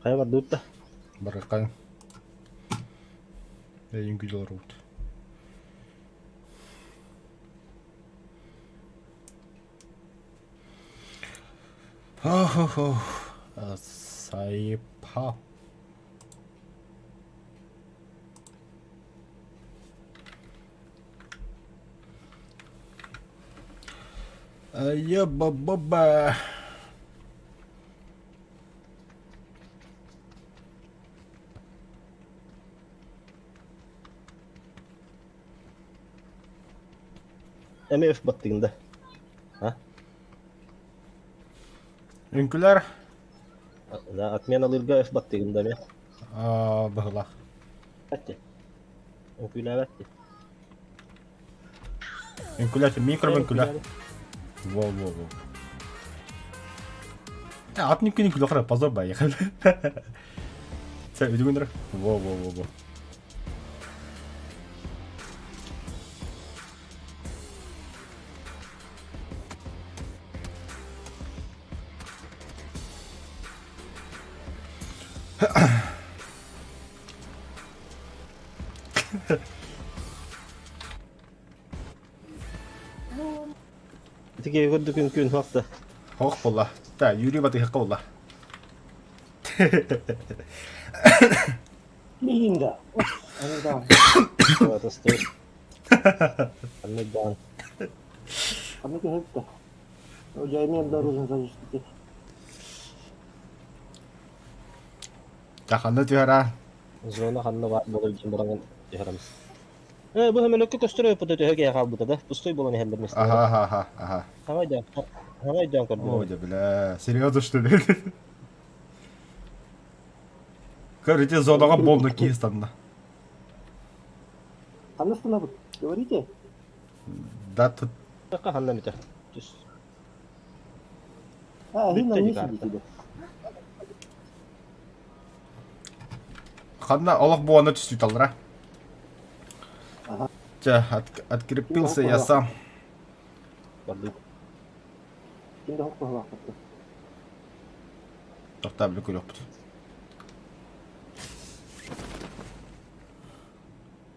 Хайа бардыбыт да? Барыаххайыҥ. Эйин күдэл олоробут. Хо-хо-хо. Сайпа. Айа-ба-ба-ба. Эмиэ өф баттыгын да. А? Үҥкүлэр Да, отменалыырга өф баттыгын да эмиэ. быһылаах. Бэтти. Үҥкүүлээбэт Үҥкүлэр микро үҥкүлэр. Во-во-во. Атын үҥкүнү күлөхөр позор байыхал. Сэ үдүгүнөр. Во-во-во-во. Ити киһи курдук үҥкүүн суох да. Хоох буолла. Да, Юрий батыһыққа буолла. Билин да. Аны да. Тастыр. Анны даан. Аны кыһытта. Жаймен дорожен защитить. Ханна түһэрэ? Зона ханна баар буолар диэн баран түһэрэмис. Э, бу хөмөлөккө көстөр өйпөтө төһө киһи хаалбыта да, пустой буолан иһэллэр местелер. Аха, аха, аха, аха. Хаҥай да, хаҥай да О, көрдүм. да бля, серьезно что ли? Короче, зонаға болны киһи станна. Ханна станабыт? Говорите. Да, тут Ханна мите. Түс. А, Бүттэ на дии мне карта. сидите, да. Ханна олох буона түстүталлара. Ага. Чэ, открепился я сам. Бардык. Ким да хоппоһолоохпут. Тохтаа били көрүөхпүт.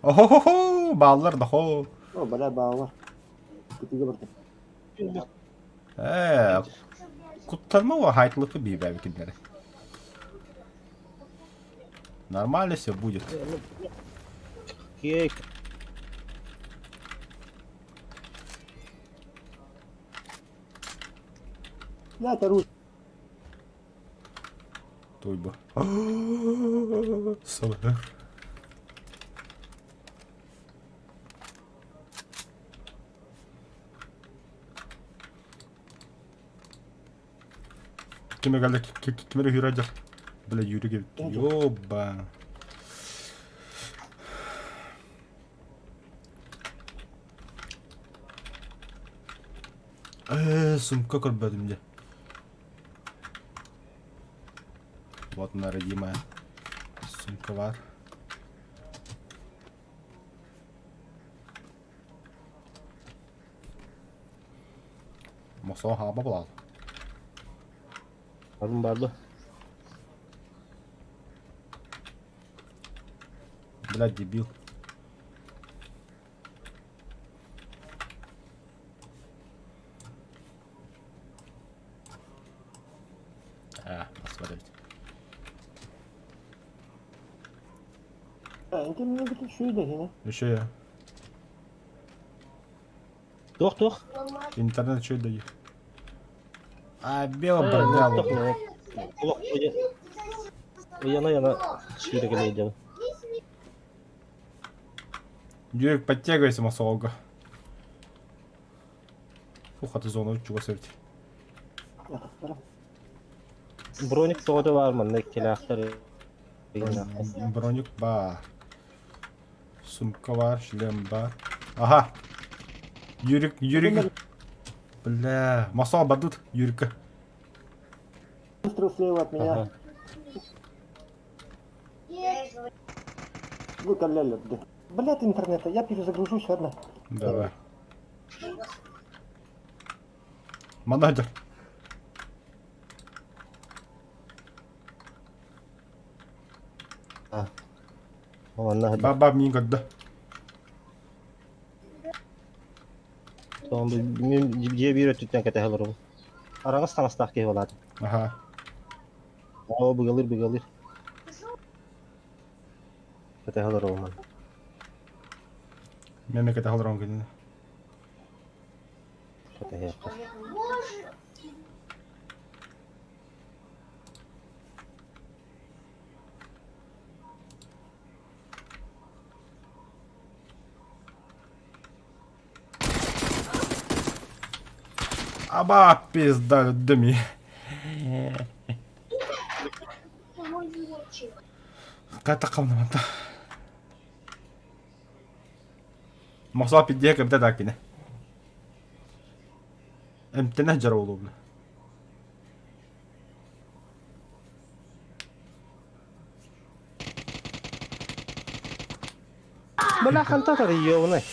Охо-хо-хо, бааллар да хо. О, бля, бааллар. Күтүгэ бардым. Ээ, куттанма уа хайтлыпы биибээби кинилэри. Нормально все будет. Кейк. Я это рус. Туйба. Салыр. Ким кэллэ ким эрэ үүрэ дьар. Бля Юрий кэлбит. Ёба. Э, сумка көрбөтүм дьэ. Вот она, родимая. Сумка бар. Мохсоҕо хаба булал. Атын барды. Блядь, дебил. А, посмотреть. انت من قلت شو ده هنا؟ Еще я. Туох-туох? Интернет что дает? А, бело броня. Олох Яна-яна сүүрэ кэлэ дьон. Юрик, подтягивайся, Масолга. Фух, а ты зону чего севить? Броник тоҕото баар манна иккилээхтэр. Броник бар. Сумка бар, шлем бар. Ага. Юрик, Юрик. Бля, Масол бадут, Юрика. Быстро слева от меня. Ага. Вы каляли, да. Блядь, интернета, я перезагружусь, ладно. Давай. Манадер. Манна Баба миин көрдө. Мин дьиэ биир өттүттэн кэтэһэ олоробун. Араҥас таҥастаах киһи буолаат. Аха. Оо, быгалыыр, быгалыыр. Кэтэһэ олоробун манна. Мен кэтэһэ олорон кинини. Кэтэһиэххэ. Аба пизда дөми. Ката хамнаманта. Мохсоо пиддиэ кэбитэ да кини. Эмтэнэ дьара буолуо. Бля, хантан тарыйыабынай?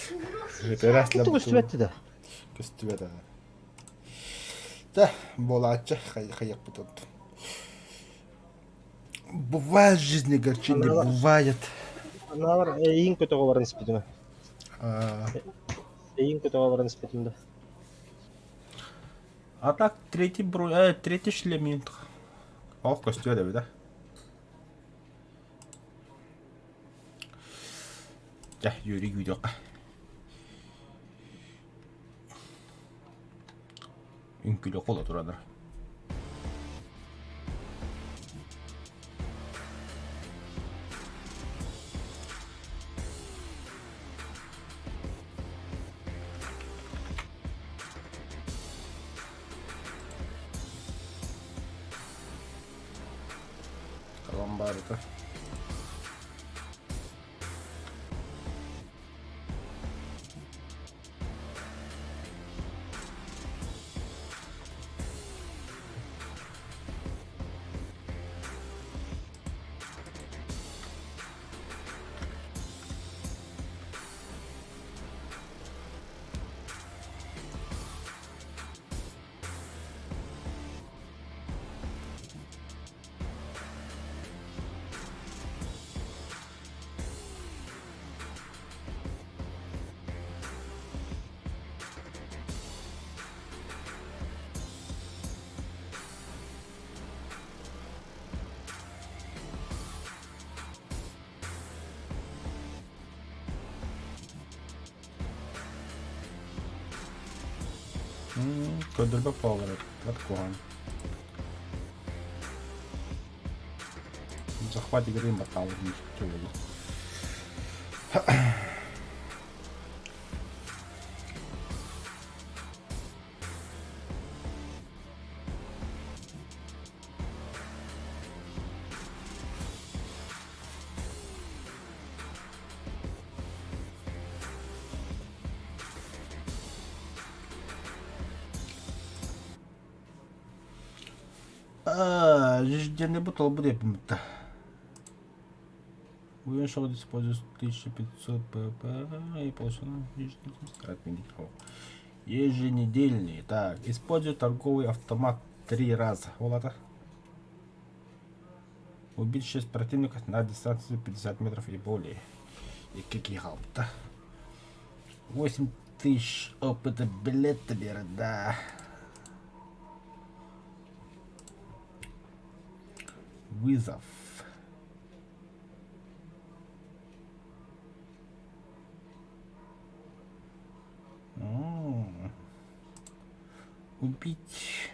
Тэрээс Көстүбэт да. Көстүбэт аа. Тэ, буолааччы хайыахпыт оттон. Бывает в жизни горчинни, бывает. Аналар эйин көтөҕө баран испитим. Эйин көтөҕө баран испитим да. А так третий бро, третий шлем Ох, көстүө да да. Дьэ, Юрий күүтүөххэ. Үҥкүүлүөххэ ола туранар. Талан баарыта. Көрдөрбөт буолаллар эбит куһаҕан. Захват игры баттаалыр буолла. Ждены бу толбу диэппин Уменьшил использует 1500 ПП и получил еженедельный. Так, используй торговый автомат три раза. Вот это. Убить 6 противников на дистанции 50 метров и более. Икки киһи хаалбыта. 8 тысяч опыта билет да. Вызов. Убить.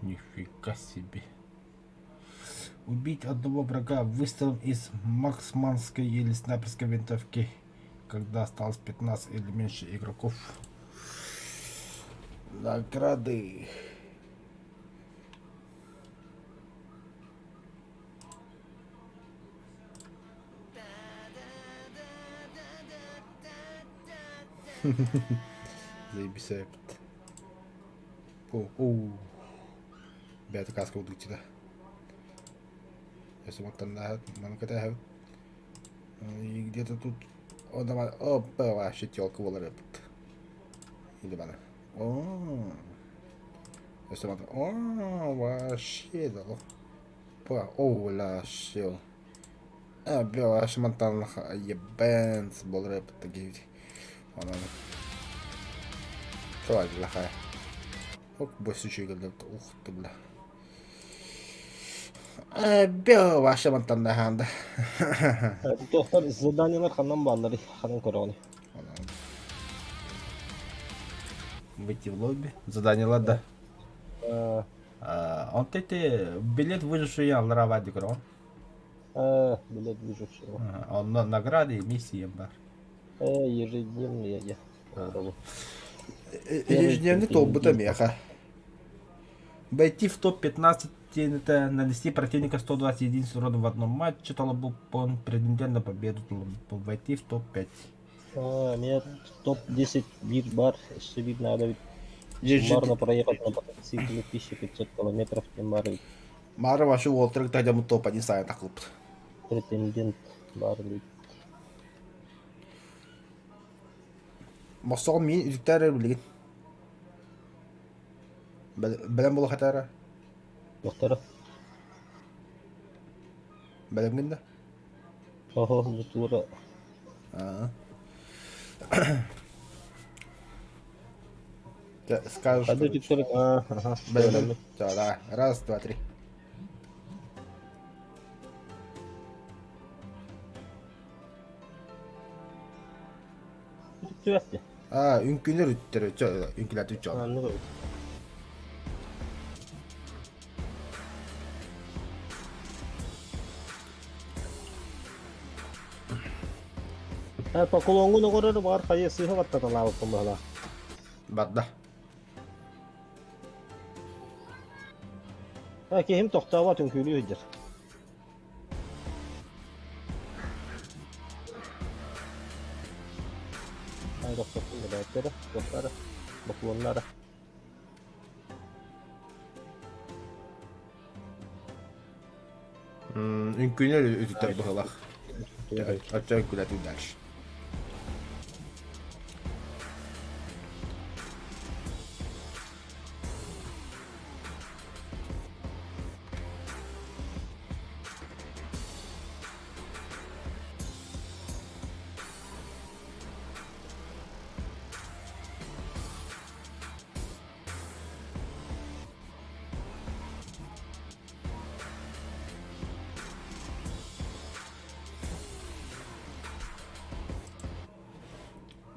Нифига себе. Убить одного врага выстрелом из марксманской или снайперской винтовки, когда осталось 15 или меньше игроков. Награды. Заебись эпит. О, о. Бэйэтэ кааска удуччута. Өссө маны кэтэһэбит. И где-то тут о давай опа вообще телка буолар эбит. Или бана. О. Өссө мантан о вообще да. О, ла все. Бэл ебенс болар эппит Онон Туаллаха. Ок босу чүйгэлдэ ух ты бля. Бэл ваша мантан да. Тохтор заданиялар ханан бааллар ханан көрөҕүн. Выйти в лобби. Заданиялар да. Он эти билет выживший аллара вадик көрөҕүн. Билет выжившего. Онно награды и миссии бар. Ежедневные я. Ежедневный толбута меха. Войти в топ-15 это нанести противника 120 единиц урона в одном матче, он претендент на победу, войти в топ-5. А, нет, топ-10 биир баар, өссө биир надо суммарно проехать на мотоцикле 1500 километров тем баар Мара вашу уолтарык тадямут топ-1 сайын тақылыппыт. Претендент баар эбит. Мохсоҕун миин үтүктээр эрэ билигин. Бэлэм буола хатаара. Туохтара? Бэлэмҥин да? Оһо, бу туора. Аа. Скажешь, Хады үтүктэр ага. Бэлэм. Давай. Раз, два, три. Үтүктүбэт Аа, үҥкүүлэр үттэр, үҥкүүлэт үччэ. Поклоҥҥун оҥорор баҕар хайа сыыһа баттаталаабыппын быһалаах. Барда. Киһим тохтообот үҥкүүлүү сылдьар. Тохтоттум эбээттэрэ, туохтара, бокуоннара. Үҥкүүнү үтүтэр быһылах. Оччо үҥкүүлэтин дальше.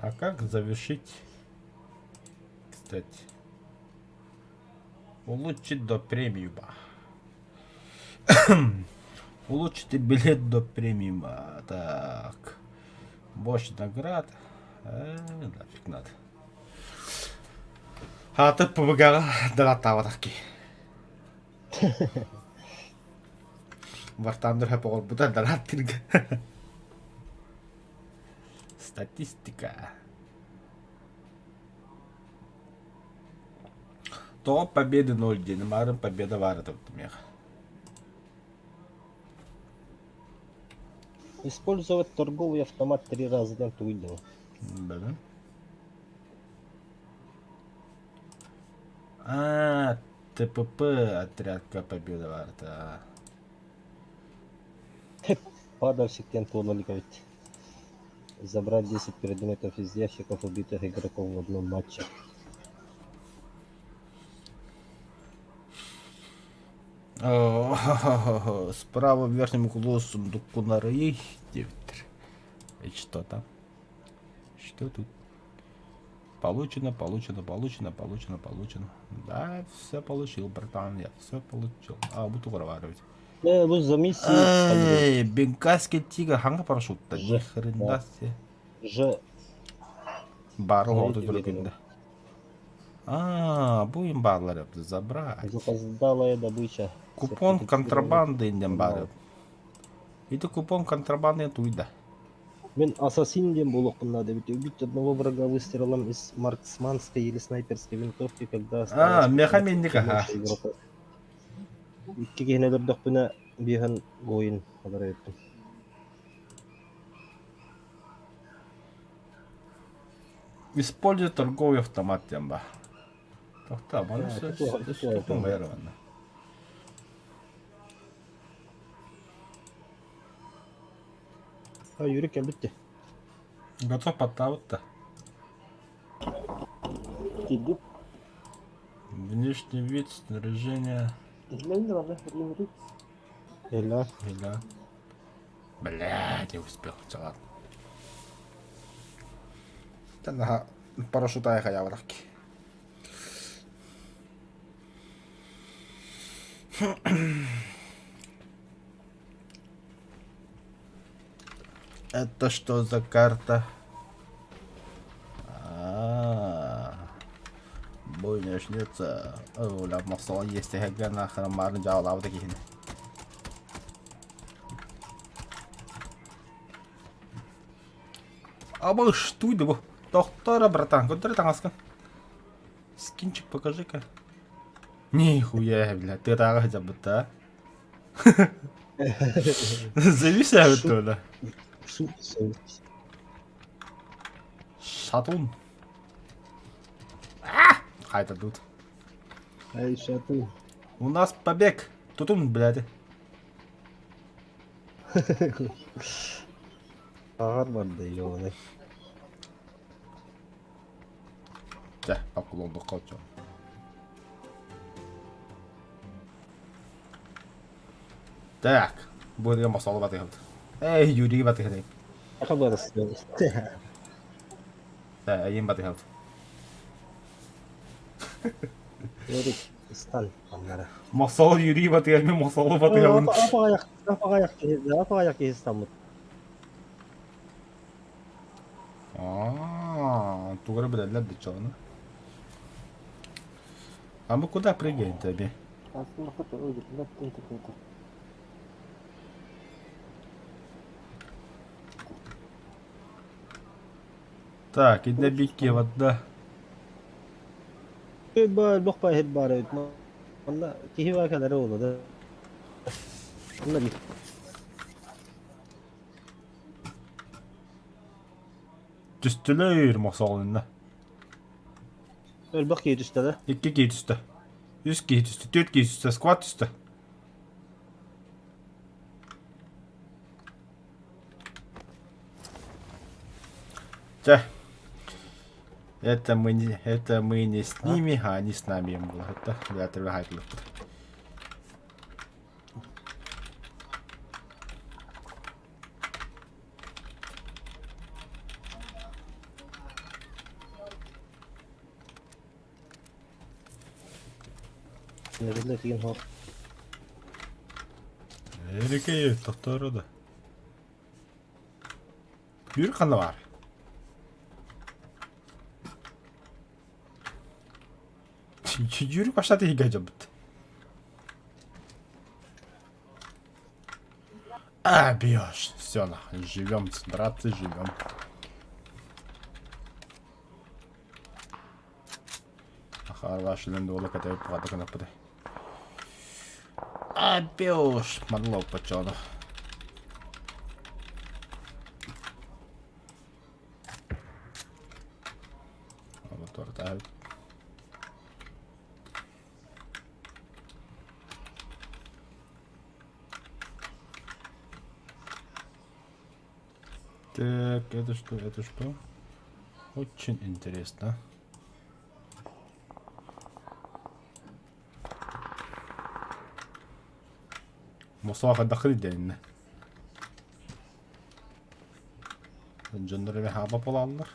А как завершить, кстати? Улучшить до премиума. Улучшить билет до премиума. Так. Больше наград. Э, нафиг надо. Ааты ПВГ-ҕа донаттаабатах киһи. Вартаандыр хөп оҕорбута донаттырга. Статистика. Тоҕо победы ноль диэн марын победа баар миэхэ. Использовать торговый автомат три раза диэн тугуй диэн. Да. А, ТПП отрядка победа баарта. Падальщик диэн туола илик эбит. Забрать 10 предметов из ящиков убитых игроков в одном матче. Справа в верхнем углу сундуку нарый диэбиттэр. И что там? Что тут? Получено, получено, получено, получено, получено. Да, все получил, братан, я все получил. А, буду воровать. Э, бу за миссии Эй, бенгальский тигр, ханга парашютта. Ни хрена себе. Ж. Бары оҕото түргүндэ. А, будем баалар забрать. Запоздалая добыча. Купон контрабанды инден бары. Ити купон контрабанды туйда. Мин ассасин диэн буолуохпун наада эбит. Убить одного врага выстрелом из марксманской или снайперской винтовки, когда А, меха минник аха. Икки киһини өлөрдөхпүнэ биэһэн гоин олорор эбиппин. Используй торговый автомат диэн баар. Тохтоо, маны манна. А, Юрий кэлбит. Готов подтавыт-то. Киирдим. Внешний вид, снаряжение. Иһиллэбин да манна, Эла. Бля. Блядь, я успел. Все, ладно. Tännehän парашюта ei hajavatakin. Это что за карта? А, бой начнется. Оля, мохсоҕо иэстэһэргэ нахрамаарын дьаалаабыта киһини. Аба что это? Доктора, братан, куда ты таҥаскын? Скинчик покажи-ка. Нихуя, бля, ты тааҕа сылдьабыт а? Завис эбит дуо? Шатун. Хайта тут. Ай, шатун. У нас побег. Тутун, блядь. Ааҕар барда, ёбаный. Чэ, папкулондукка оччо. Так, бу эргэ мосолу батыһабыт. Эй, Юрий батыһабыт. Аха барыс. Э, эйин батыһабыт. Юрий, сталь аннара. Мосол Юрий батыһар, мен мосолу батыһабын. Апаҕайах, апаҕайах киһи, апаҕайах киһи стаммыт. А, тугары билэллэр да чону. А мы куда прыгаем тебе? Так, и бикки вода. Бах баар баар эбит. Манна киһи баа кэлэрэ буолуо да. Манна биир. Түстүлэр мохсоҕолунна. Элбэх киһи түстэ да. Икки киһи түстэ. Үс киһи түстэ, түөрт киһи түстэ, сквад түстэ. Чэ. Это мы не с ними, а они с нами им было. Это я тебе хайтлыппыт. Нэриллэ тиген хоох. Эрикей, тохторо да. Yürü ханна бар. Yürü баштады иге жабыт. А, бьешь. Все, нахуй. Живем, братцы, живем. Ахарвашылын дола катай пада канапыды. А, бьешь. Манлоу пачону. Вот торта. Так, это что, это что? Очень интересно. Мосуаха дахри дэннэ. Дьоннор хаба буолаллар.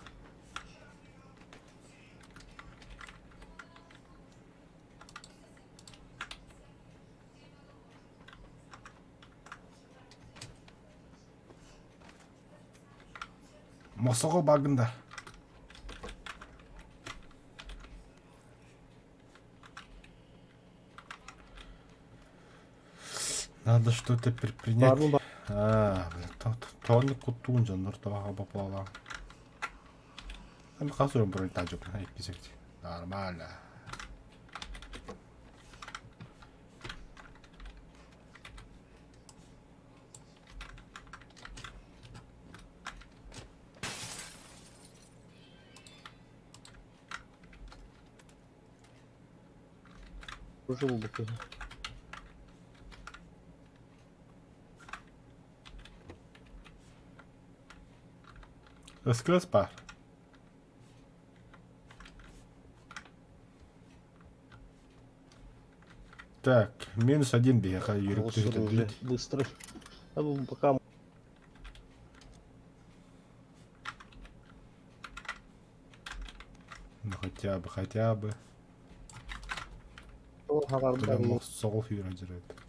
Мосоҕо багында. Надо что-то предпринять. Бар бар. А, блин, тони кутуун дьоннор тоҕо баплала. Эми хасырын бронь тажок, иккисекти. Нормально. Уже булбут киһи. Ыскыас баар. Так, минус один биһиэхэ Юрик Уже быстро. А пока Ну хотя бы, хотя бы. Соҕус үүрэн дьарыйбыт.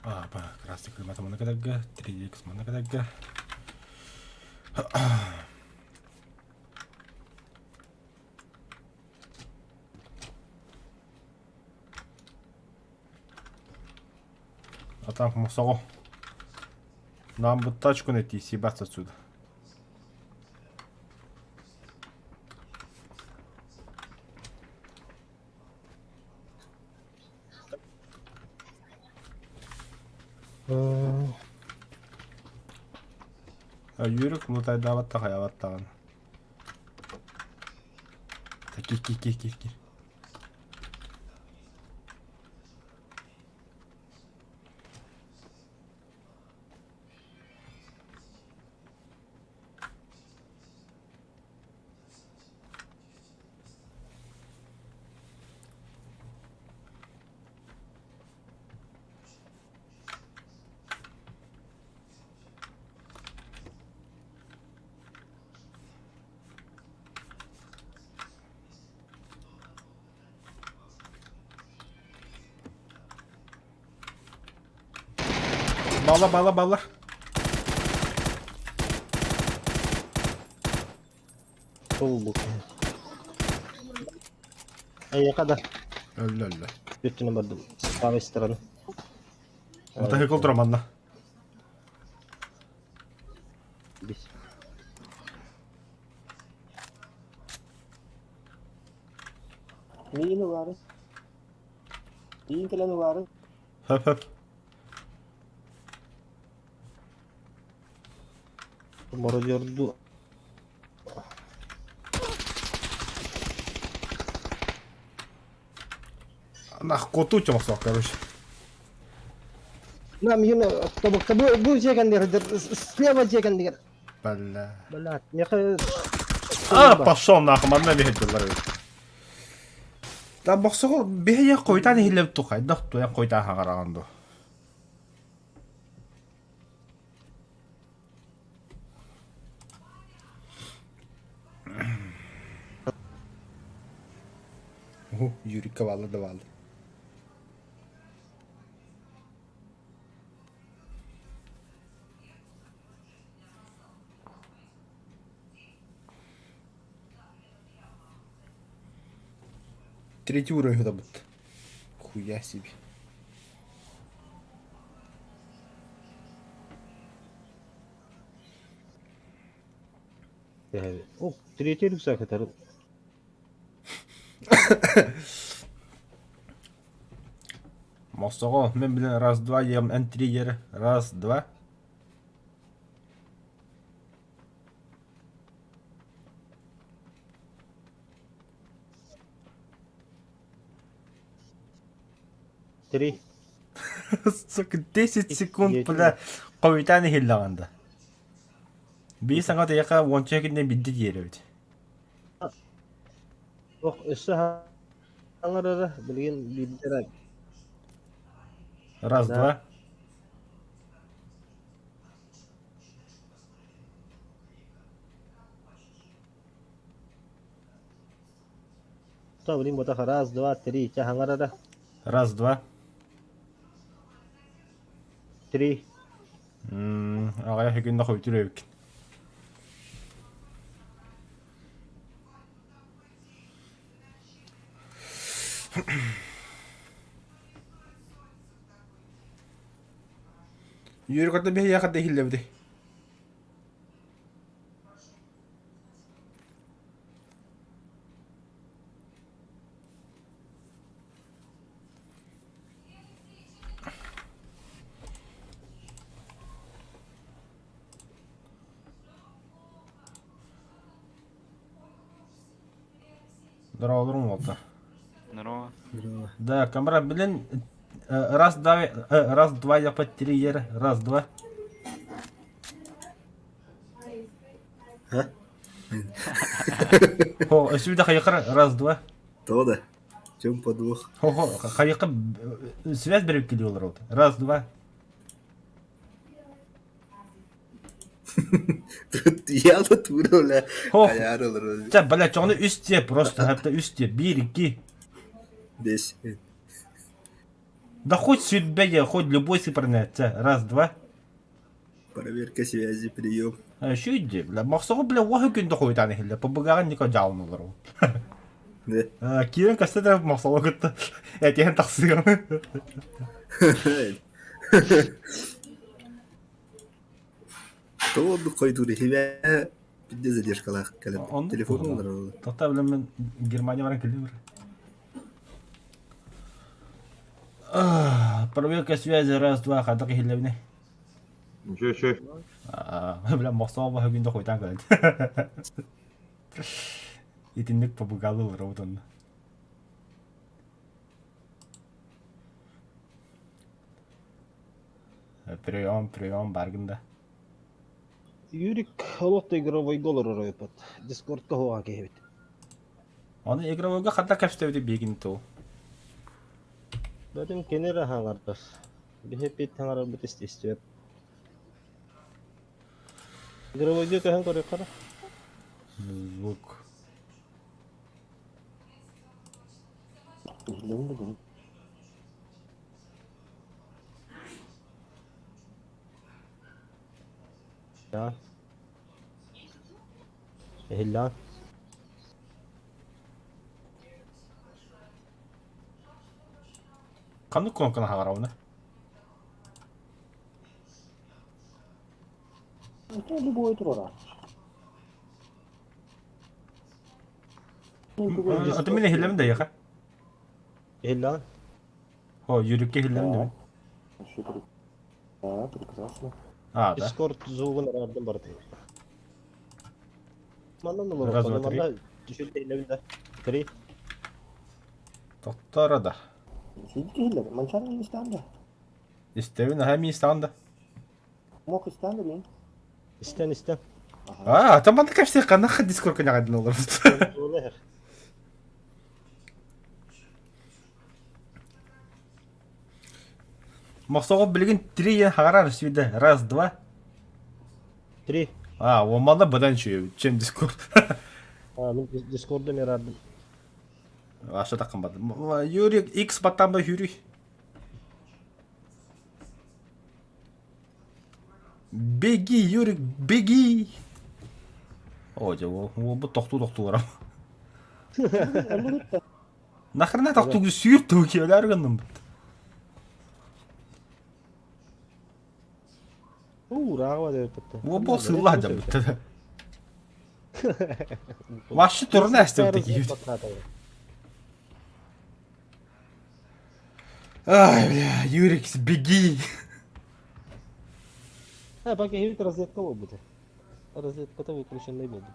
А, красный климата мана кадарга, 3x мана кадарга. А там мусоро. Нам бы тачку найти, съебаться отсюда. Юрик мутайдаабатта хайаабаттаҕын. Кир кир кир кир кир. Бала бала бала. Толбут. Эйиэхэ да Өллө өллө. өттүнэн бардым. С правой стороны. Мотоцикл турар манна. Бис. Миин ылаары. Миин кэлэн ылаары. Хөп хөп. Мародерду. Нах коту чомохсоох короче. Нам юна тобукка бу бу жеген дигер слева жеген дигер. Бля. Блядь, меха А, пошел нахуй, манна биһирдилэр эбит. Та бохсоҕо биһиги хойутаан иһиллэбит ту хайдах туйан хойутаан хаҥараҕын дуо? Уһу, Юрикка баалла да баалла. Третий уровень добыт. Хуя себе. О, третий рюкзак это. Мостоҕо мин билэн раз-два ем эн три ер раз-два. Три. Сука, 10 секунд, бля, хойутаан иһиллэҕин да. Биир саҥа тайаха уонча кинне бидди диэрэбит. Ох, өссө хаҥарара билигин биирдэрэ. Раз, Да. два. То билин ботах раз, два, три, ча хаҥарара. Раз, два. Три. Аҕыйах күннэ хойутуур эбиккин. Юрката биһиэхэ да иһиллэбитий? Здорово, уолта. Здорово. Да, камера, блин, Раз, два, раз, два, я под три, ер, раз, два. А? О, өсүбүтэ хайыкыр, раз, два. Тоҕо да? В чем подвох? Хо-хо, хайыкы связь берип келип олорот. Раз, два. Я да тура бля. Хо. Хайаар олорор. Чэ, бля, чоҕуну үс диэ просто, хатта үс диэ, биир, икки. Бес. Да хоть сүрбэ хоть любой цифрны, чэ, раз, два. Проверка связи, прием. Шүйді, бля, мақсығы, бля, уақы күнді қойтан ehildi. Пыбыгаған нико жауын олар ол. Да. Кирен касты да мақсалы күтті. Әтеген тақсыған. Тоҕо оннук хойдуур иһибэ бидде задержкалаах кэлэн Оннук телефон буолла. олорор. Тоқта, бля, мен Германия баран келдім бір. Проверка связи, раз, два, қадық ehildi. Ничего, ничего. Бля, мақсалы баһы күнді қойтан кэлэн. Итинник пабыгалы олар онна. Прием, прием, баргында. Юрик олох да игровойга олорор эбит. Дискордка хоға киһибит. Оны игровойга хатта кэпстэбити биэгин туу. Бөтүн кини эрэ хаҥардар. Биһи пит хаҥарарбыт истиэп. Игровойга көһөн көрүөххэ Звук. Иһиллэбин да Да. Иһиллээн. Ханнык кнопканы хаҕарабына? Это любой турара. Аты мин иһиллэбин да яха. Иһиллээн. О, Юрикке иһиллэбин да. Да, прекрасно. А, да. Дискорд звугун араардым барыта. Манан олорор. Раз, два, три. Манна түшүлдэ иһиллэбин да. Три. Тоқтара да. Сидите иһиллэбин. Манчааны истээн да. Истэбин аха мин истэҕин да. Мох истээн да бин. Истэн истэн. Ага. А, там манна кэпсиэх ханна Дискорд кыньаҕайдын олорбут. Олор. Мохсоҕо билигин три диэн хаҕарар сүүйдэ. Раз, два. Три. А, уомалла быдан үчүгэй, чем Дискорд. А, мин Дискорду мирардым. Аша такын барды. Юрий X баттан ба Юрий. Беги, Юрик, беги! О, дьэ, уолбут тохтуу-тохтуу барам. Нахрена тохтуу сүүр туу киэлэр гынным бут. Уурааҕа диэбиппит. Уолбу сыыллаах дьаммыт. Вообще турна эстебит киһибит. Ай, бля, Юрик, беги! А, пока киһибит разведка буолбута. Разведката выключенный буолбут.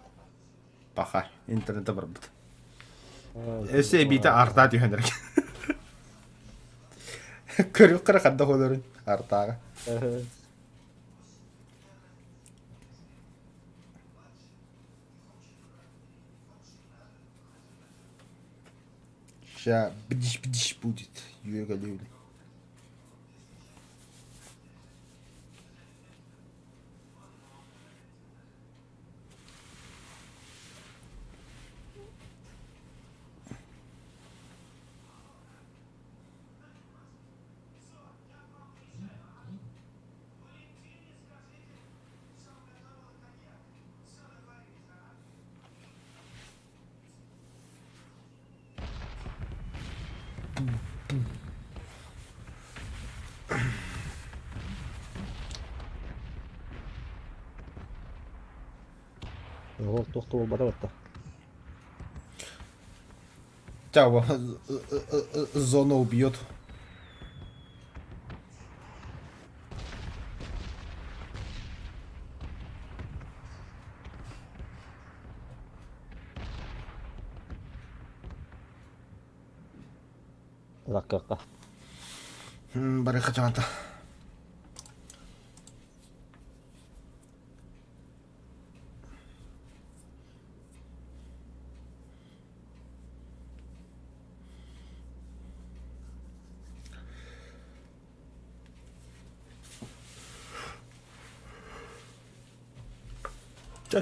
Паха, интернете барбыт. Өссө эбиитэ артаа түһэн эрэ. Көрүөххэ эрэ ханна олорун артааҕа. Ща бдиш-бдиш будет, Юрий Галиуллин. Ол туох да буолбата батта. Чао, зона убьет. Лаккакка. Барыха чаҕанта.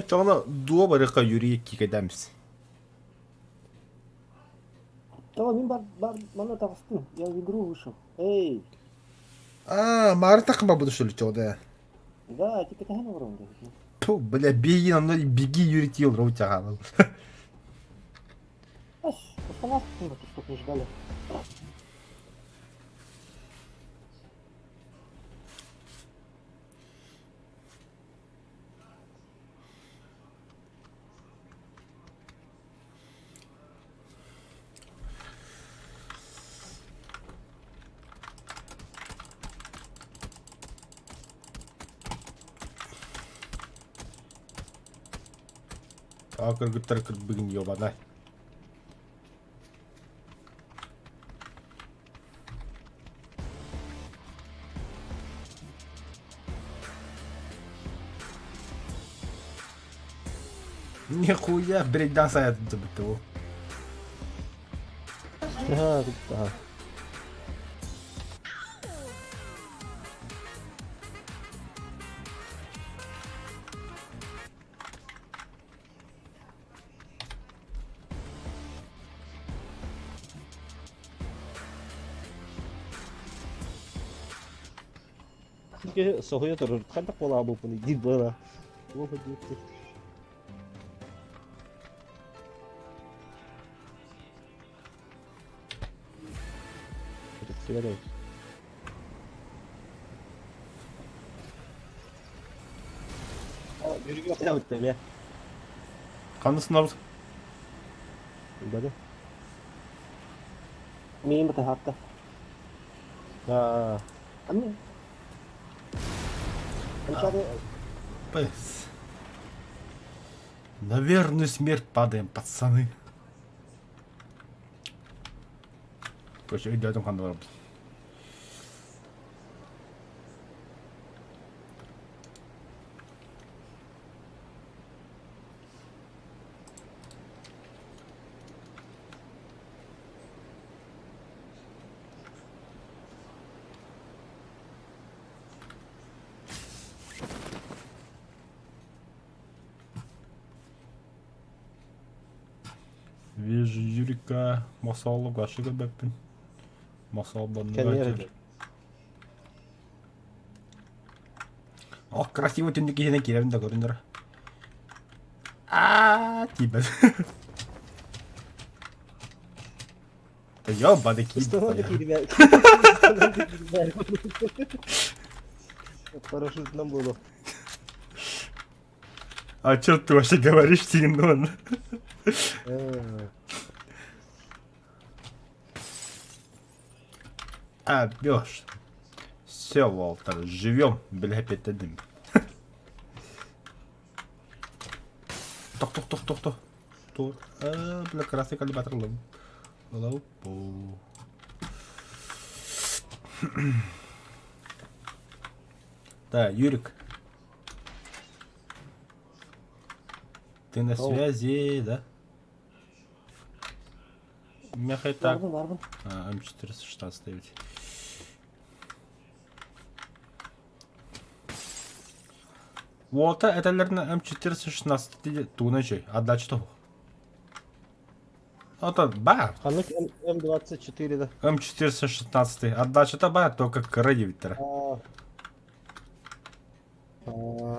Чоҕуна дуо барыха Юрий кикэдэмс. Того мин бар бар манна таҕыстым. Я в игру вышел. Эй! А, Мары тахма буду что ли чоҕда? Да, типа кэтэһэн олоробун да. Ту, бля, беги, онно беги Юрий тиил роутяга. Ась, остановку тут не ждали. Аа кыргыттар кырбыгын ёбанай. Нихуя, брейкданс аятын бітті ол. Ага, ага. Соһуйа турар. Хайдах буолаабыппын диир буола. Туох диэбит. Ханыс набыз? Билбэтим. Миин бытаһаатта. Аа, Ами. Анчары Пс. На верную смерть падаем, пацаны. Короче, өйдөөтүм ханна барабын. Вижу Юрика Масалов вообще көрбөппүн. Масал Кэннигэр Ох, красиво түннүк иһинэн киирэбин да көрүнэр. Аа, тиийбэт. Да ёбаный Установка киирбит. киирбэ. Парашютынан буолуо. А чё ты вообще говоришь, Тигнон? А, бёш. Все, Уолтер, живем, бля, петедим. Тох, тох, тох, тох, тох. Тох. А, бля, красный калибатор лом. Лопу. Да, Юрик. Ты на Ау. связи, да? Меха так. барбын барбын. А, М416 ведь. Уолта этэллэринэ М416 тугунан үчүгэй, отдача тоһуох. Ото баар. Ханнык М24 да. М416 отдачата баар, только кыра диэбиттэрэ. Аа.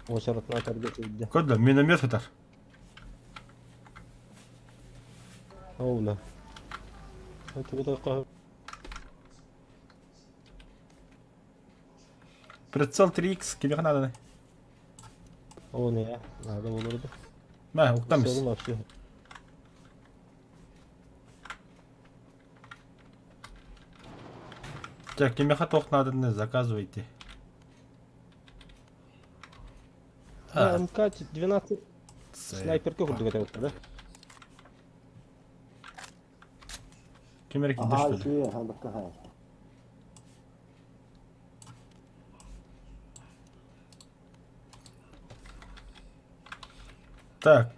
Уочаратынан көргө сылдьа. Көрдө, миномет сытар. Оуна. Тугу Прицел 3X кимиэхэ нааданы? Ону я. Наада болорду. Мэ, уктам Солун ис. вообще. Так, кимиэхэ туох нааданы заказывайте. А, МК-12 снайперка курдук этэ да? Ким эрэ киирдэ Аһаа что ли? үчүгэй, аһаа бакка хаай. Так,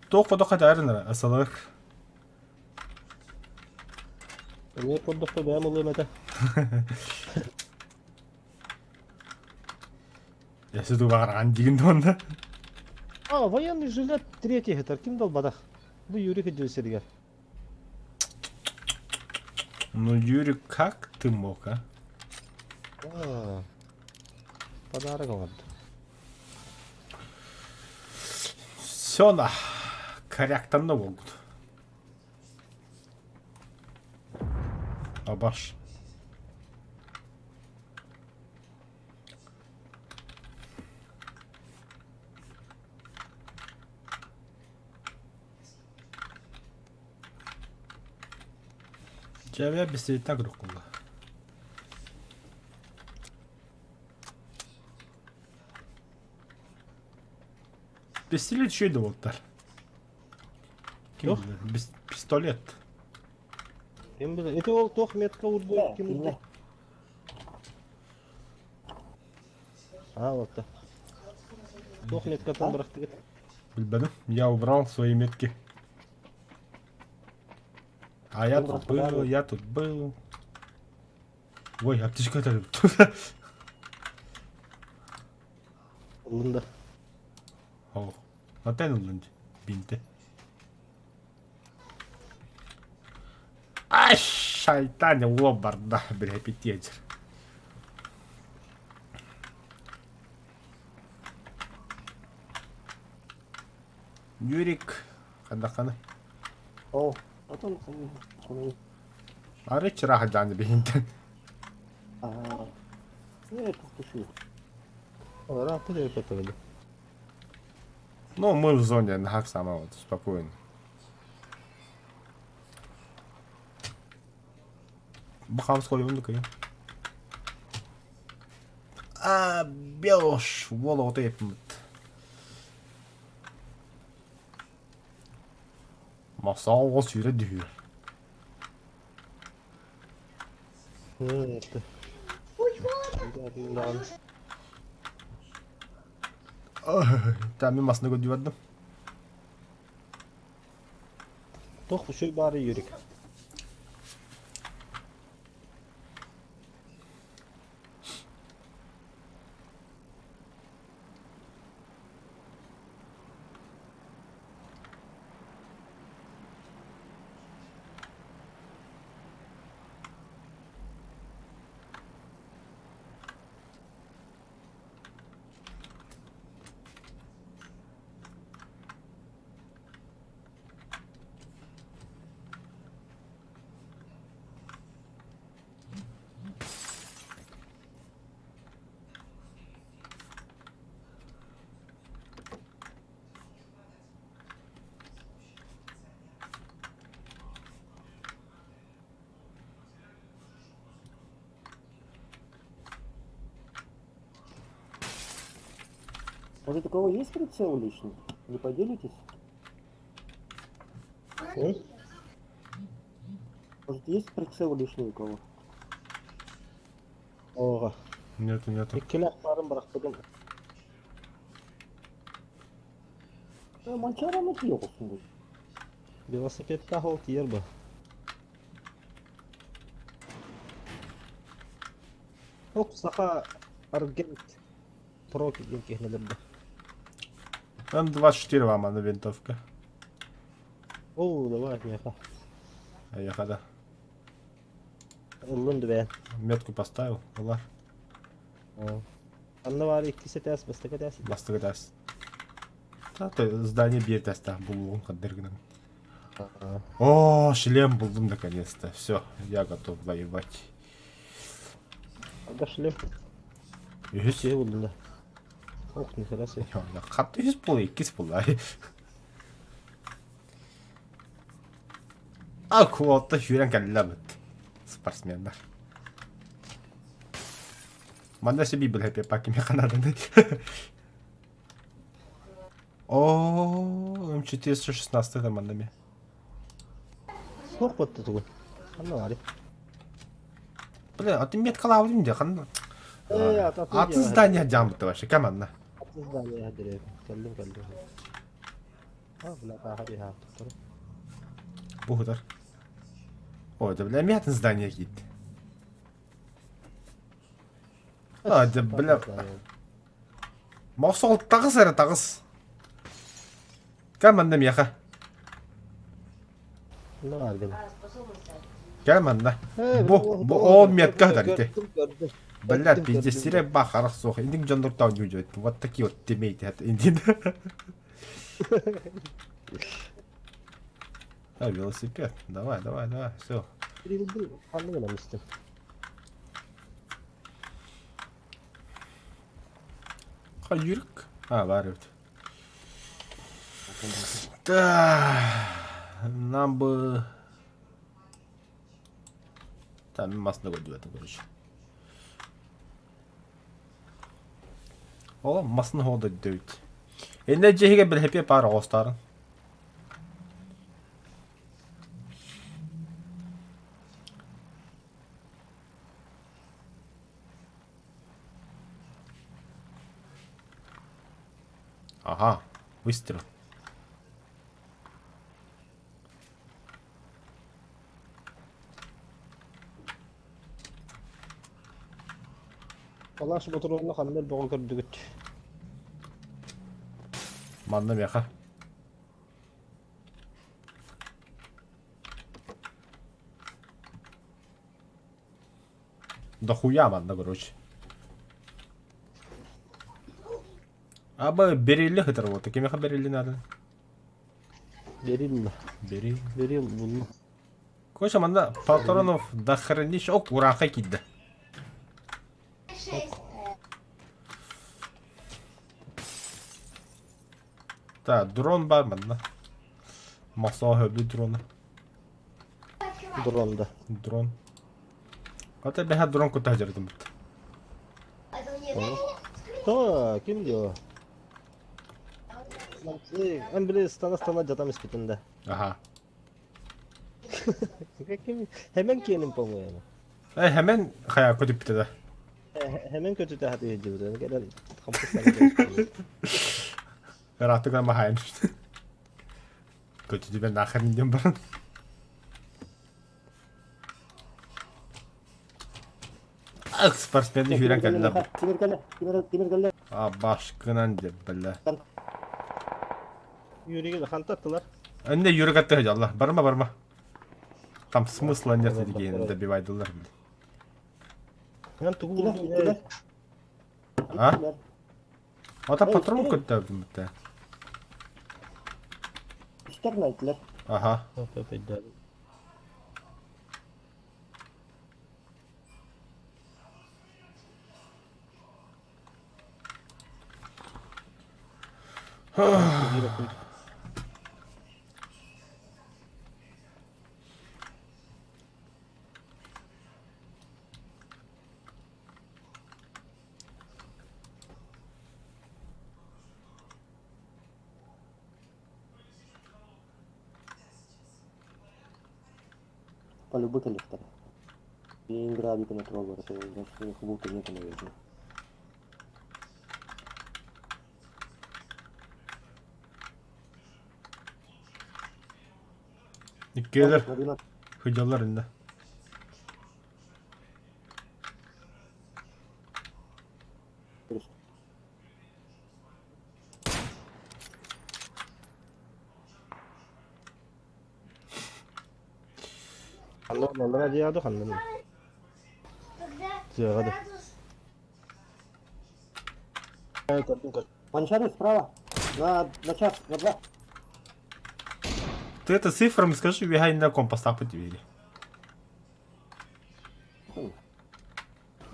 туох кодо хатаарынара асалык. Эмиэ көрдөххө бэйэм ылыам этэ. Эсэ дубаҕараҕан дигин дуонна. А, военный жилет третий этер. Ким долбатах? Бу Юрий кыдьыл сиригэр. Ну, Юрий, как ты мог, а? А, подарок оҥорду. Все на. Коряктанна буолбут. Абаш. Дьэ, бисиэтэ курдук Пистолет үчүгэй да буолтар. Ким Туох? билэр? Пистолет. Ким билэр? Ити ол туох метка урбу ким Кимнэ? урбу? А, вот так. Туох меткатын бырахтыгыт? Билбэтим. Я убрал свои метки. А я тут был, я тут был. Ой, аптечка это Ыллын да. О, Натан ыллын бинте. Ай, шайтан, уо барда, бля, пиздец. Юрик, хандаханы. О, потом Ары чыраха жаны бихинтен. А, не, тут Ырааппыт эбит этэ Ну, мы в зоне, нахак сама вот, спокойно. Бахам скоро кайын. А, белош, вола вот эпмит. Масал ол сүйрэ дүһүр. Там мен масына көдүү бардым. Туох үчүгэй баары Юрик. Может, у кого есть прицел лишний? Не поделитесь? М? Может, есть прицел лишний у кого? Оҕо. Нету, нету. Иккилээх баарын бырахпытым. Э, Манчараны тиийэ охсун Велосипедтаах ол тиийэр бу. Ок саха Аргент Про диэн киһини өлөрдө. М24 вам ана винтовка. Оо, давай миэхэ. Поехали. Ыллын дүбээн. Метку поставил. Ылар. Анна баар иккис этээс, бастакы этээс. Бастакы этээс. Здание биир этээстээх булуум хаддыр гынан. О, шлем буллум наконец-то. Все, я готов воевать. Ага шлем. Үһүс. Киһи буллум да. Ох, нихера себе. Хат үһүс буол, иккис буолла. А, куотта сүүрэн кэллэ эбит. Спортсменнар. Манна себе билэпе пакими ханаданы. О, М416 там маннами. Туох буолта тугун? Ханна баарый? Бля, а ты меткалаабытым дии ханна. Ээ, аты Атын дьиэҕэ здание дьааммыта вообще, команда. Атын здание дирек. Кэллим, кэллим. А, бля, тааһа биһаахтыктар. Бу хутар. О, да бля, мятын здание киирдэ. А, да бля. Мохсоҕол таҕыс эрэ таҕыс. Кэл манна миэхэ. Кэл манна. Бу, бу ол метка сытар ити. Бля, пиздец, сире ба харах суох. Индик дьоннор таунньуу дьойт. Вот такие вот тиммейты. Индин. А, велосипед. Давай, давай, давай, все. Хайырк. А, баар эбит. Да, нам бы... Там массына көрдүбэтим, короче. Ол массына хода дөйт. Энне дьиһигэ билһепе паар оҕостарын. Ага, выстрел. Палаш ботуруонна ханна элбэҕи көрдүгүт? Манна миэхэ. Дохуя манна, короче. Аба берилли хытар вот. Кимиэхэ берилли надо? Берил. Берил. Берил булла. Короче, манна патронов дохренища. Ок, ураха киирдэ. Так, дрон бар манна. Мохсоо хөбү дрона. Дрон да. Дрон. Ата бэһэ дрон кута дьарытым бут. То, ким дио? Эн били стана стана жатам испитин да. Аха. Ким Hemen киэним по-моему. Э, hemen хайа көтүппүтэ да. Hemen көтүтэ хатыы дьибитин кэлэн хампы Ыраатыгар маһайын. Көтүтүбэ нахрен диэн баран. Ах, спортсмены сүүрэн кэллэ. Тимир кэллэ, тимир, тимир кэллэ. А, башкынан деп бэлэ. Юриге хантаттылар. Önde yürü kattı Allah. Барма барма. Там смысла нет дегенин добивайдылар. Эн тугу Килер, килер. А? Ата патрон көттөрдүм битте. Үстер найтылар. Аха. Полюбы коллектор. Ленинград на трогар, это значит, у них лука нету, наверное. Иккиэлэр На 12 хыдьаллар инде. Ханна диаду ханна. Тыаҕа Манчары справа. На, на час, на два. Ты это цифрами скажи, бегай на компас так двери.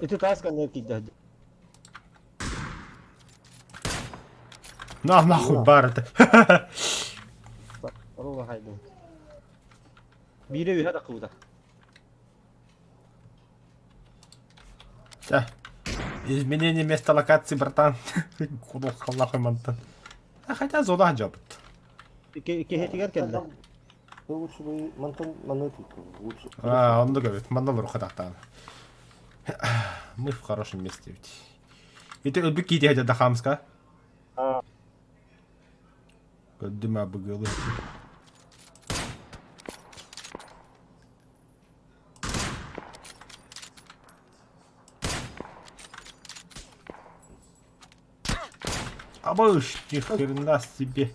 Ити таас канна киирдэ. На нахуй бар это. Орула хайдым. Биире үһэ таххыбыта. Да. Изменение места локации, братан. Куда нахуй мантан. А хотя зона жабыт. Киһитигэр кэллэ. Вы лучше бы мантан манытык лучше. А, он говорит, мандал рухатахтан. Мы в хорошем месте ведь. Это өлбүк киити хадьа да хамска. Көрдүм абыгылы. Абыш, ни хрена себе.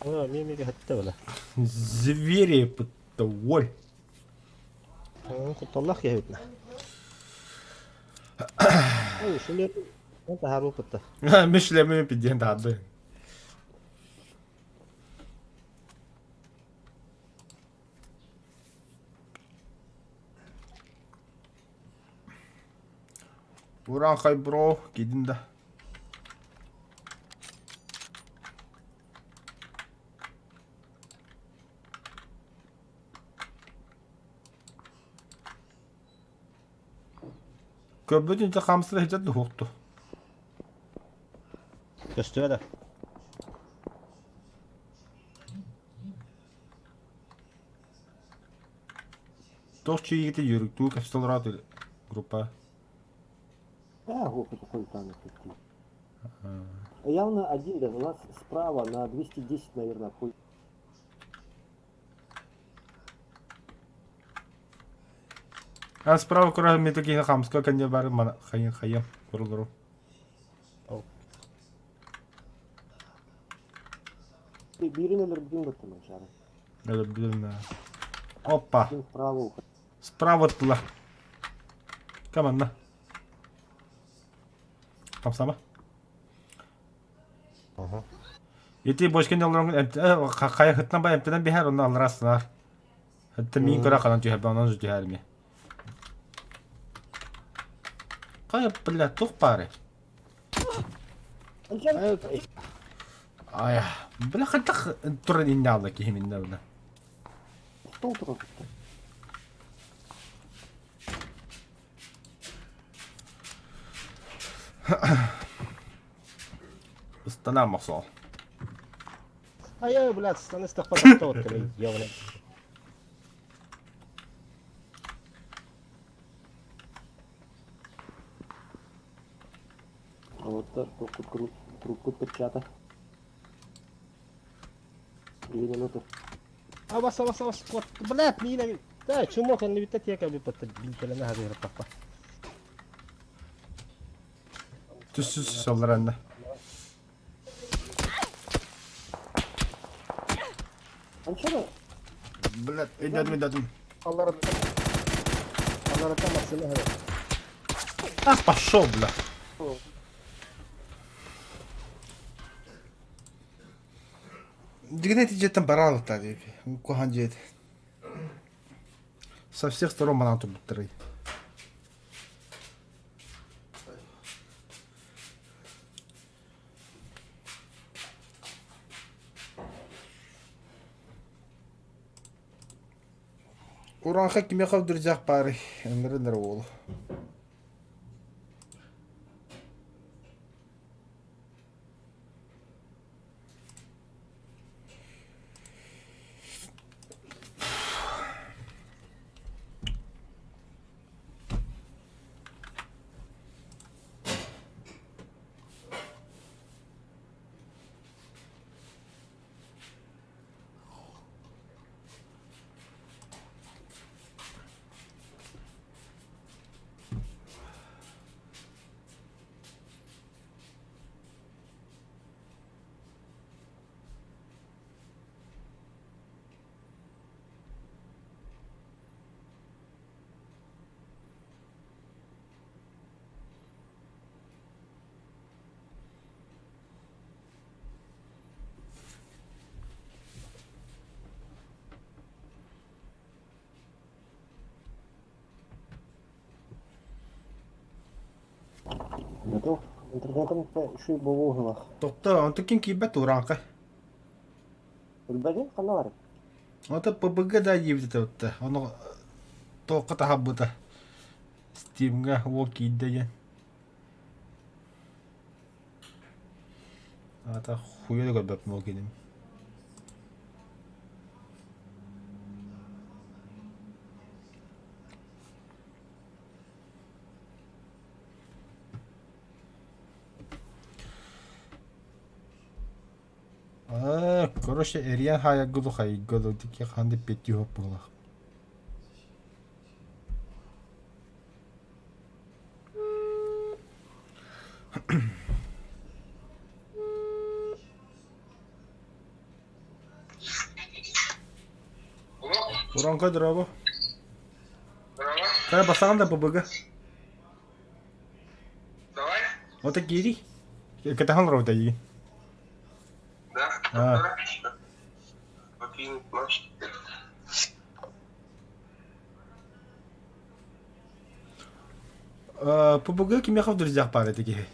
А, мемиге хатта бала. Звери пытта, ой. Кутталлах киһибитнэ. Ой, шүлер таһааруу кытта. Мишлеме пиден таады. Уранхай бро, кидин да. Көрбүт инче хамсыра сылдьар дуһуохту. Көстүө да. Туох чиигити юрүктүү кэпсэтэ олороот группа. А, господи, хуй там это. Явно один даже. У нас справа на 210, наверное, хуй. А справа кура метокиһи хамска кэннэ бары мана хайын хайым курулуру. Биирин өлөрбүтүн быттым шары. Өлөрбүтүм Опа. Один вправо уходит. Справа оттула. Команда. Хамсама. Ага. Ити бочкин олорон хайа хытнан ба эмтенен биһэр онно алларасынар. Хатта миин көрө канан түһэр онон түһэр ми. Кая бля тух пары. Ай, бля хаттах туран инне алла киһиминне бля. Стол турар. Ыстанар мохсоол. Ай, блядь, станыстах патта явно. Вот так, трубку перчата. 2 минуты. А бас, бас, бас, вот, блядь, миина. Да, чумок, он не битет я как бы под бинтелена хазыр папа. Түс түс салларанна. Анчара, Блядь, өйдөдүм өйдөдүм. Аллар Аллар там хазыр. А, пошел, бля. Дигнете жеттен баралык та деп. Кухан жет. Со всех сторон банан туттырый. Уранха кимехов друзьях пары. Ындырындыр ол. Готов? Интернетом еще и бовоглах. Тохто, он таким кибет уранка. Өлбәген қана Ото ПБГ да диэбит этэ Ону тоққа таһабыта. Стимҥа уол киирдэ диэн. Аата хуйа да көрбөппүн ол кинини. Короче, эрийэн хаайарга дуу хайыырга дуу ити хаһан да эппиэттии суох быһыылаах. Уронка дорообо. Хайа бастаан да ПБГ. Давай. Вот киири. Кэтэһэн олоробут эйигин. Да. А. Покинуть матч. ПБГ кимиэхэ в друзьях баар этэ киһи?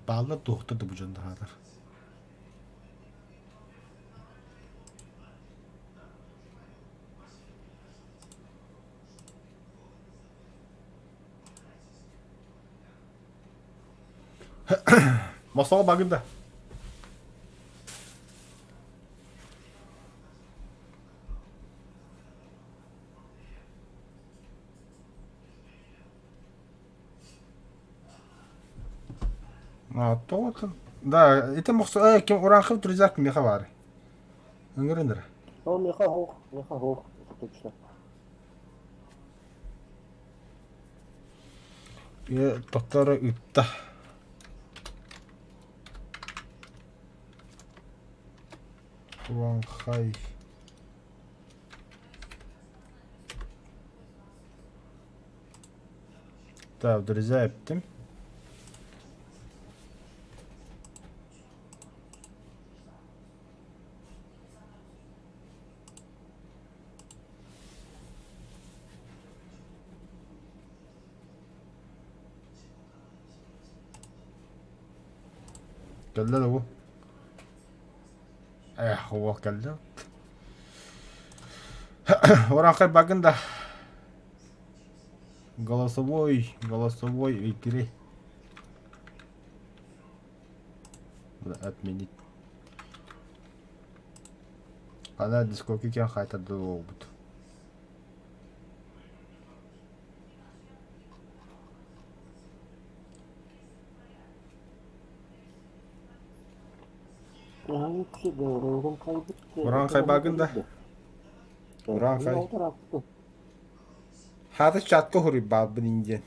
Баалла туохта да бу дьон таһаатар. Мостоҕо багын да. А, то Да, это мохсо ким ураанхып друзья кимиэхэ баар. Ыҥырын эрэ. Ол миэхэ оһох, миэхэ оһох, это точно. Тохторо ыытта. Ураанхай. Так, друзья эптим. Кэллэ да бу. Эх, уол кэллэ. Ураанхай багын да. Голосовой, голосовой игры. Отменить. Ана дискоки киэн хайтарды буолбут. Уран хайбагын да. Уран хай. Хата чатка хуруйбаабын индиэн.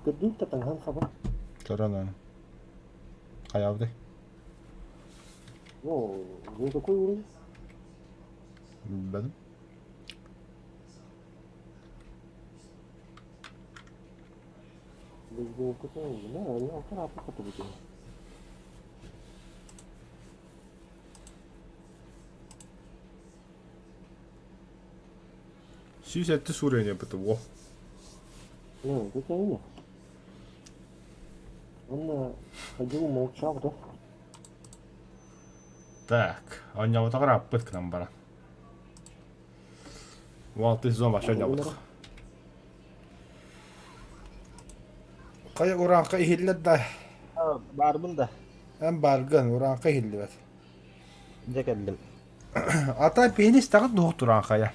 Көрдүүр да таҥаһын хаба. Көрөн аны. Хайаабытай? Ну, ну какой уровень? Билбэтим. 107 уровень ПТО. Ну, это имя. Он ходил, молчал, да? Так, оонньооботоҕор ааппыт гынан баран. Уалты сезон вообще оонньооботох. Хайа урааҥха иһиллэр да? Баарбын да. Эн бааргын, урааҥха иһиллибэт. Дьэ кэллим. Ата пенис таҕын дуһук тураанхайа.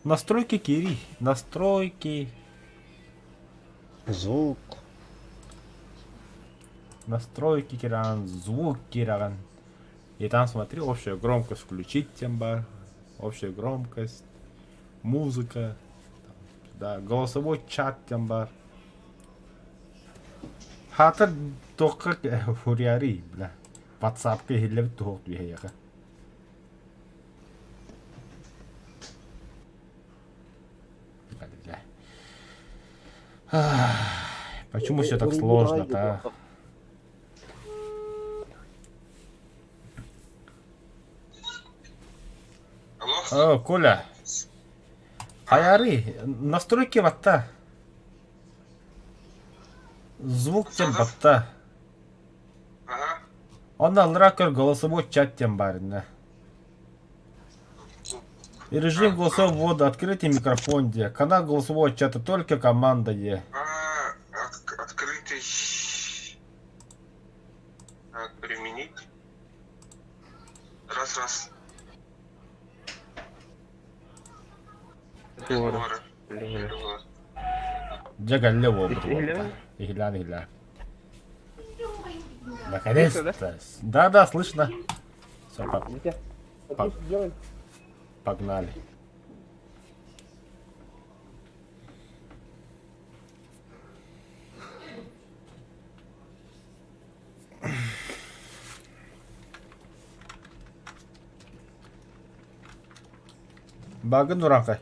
Настройки киирии. Настройки. Звук. Настройки кираҕын, звук кираҕын. И там смотри, общая громкость включить тем бар. Общая громкость, музыка, там, да, голосовой чат тем бар. Хатыр туохха фурьярий, бля. Ватсапка иһиллэбит туһуох түһэйэхэ. Бля. Почему все так сложно-то, а? Алло? О, Коля. Хайары, настройки ватта. Звук тем батта. Ага. Онно аллараа көр голосовой чат тем баарына. И режим голосового ввода, открытый микрофон где. Канал голосового чата только команда где. А, открытый. Применить. Раз, раз. Туора. Дьэ кэллэ буолбут уолта. Иһилээн иһилээн. Наконец-то. Да-да, слышно. Все, погнали. Багын уракай.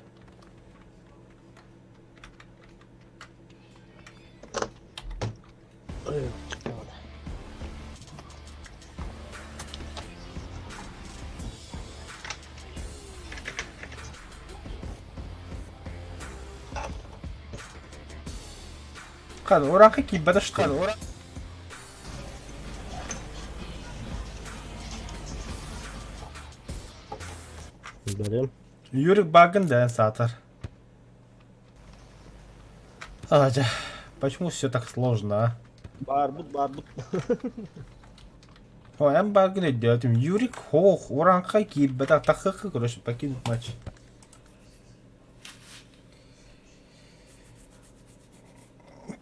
Хан уракай киирбэтэ что ли? Берем. Юрик Багын да саатар. А, дьэ, почему все так сложно, а? Баарбыт, баарбыт. О, эн бааргын өйдөөтүм. Юрик Хох, урааҥхай киирбэтэх, тахыахха короче, покинуть матч.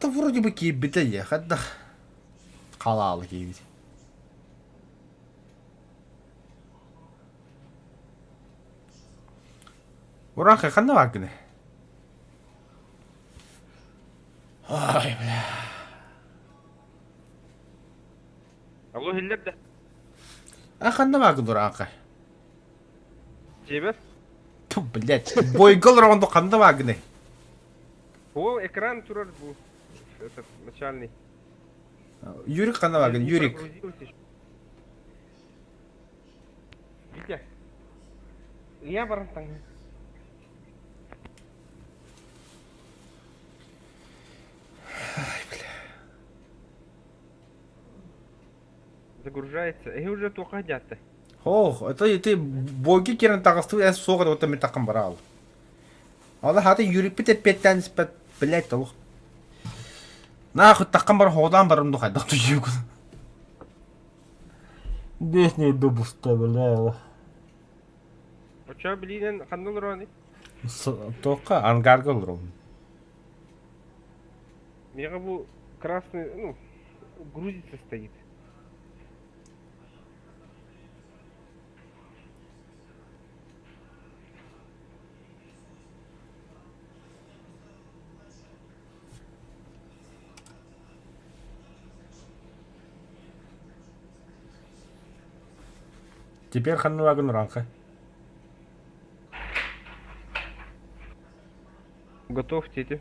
Да вроде бы киирбитэ дии, хайдах халаалы киирбит. Урааҥхай ханна бааргыный? Ай, бля. Алло, иһиллэр да? А ханна бааргын урааҥхай? Дьиэбэр. Ту, блядь, бойга олороҕун ханна бааргыный? О, экран турар бу. Этот, начальный. Юрик ханна бааргын, Юрик. Витя. Я баран таҥна. Ай, бля. Загружается. Эһи уже туохха дьаатта. Ох, это ты боги кирен таҕыстыбыт эн суох это мен таххан бараал. Ала хата Юрикпит эппиэттээн испэт, блядь, олох. Нахуй таххан бар хоҕудаан барым ду хайдах түйүүгүн. Здесь не иду буста, бля. Оччо билиинэн ханна олороҕуный? Туохха ангарга олоробун. Миэхэ бу красный, ну, грузится стоит. Теперь ханнылагын ураҥхай. Готов, тетя.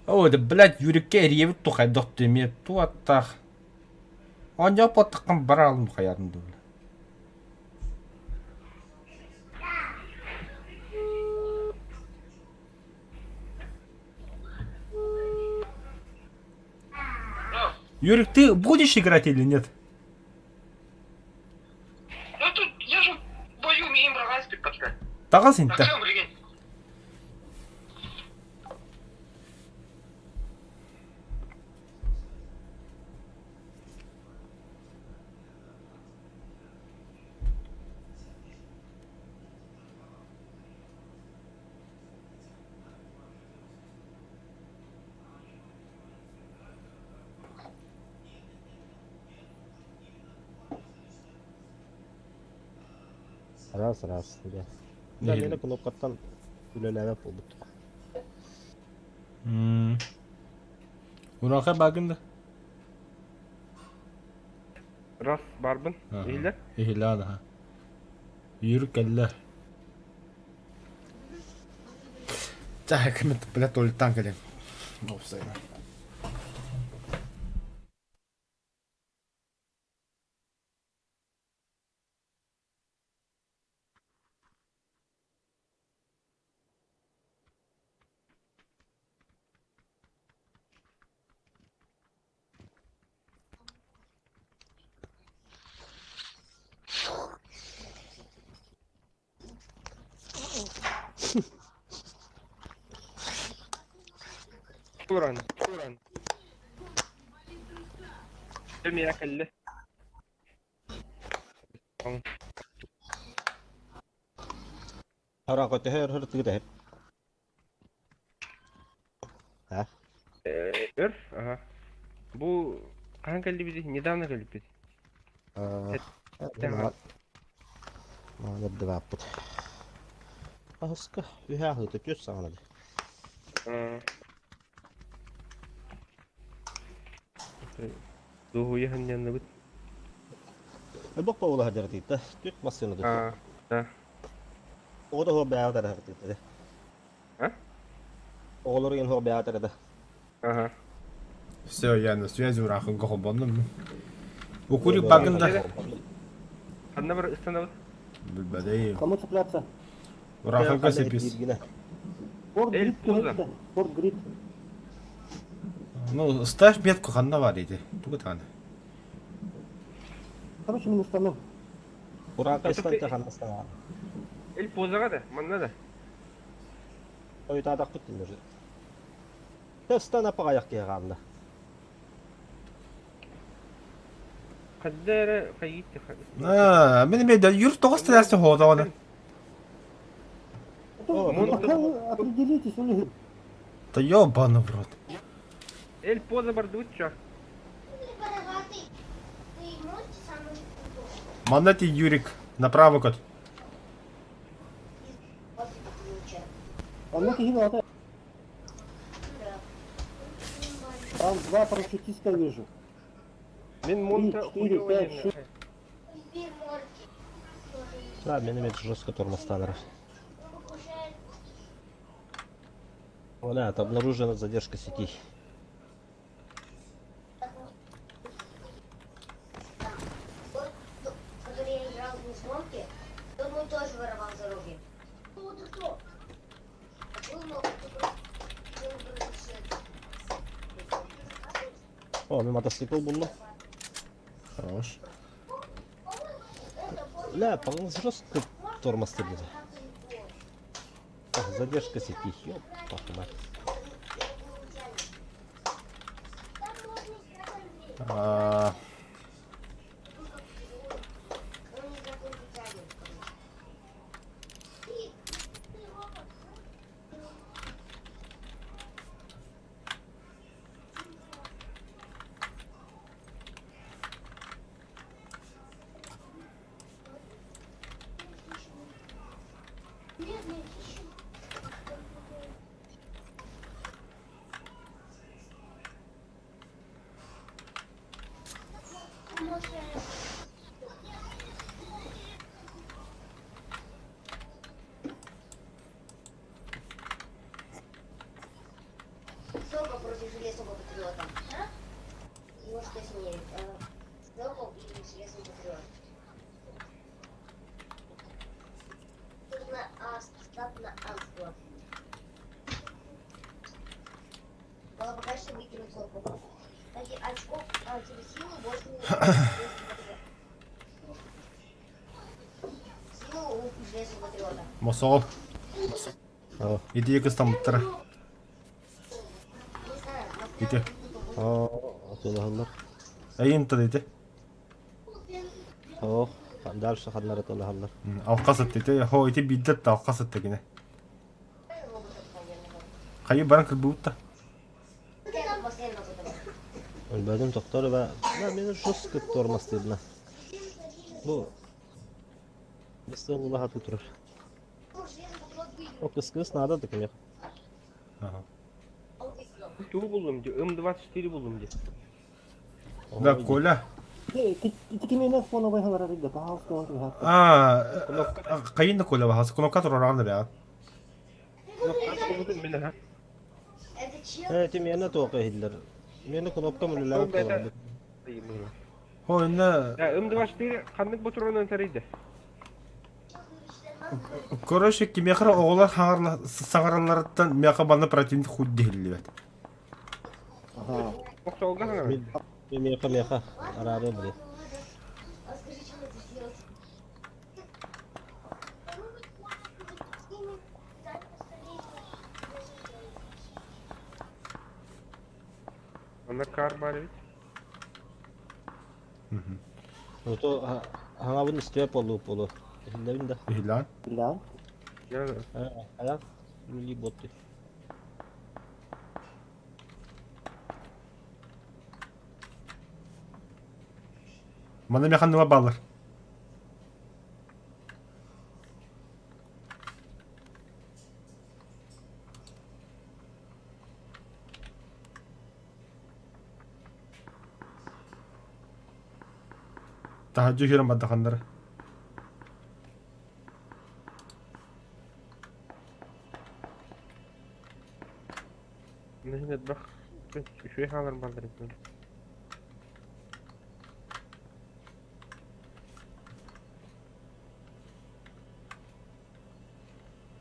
Оо, да, блядь, Юрикке эрийэбит ту хайдах эмиэ ту аттаах. Оонньооппоттаххын бараалын хайаатын дуу. Юрик, ты будешь играть или нет? Ну тут я же в бою миим браҕаспит патка. Таҕыс интэ. Тахсам билигин. Раз, раз, да. Да, мені кнопкаттан үлэлээбэт буолбут. Урааҥхай бааргын да? Раз баарбын. Иһиллэр? Иһиллээн аха. Юрик кэллэ. Чэ, кимит, блядь, туалеттан кэлин. Офсайна. Туран, туран. Миэхэ кэллэ. Хараҕа төһө өр ытыгыт А? Өр, ага. Бу хаһан кэллибит? Недавно кэлбиппит. Эрдэ Аһыска үһэ аһыыта түөрт саҕана Дуоһуйа сынньанныбыт. Элбэх буола сылдьар Түөрт массыына А, да. Оҕото суох бэйэҕэ тарыһар А? Оҕолору иһин суох бэйэҕэ тарыда. Ага. Все, я на связи, урахын холбоннум. Укури багында. Ханна бар ыстанабыт? Билбэдэй. Кому цепляться? Урахынга сепис. Порт Эль Грид Пузо. киһитэ. Порт Грид. Ну, ставь метку ханна бар иди. Тугу таны. Короче, мин ыстанным. Урака ыстанта ханна Эль Позаға да, манна да. Ойутаатахпыт дилер. Тестан апаҕайах киһи хаалла. Хадда эрэ хайыытты. А, мен мен юр тоғыз тәсі хода Пока вы определитесь, у них Да ёбаный в рот. Эль Поза бардыбыт чё? Манна ти Юрик, направо кот. Онно киһи баҕата. Там два парашютиста вижу. Мин Монта 3, 4, 5, 6. Да, мен эме жестко тормозтаныр. О, да, это обнаружена задержка сети. Который я играл в гонки, тот мой тоже воровал дороги. Ну ты кто? Был много, О, мен мотоцикл булла. Хорош. Ля, по-моему, жестко тормоз dedi. А, задержка сети, ёп, вашу мать. А, Сокол против железного патриота. Его что сильнее? Сокол или железный патриот? Тут на А, стат на А склад. Было пока что выкинуть сокол. Кстати, очков, а, тебе силу больше не Силу у железного патриота. Мосол. О, Иди кыстамыттара. Не знаю, Ити. о, атылаһаллар. Айын та дети. О, дальше ханнар атылаһаллар. Алқас ат дети. Хо, ити биддет та алқас ат дегене. Хайы баран кырбуутта. Өлбөдүм токтор ба. Да, мен жестко тормоз дедина. Бу Быстро лаха турар. О, кыс-кыс надо так мне. Ага. Тугу буллум ди, М24 буллум ди. Да, Коля. Ити кимиэнэ фоновай хаҥарар да, пожалуйста, он туһа. А, кайын да Коля бахас. Кнопка тураран да бя. Кнопка мин аха. Это чел? Э, ти мені тоқы хиллер. Мені кнопка мүлеләп турар. Хо, инна Да, М24 ханнык ботуронун тарыйды. Короче, кимехра оҕолор саҥаралларыттан миэхэ манна противник худ диһиллибэт. Ага. Оксолга хаҥара. Меха меха арары били. А скажи, что надо сделать? Ана кар бар бит. Ну то хаңабын истеп болу болу. Хиллерин да. Иһиллээн. Билан. Да, А, а, рули боты. Манна механныма бааллар. Таһырдьа үһүөрэн бардаханнара. Мин элбэх үчүгэй хаалар баллар эбит.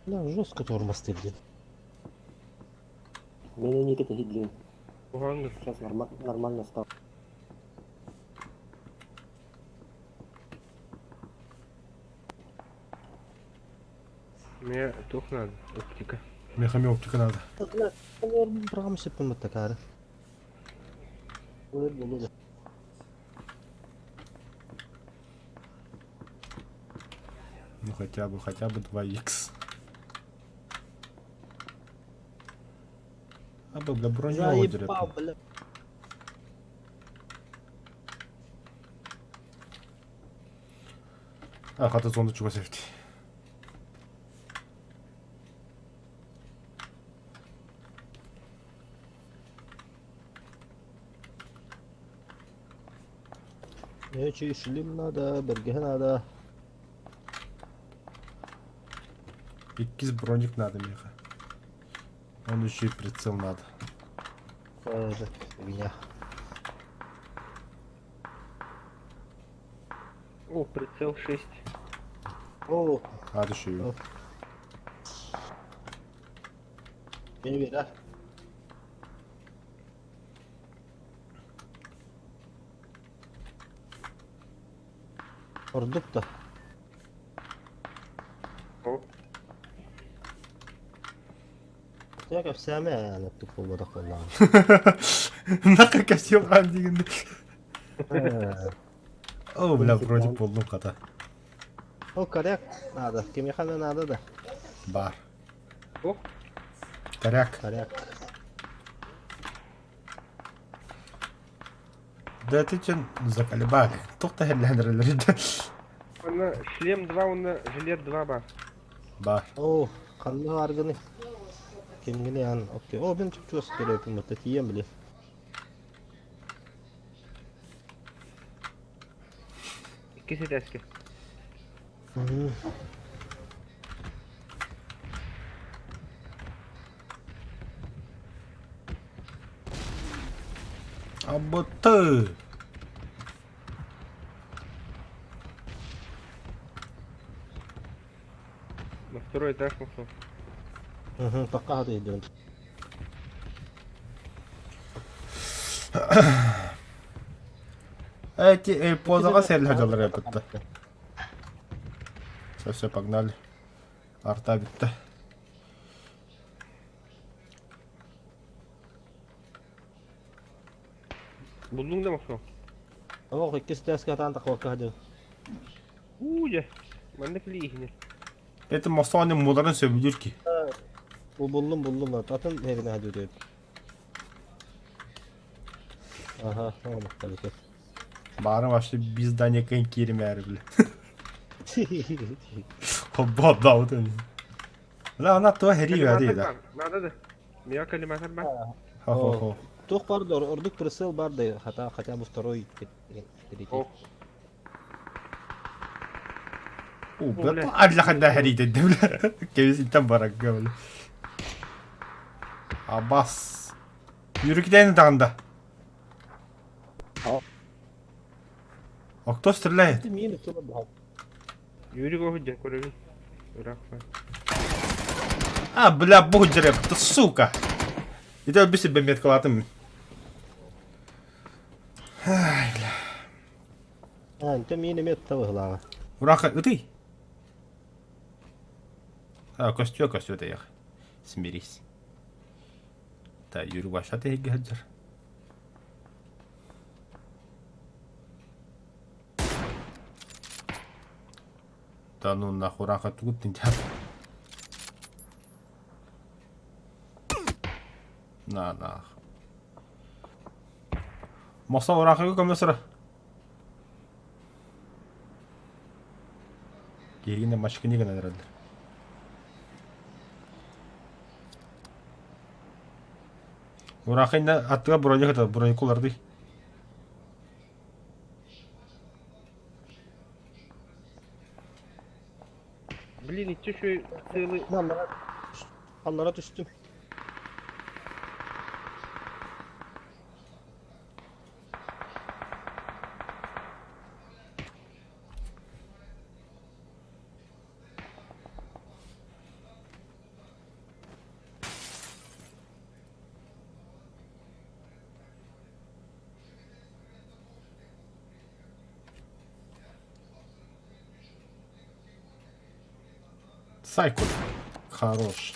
Да, жестко тормоз ты, блин. Меня Никита Гидлин. Уһаҥҥын. Сейчас нормально стал. Мне туох надо, оптика. Миэхэ эмиэ оптика надо. Программа сөппүн такары. Ну хотя бы 2х. А бы для броню Заебал, бля. А, хата зонда чугас эбит. Нече шлем надо, бэргэһэ надо. Иккис броник надо миэхэ. Он еще и прицел надо. Тоже фигня. О, прицел 6. О, А, еще и... О. Бери, да? Ордук да. О, Я кэпсээмэ аны тук буолбатах буоллаҕым. Нахуй костюм дигин. О, бля, вроде буллум хата. Ол коряк надо, кимиэхэ да надо да. Бар. О. Коряк. Коряк. Да ты че заколебали. Туох да Она шлем 2, он жилет 2 ба. Бар. О, ханна аргыны. Кимгини ан, окей. О, мин чуп-чугас көрөпүн бата тиийэн били. Иккис этээскэ. Аботы. На второй этаж пошел. Мгм, пока ты идем. Эти позаға сәл хажалар эпетті. Все, все, погнали. Арта битті. Булдуҥ да мохсоо? О, иккис этээскэ атаан тахвакка хадьын. Уу дьэ. Манна кили иһинэ. Это мосоны муларын сөбүлүүр ки. Бу буллум буллум. Атын herine hadi ödeyip. Aha, tamam tabii ki. Бары вообще бездание кирмәр бile. Хобба да вот. Ла она то хери вади да. Надо да. Мия коллиматор бар. Хо-хо-хо. Туох бар да, ордук прицел бар да, хотя, хотя бы второй, третий. О, О, бля, адла ханда хери деді бля. Кебес иттен барак бля. Абас. Yürü тағында. А кто стреляет? Ты мины кто брал? Юрий Гоходя, көрөбүн. Ыраах. А, бля, буджереп, ты сука. Это би себе меткалатым. Ай, бля. А, ты мины мет того глава. Ураха, ты. А, костю, костю, ты ях. Смирись. Та, Юрий Ваша, ты гаджер. Да ну нахуй, раха, тут ты. На, на. Мохсо ураахыга көмө сыра. Киһигинэ мачкыны гынан эрэллэр. Ураахыйна аттыга броня кытар, броньку улардый. Блин, иччи үчүгэй сыалы Аллара, аллара түстүм. Сайкл. Хорош.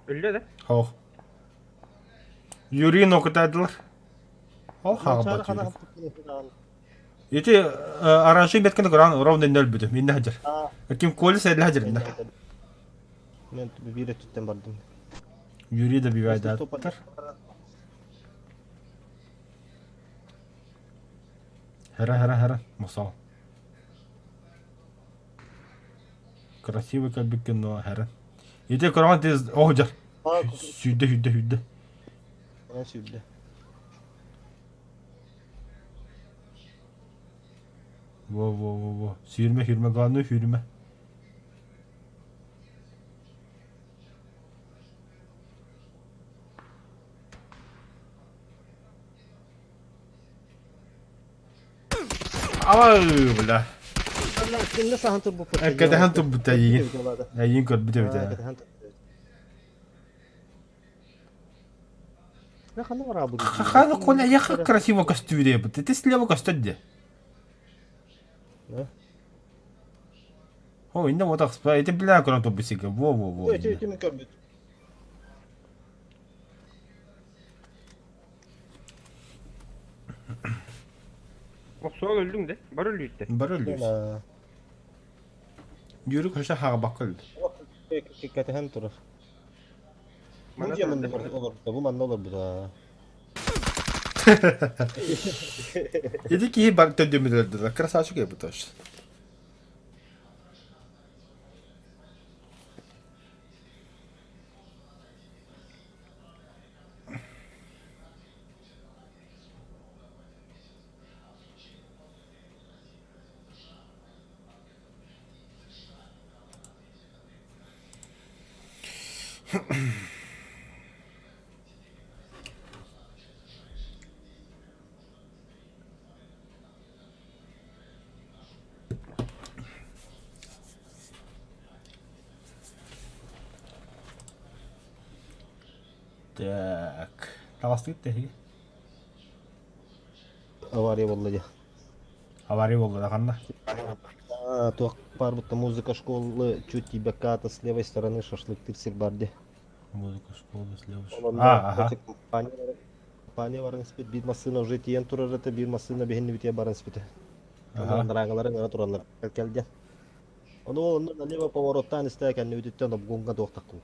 өллө да. Хох. Юрий нокутаадылар. Ол хаалбат Юрий. Ити аранжи метканы көрөн ровно нөл бүтүм. Инне хадыр. Ким Коля сәйле хадыр инне. Мен биир өттүттэн бардым. Юрий добивайдаттар. Хара хара хара. Мосал. Красивый кэлбиккин но хара. Ити көрөҕүн тиз оһ дьар. Сүүрдэ сүүрдэ сүүрдэ. Сүүрдэ. Во во во во. Сүүрмэ сүүрмэ главное сүүрмэ. Ай, бля. Кимне саһан турбуппут? Кэтэһэн турбут эйигин. Эйигин көрбүт эбит ээ. Кэтэһэн турбут. Ханна бараабыт? Хана Коля, я как красиво көстүүрэ бут. Ты слева көстөр де. Да. О, инне вот ахспа, эти бля көрөн турбут сигэ. Во во во. Эти эти көрбүт. Охсуон өллүҥ да? Бар өлүүттэ. Бар өлүүс. Юрий көшө хаҕабакка өлдү. Кэтэһэн турар. Бу дьиэ манна олорбута, бу манна олорбута. Ити киһи бар төдүмүн өлдүлэр. Красавчик эбит тоже. Так. Таҕыстыгыт тэһиги. Авария буолла дии. Авария буолла да ханна? А, туох баар будто музыка школы чуть тиийбэккэ аата с левой стороны шашлыктыыр сир баар дии. Музыка школы слева. Онно А, ага. компания компания баран испит биир массыына уже тиийэн турар этэ биир массыына биһиннибитигэр баран испитэ. Ага. Анарааҥыларын ыра тураллар кэлдиэн. Ону ол онно налево повороттаан истэ кэннибититтэн обгонга туохтахпын.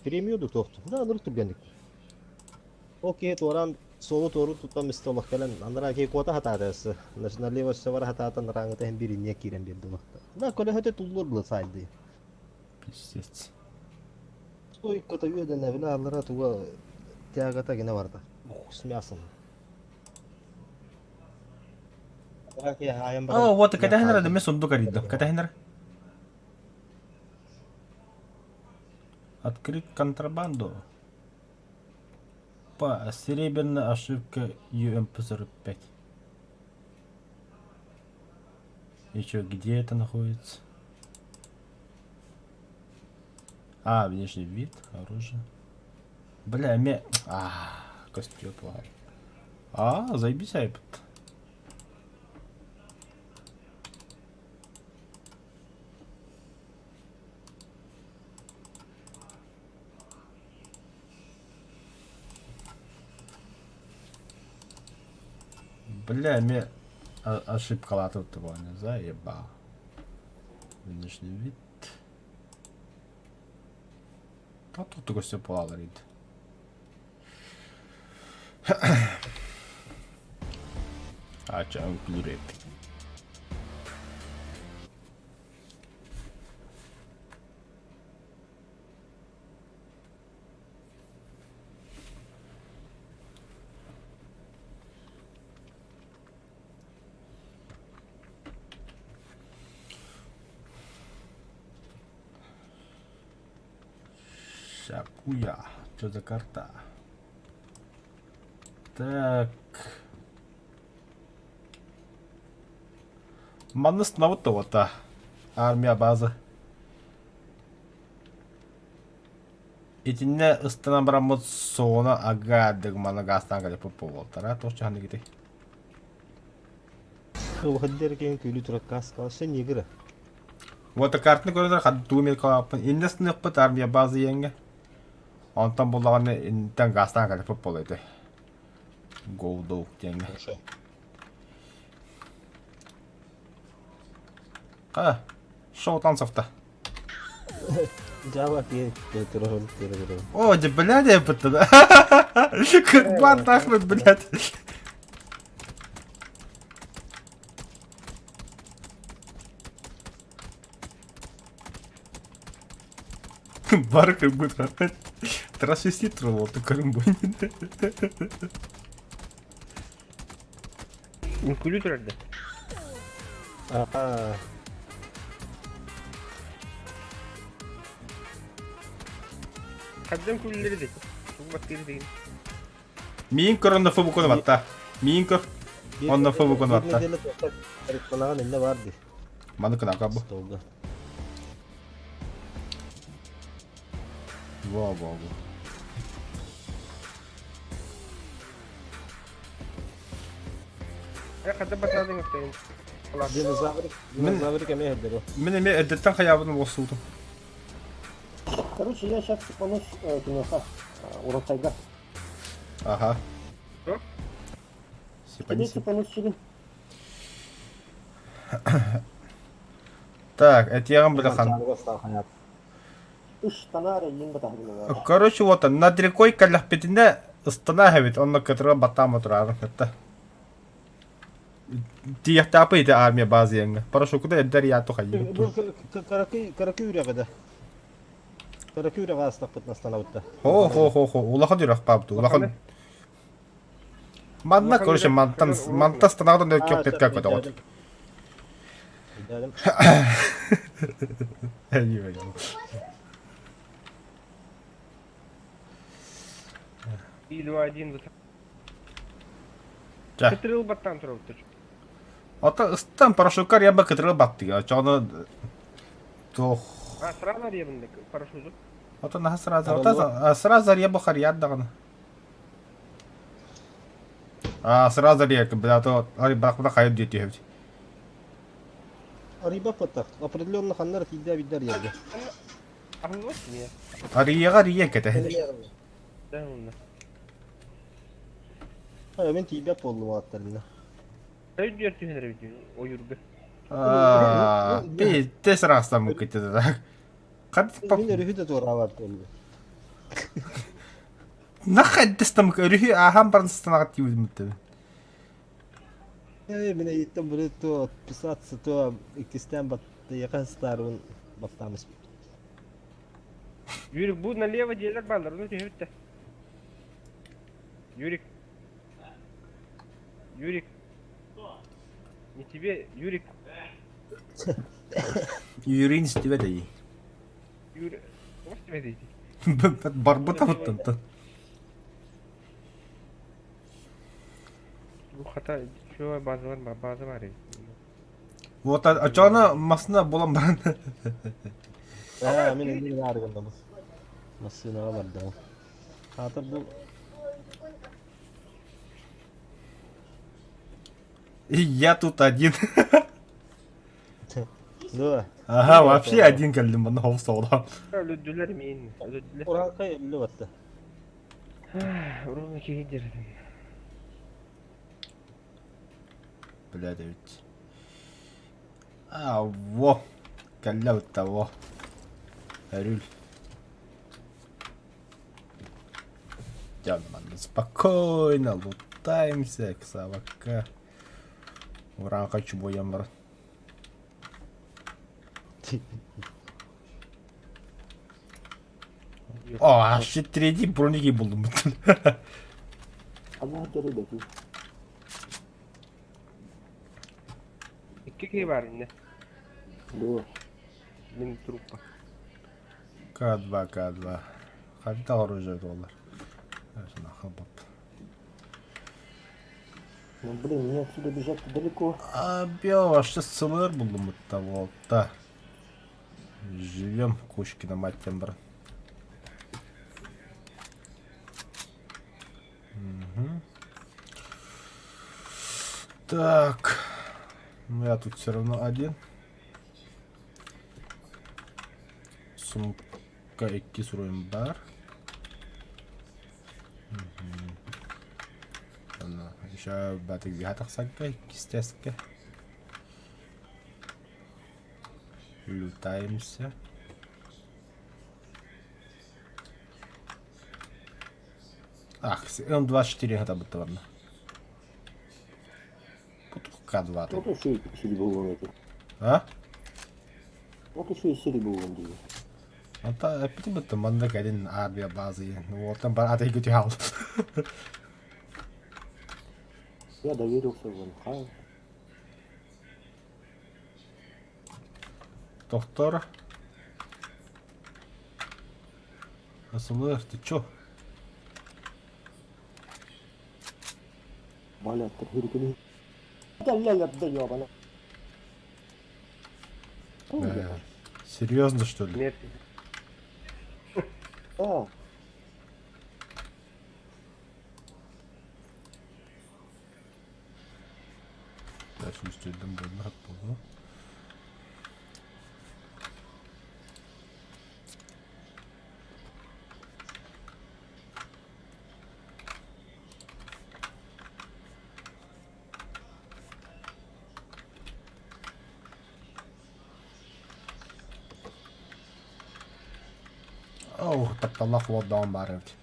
Премию да туохту. Да ынырык түргэнник. Ол киһи туораан суолу туору туттан истэ олох кэлэн анараа киһи куота сатаата өссө. Налево өссө бара сатаата анарааҥыта иһин биир инньэ киирэн биэрдэ олохто. Да көлөһөтө туллуор было саайды. Пиздец. Стойката үөдэнэ бile аллара туга тягата гына барда. С мясом. О, вот кэтэһэн эрэ мен сундук арыйдым. Кэтэһэн эрэ. Открыть контрабанду. По серебряная ошибка UMP45. И чё, где это находится? А, внешний вид, оружие. Бля, ме... А, костюм плохой. А, заебись, айпад. Бля, ме ошибкалаатыбыт буолан заебал. Внешний вид. Туту көстө буолалар ид. Ача үҥкүүлүүр эбит. Сакуя. Что за карта? Так. Манна становыт тоҕота. Армия база. Итиннэ ыстанан бараммыт соҕуна агаадык маны гаастаан кэлиппит буолуохтара. Туох чаһаныгыты? Кылбаһыддер киһин күлүү турар каска вообще не игра. Вот картаны көрөр хат туумел калааппын. Иннэ сыныахпыт армия база иэҥҥэ. Онтон буллаҕына интэн гаастаан кэлиппит буолуо этэ. Голдоук диэҥҥэ. Хорошо. Ха, шоу танцев-то. Java киһи турар турар. О, да блядь, я это. Курбан нахуй, блядь. Бар как будто. Трансвестит тролл, ты корымбой. Үҥкүүлүү турар да. Аа. Хаддам күллэри дии. Тугу баттыыр дигин. Миин көр онно фубукуну батта. Миин көр онно фубукуну Биир батта. неделя туохтар тарифтанаҕын иннэ баар дии. Маны кынака бу. Столга. Во, во, во. Э хадда баттаадыҥ өттөйүн. Динозаврик, динозаврик эмиэ иһэллэр. Мин эмиэ эрдэттэн хайаабытын уоссуутум. Короче, я сейчас цепанусь киноха, Уротайга. Ага. Что? Тебе цепанусь сюда. Так, этиэҕим бляхан. Ыштанаар эйиин батаһыгын Короче, вот над рекой кэллэхпитинэ ыстана эһэбит, онно кытыран баттаан отурарын кытта. Тиийэхтээппит ити армия базыйаҥҥа. Парашюкуда эрдэр яату хайыыбыт. Бу Каракы Каракы үрэҕэ да. Каракы үрэҕэ астахпыт настанабытта. Хо хо хо хо улахан үрэх баабыт улахан. Манна короче мантан мантан станаҕытын өркөх петка көтөҕөт. Өйдөөдүм. 3, 2, 1, Чэ. Кытырыл баттаан турабыттар. Ото ыстан парашюккар яба кытырыл баттыга. Чону туох. А, сразу арьябын парашюту. Ото наха сразу. Ото сразу арьяба харьяр даҕаны. А, сразу арьяка, бля, то ари бакпына хайып диэти түһэбит. Арыйбат баттах. Определенно ханнар тиийдэ бидер yerге. Ахлыбат не? Арыйаҕа арыйа кэтэ. Да, онно. Ха, мен тиийбэт буоллум ааттарына. Өйдүөр түһэн эрэбит ойуурга. Аа, би тес растам кытта да. Хат Мин өрүһү да туораабат буоллум. Нахаддестам өрүһү ааһан баран станаҕа тиийбит. Э, мин эйиттэн бары то отписаться, то иккистээн баттыйака старун баттаамыс. Юрик, бу налево дьиэлэр бааллар, ону түһэбит да. Юрик. Юрик. Не тебе, Юрик. Юрин истибэт эйи. Юрик. Тоҕо истибэт эйи? Барбыта буттан. Бу хата чё базалар база бар эбит. Вот очоно масына булан баран. Аа, мин иннин аарыгындамыз. Массыынаҕа бардым. Хаатар бу Я тут один. Да. Ага, вообще один кэллим манна хол соҕолоон. Өлөдүлэр миин, өлөдүлэр. Урааҥхай өллө батта. Урууна киһи дьэрэтин. Блядь, эбит. А, во. Кэллэ бытта, во. Өрүл. Идем, спокойно лутаемся, ксавака. Уран хочу боем бар. О, вообще третий броники булдум. Она ребята. Икки киһи баар иннэ. Дуо. Мин труппа. К2, К2. Хайдах оружие буолар? Ну блин, мне отсюда бежать-то далеко. А, вообще сылыр булдум вот да. Живем, Кошкина мать тем, Угу. Так. Ну я тут все равно один. Сумка икки суруйум бар. Еще батык зиха тахсакка, иккистээскэ. Лутаемся. Ах, М24 это бытоварно. К2 Вот еще и серебро эти. А? Вот еще и серебро вон Онта эппитим бытты манна кэлин армия базы. Уолтан бар ата икки хаал. Я доверился в МХ. Доктор. Асылыр, ты чё? Валя, ты Да ля да ёбана. Серьезно, что ли? Нет. Да. Дальше үстүдэн буолла буолуо. Оо, тапталлаах уолдаҕым баар эбит.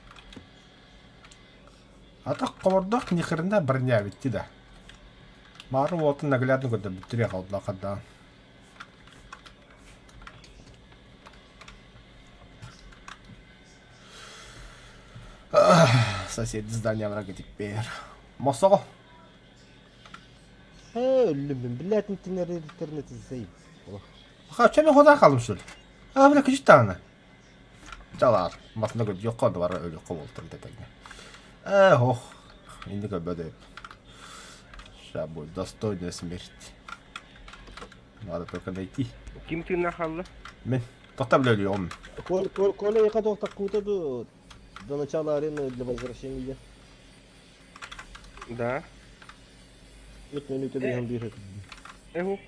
Атах хобордоох ни хрена броня эбит да. Маары уотун наглядно көрдөрбүттэр хаалла Сосед здания врага теперь. Мосоҕо. Ээ, өллүм мин. Блядь, интернет иззей. Ха, чем хода хаалым что ли? А, бля, күчүт даҕаны. Чалаар, масына көрдүөххэ бары өлүөххэ буолтар тэтэҥҥэ. Эх, ох, инник өлбөт Сейчас будет достойная смерть. Надо только найти. Ким тыыннаах хаалла? Мин. Тоқта бля өлүөҕүм. Коля, я хотел такую-то до начала арены для возвращения. Да. Үт минуты деген бир. Эһук,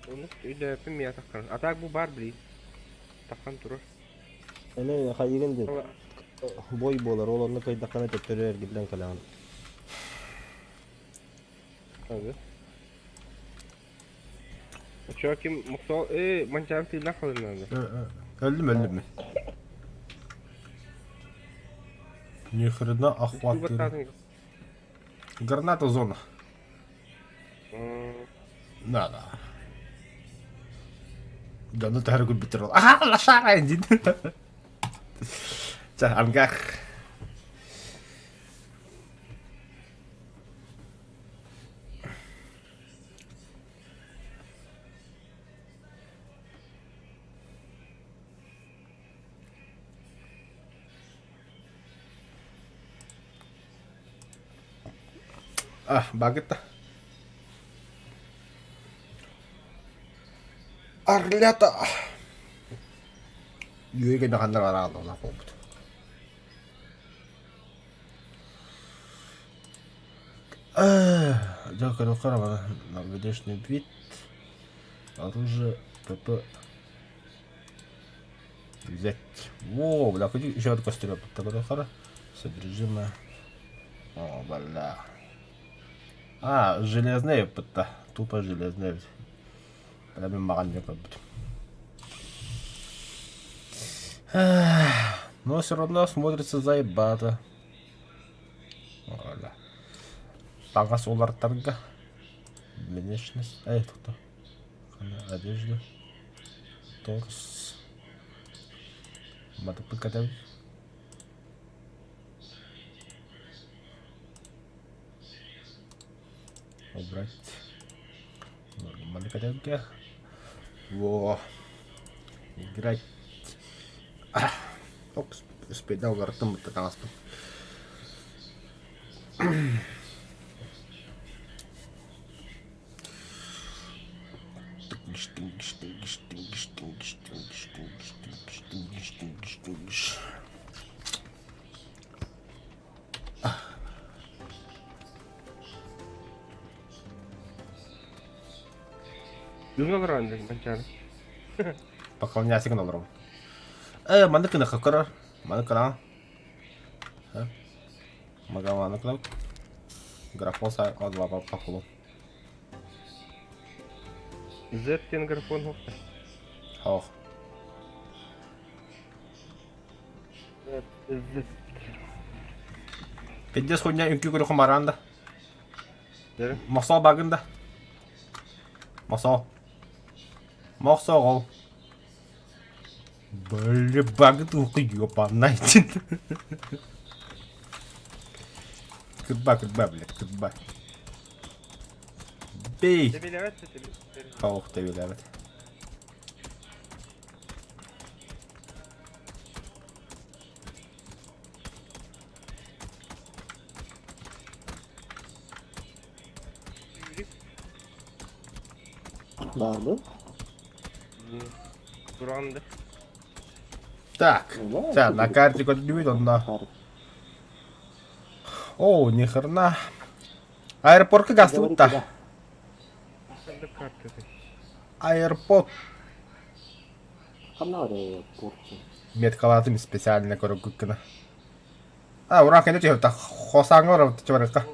ону өйдөөппүн миэ таххан. А так бу бар блин. Таххан турар. Эне хайыгын ден. Бой болар, ол онны кайдакана төттөрү эргиллэн кэлэҕин. Ага. Чё ким муксол э манчаары тыыннаах хаалын надо. Өлдүм, өлдүм мин. Ни хрена охват. Граната зона. Надо. Да ну тахар күлбүттэр ол. Аха, лошара дин. Ча, ангах. А, багетта. Орлята. Үөгэ ханна бараалла буолбут. Дьэ көрүөххэ внешний вид, оружие, ПП взять. Во, бля, еще одну кастрюлю көрүөххэ Содержимое. О, бля. А, железная бытта. Тупо железная эбит. Бля, мин маҕан диэн көрбүтүм. Но все равно смотрится заебато. Таҥас уларытарга внешность эй тохто одежда торс матыппыт кэтэбин убрать маны кэтэргэ во играть Оп, успейда уларыттым бытта таҥаспын. Тыгыш, тыгыш, тыгыш, тыгыш, тыгыш, тыгыш, тыгыш, тыгыш, тыгыш, тыгыш, тыгыш. Бүгүн олорон Манчаары. Поклоняйся гына олоробун. Э, маннык гына көрөр. Маннык гына. Магаваны кылабыт. Графон сай одва пакулу. Z диэн графон хуохта. Ох. Z. Пиздец хуйня үҥкүү көрүхүм бараан да. Мохсоо багын да. Мохсоо. Мохсоҕол. Бля, багы тухы ёбанай. Кырба, кырба, блядь, кырба. Бей! Тэбилээбэт Ох, тэбилээбэт. Барды. Туранды. Так, Ча, на карте көрдүбүт онно. О, ни хрена. Аэропортка гастыбыт да. Аэропорт. Ханна аэропорт? Меткалаатым специально көрөгүк гына. А, уран кэнэ түһүп хосааҥҥа барабыт чабарыкка.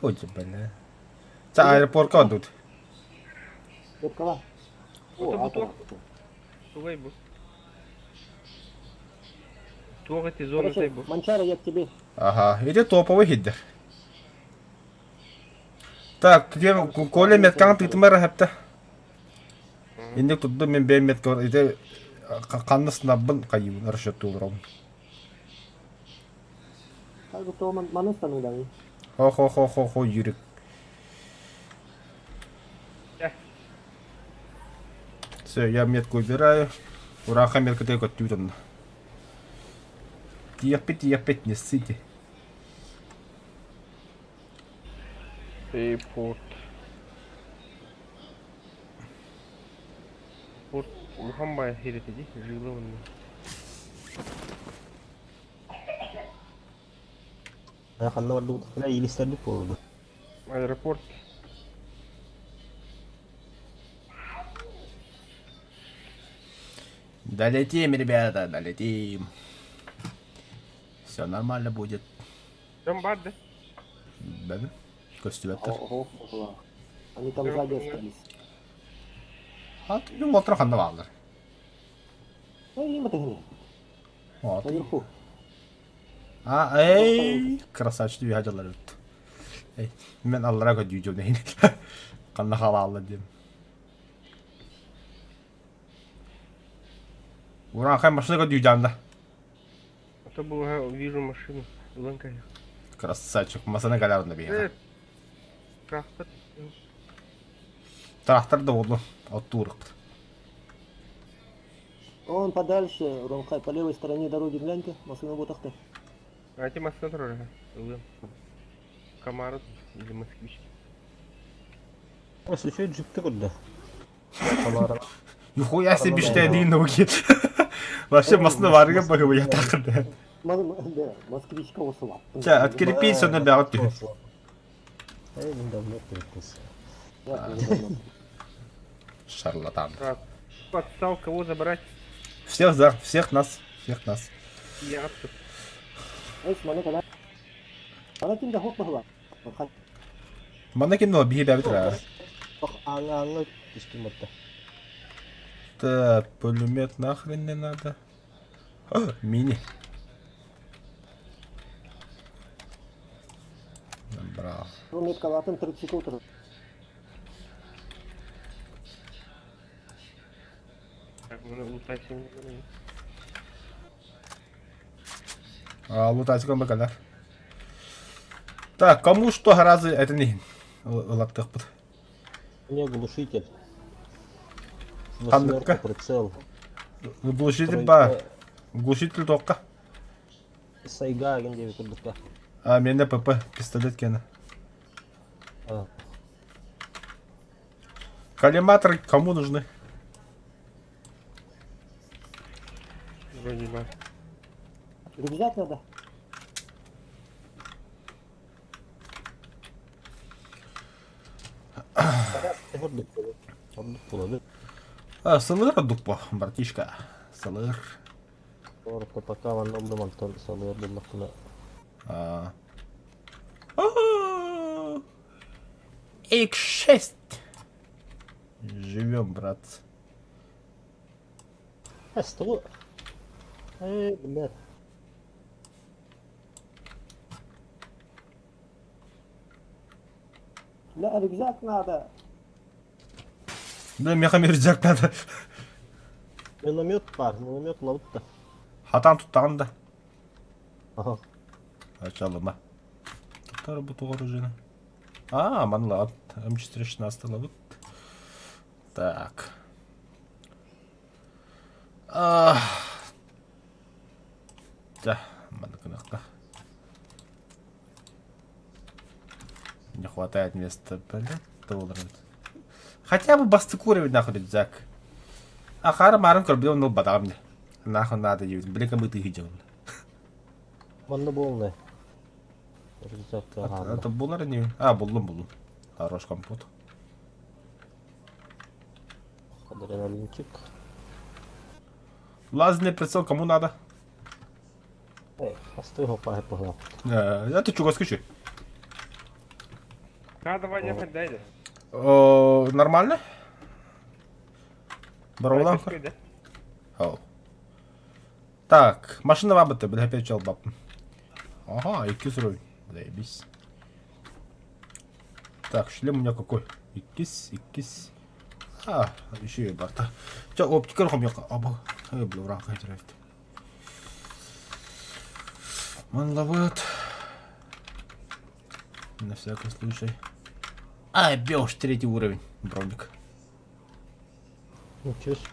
Ой, бля. Ча аэропортка барбыт. Меткала. О, Тугай бу. Туох эти зоны Короче, бу. Манчара, я к тебе. Ага, ити топовый хиддер. Так, кем Коля меткаҥ тыытыма эрэ хэптэ. Инник турдум мин бэйэм метка ити ханна сынаббын хайыыбын расчеттууларым. Как бы то маны стану Хо-хо-хо-хо-хо, Юрик. Все, я метку убираю. Ураха метка ты көттүүт онно. Тиэхпит, тиэхпит, не ссыте. Порт. Порт улахан баайа сирэтэ дии, жилы онно. Ханна бардыбыт иилистэрбит буолла. Аэропорт. Долетим, ребята, долетим. Все нормально будет. Дьон баар да? Да? Көстүбэттэр. Ого, ого. Они там сзади остались. А ну уолтар ханна бааллар. Ну, мимо ты гни. Вот. Наверху. А, эй, красавчик дүү хадьалар өт. Эй, мен аллара көдүү дьон Ханна халаалла диэн. Ураанхай машина көдүү дьаанда. А то было вижу машину. Ылан Красавчик, масана галярна биһиэхэ. Трактор. Трактор да буоллун, оттуурукпут. Он подальше, Ронхай, по левой стороне дороги гляньте, машина вот ахты. А эти машины тоже. Ылын. Камара или москвич. Слушай, джип куда? Нихуя себе мечтай ноги. Вообще масына барыга бахы я так да. Да, москвичка осыла. Ча, открепись, он бягат түһүн. Эй, мин давно открепился. Шарлатан. Так, подстал кого забрать? Всех за, всех нас, всех нас. Я Манна ким биһи бэбит ра. Аңа-аңа түстүм отта. Так, пулемет нахрен не надо. О, мини. Браво. Ну, меткалаатын 30 секунд. Так, маны лутайся не буду. А, лутайсыкан бакалар. Так, кому что гораздо это не ылаттыхпыт. Не глушитель. Ханныкка? Восьмерка прицел. Глушитель Тройка. ба. Глушитель тоққа. Сайга агын деп курдукка. А, менде ПП, пистолет кені. А. Коллиматоры кому нужны? Вроде бы. Рюкзак надо. Ордук болот. Ордук болот. А, сылыр дукпо, братишка. Сылыр. Ордукка пока ванна олдум антон салыр буллакына. А. О, X6. Живем, брат. Эстого. Эй, блядь. Бля, рюкзак надо. Да, мехамердяк надо. Миномет бар, миномет лабытта. Хатан туттаҕын да. Ага. Ачалыма. Туттар бу тоҕо оружиены. А, манлаат. М416 лабыт. Так. А. Да, маныкыныкка. Не хватает места, блядь, долларов. Хотя бы бастык уровень нахуй рюкзак. А хара марым көрбү он бадам. Нахуй надо ебать. Блин, мы ты видел. Манна болны. Рюкзакка Это булар не? А, булдум, булдум. Хорош компот. Адреналинчик. Лазерный прицел кому надо? Эй, асты хопа хопа. Это чего скажи? А, давай, не дай. Нормально? Баролан? Оу. Так, машина бабыты, бля, опять чел баб. Ага, иккис уровень. Заебись. Так, шлем у меня какой? Иккис, иккис. А, еще и барта. Че, оптика рухом Аба. Эй, бля, ура, хайдер. Манловат. На всякий случай. А, беж, третий уровень. Броник. Ничего себе.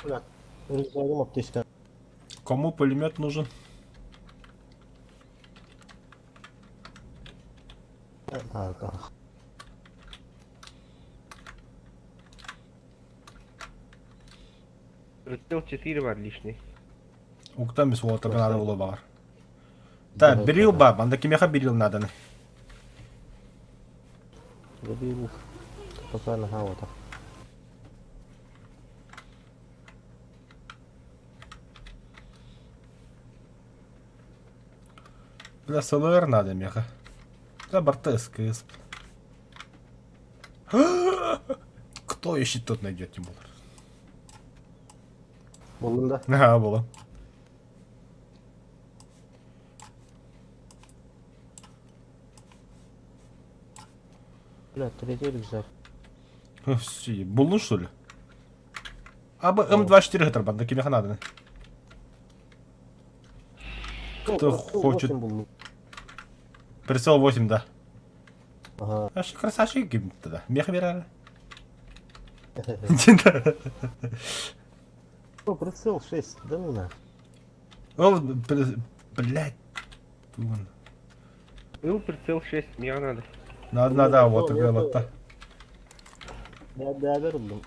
Бля, рюкзагым аптечка. Кому пулемет нужен? Так, а. Прицел 4 бар лишний. Уктан бис уотырга надо было бар. Так, берил ба, анда кимеха берил надо. Берил. Пока на хавата. Бля, СЛР надо меха. Да, барта СКС. Кто ищет, тот найдет, тем более. Булдум да. Ага, было. Бля, третий рюкзак. Буллун что ли? А Б М24 гытар банда кимеха надо. Кто хочет? Прицел 8, да. Ага. А что красавчик тогда? Меха берали. О, прицел 6, да ну на. Ол, блядь. Вон. Был прицел 6, мне надо. Надо, надо, вот такая лапта. Да, да, вердум.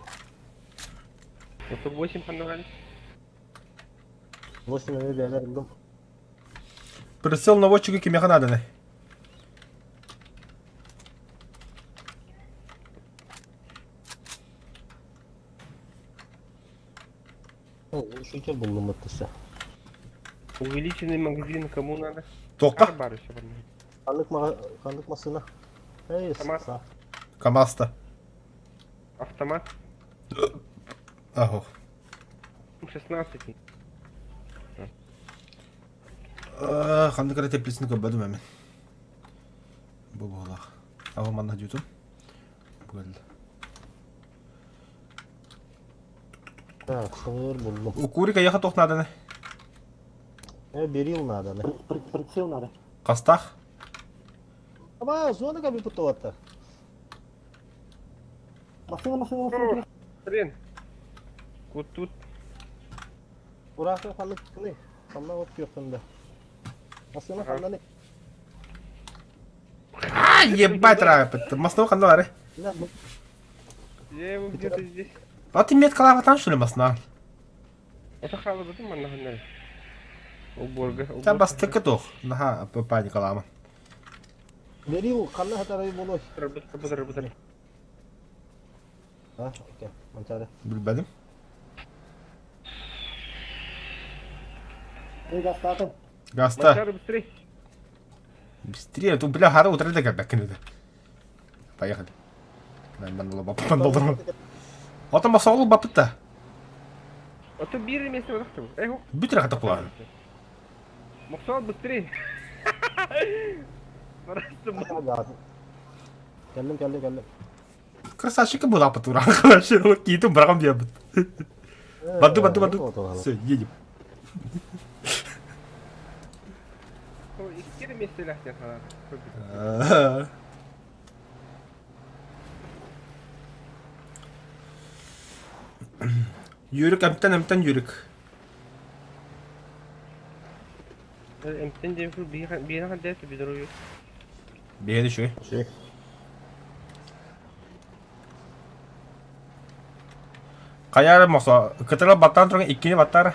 Это 8 понравились. 8 я вердум. Прицел наводчика кимеха надо. Глушитель буллум ыттыса. Увеличенный магазин кому надо? Тоқта? Бар еще бар. Ханнык ханнык массыына? Эй, КамАЗ. КамАЗ-то. Автомат. Ага. 16. Ханнык эрэ теплицаны көрбөтүм эмин. Бу буолах. Аҕа манна дьутум. Бу кэллэ. Так, сылыр буллум. Укурик эйиэхэ туох нааданы? Берил нааданы. Прицел надо. Хастаах? Аба, зона как бы путовата. Машина, машина, машина. Блин. Вот тут. Ураха ханнык кыны. Ханна вот күйөхтөнде. Масына ханнаны. А, ебать рапет. Маснова ханна бары. Я его где-то здесь. А ты меткалаах батан что ли масна? Это халабытым манна ханнары. Уборга. Та бастыкы туох. Наха паникалаама. Берил ханна хатарай болой. Бытыр, бытыр, бытыр. А, окей, манчары. Билбедим. Эй, гастаты. Гаста. Манчары, быстрей. Быстрее, тут бля хара утра да как Поехали. Ото масолу бапыта. Ото биир месте бодохтум. Эх, Бүтүрэ хата кулаан. Мохсоол быстрей. Просто Кэллим, кэллим, кэллим. Красавчика была потура. Хорошо, вот киту брагам бьет. Баду, баду, баду. Все, едем. Икки месте ләхтер халар. Юрик, әмтен, әмтен, Юрик. Эмтен дем шул бихен хәндә бидеру. Бейді шөй. Шөй. Каяр мосо, кытыра баттан турган иккини баттар.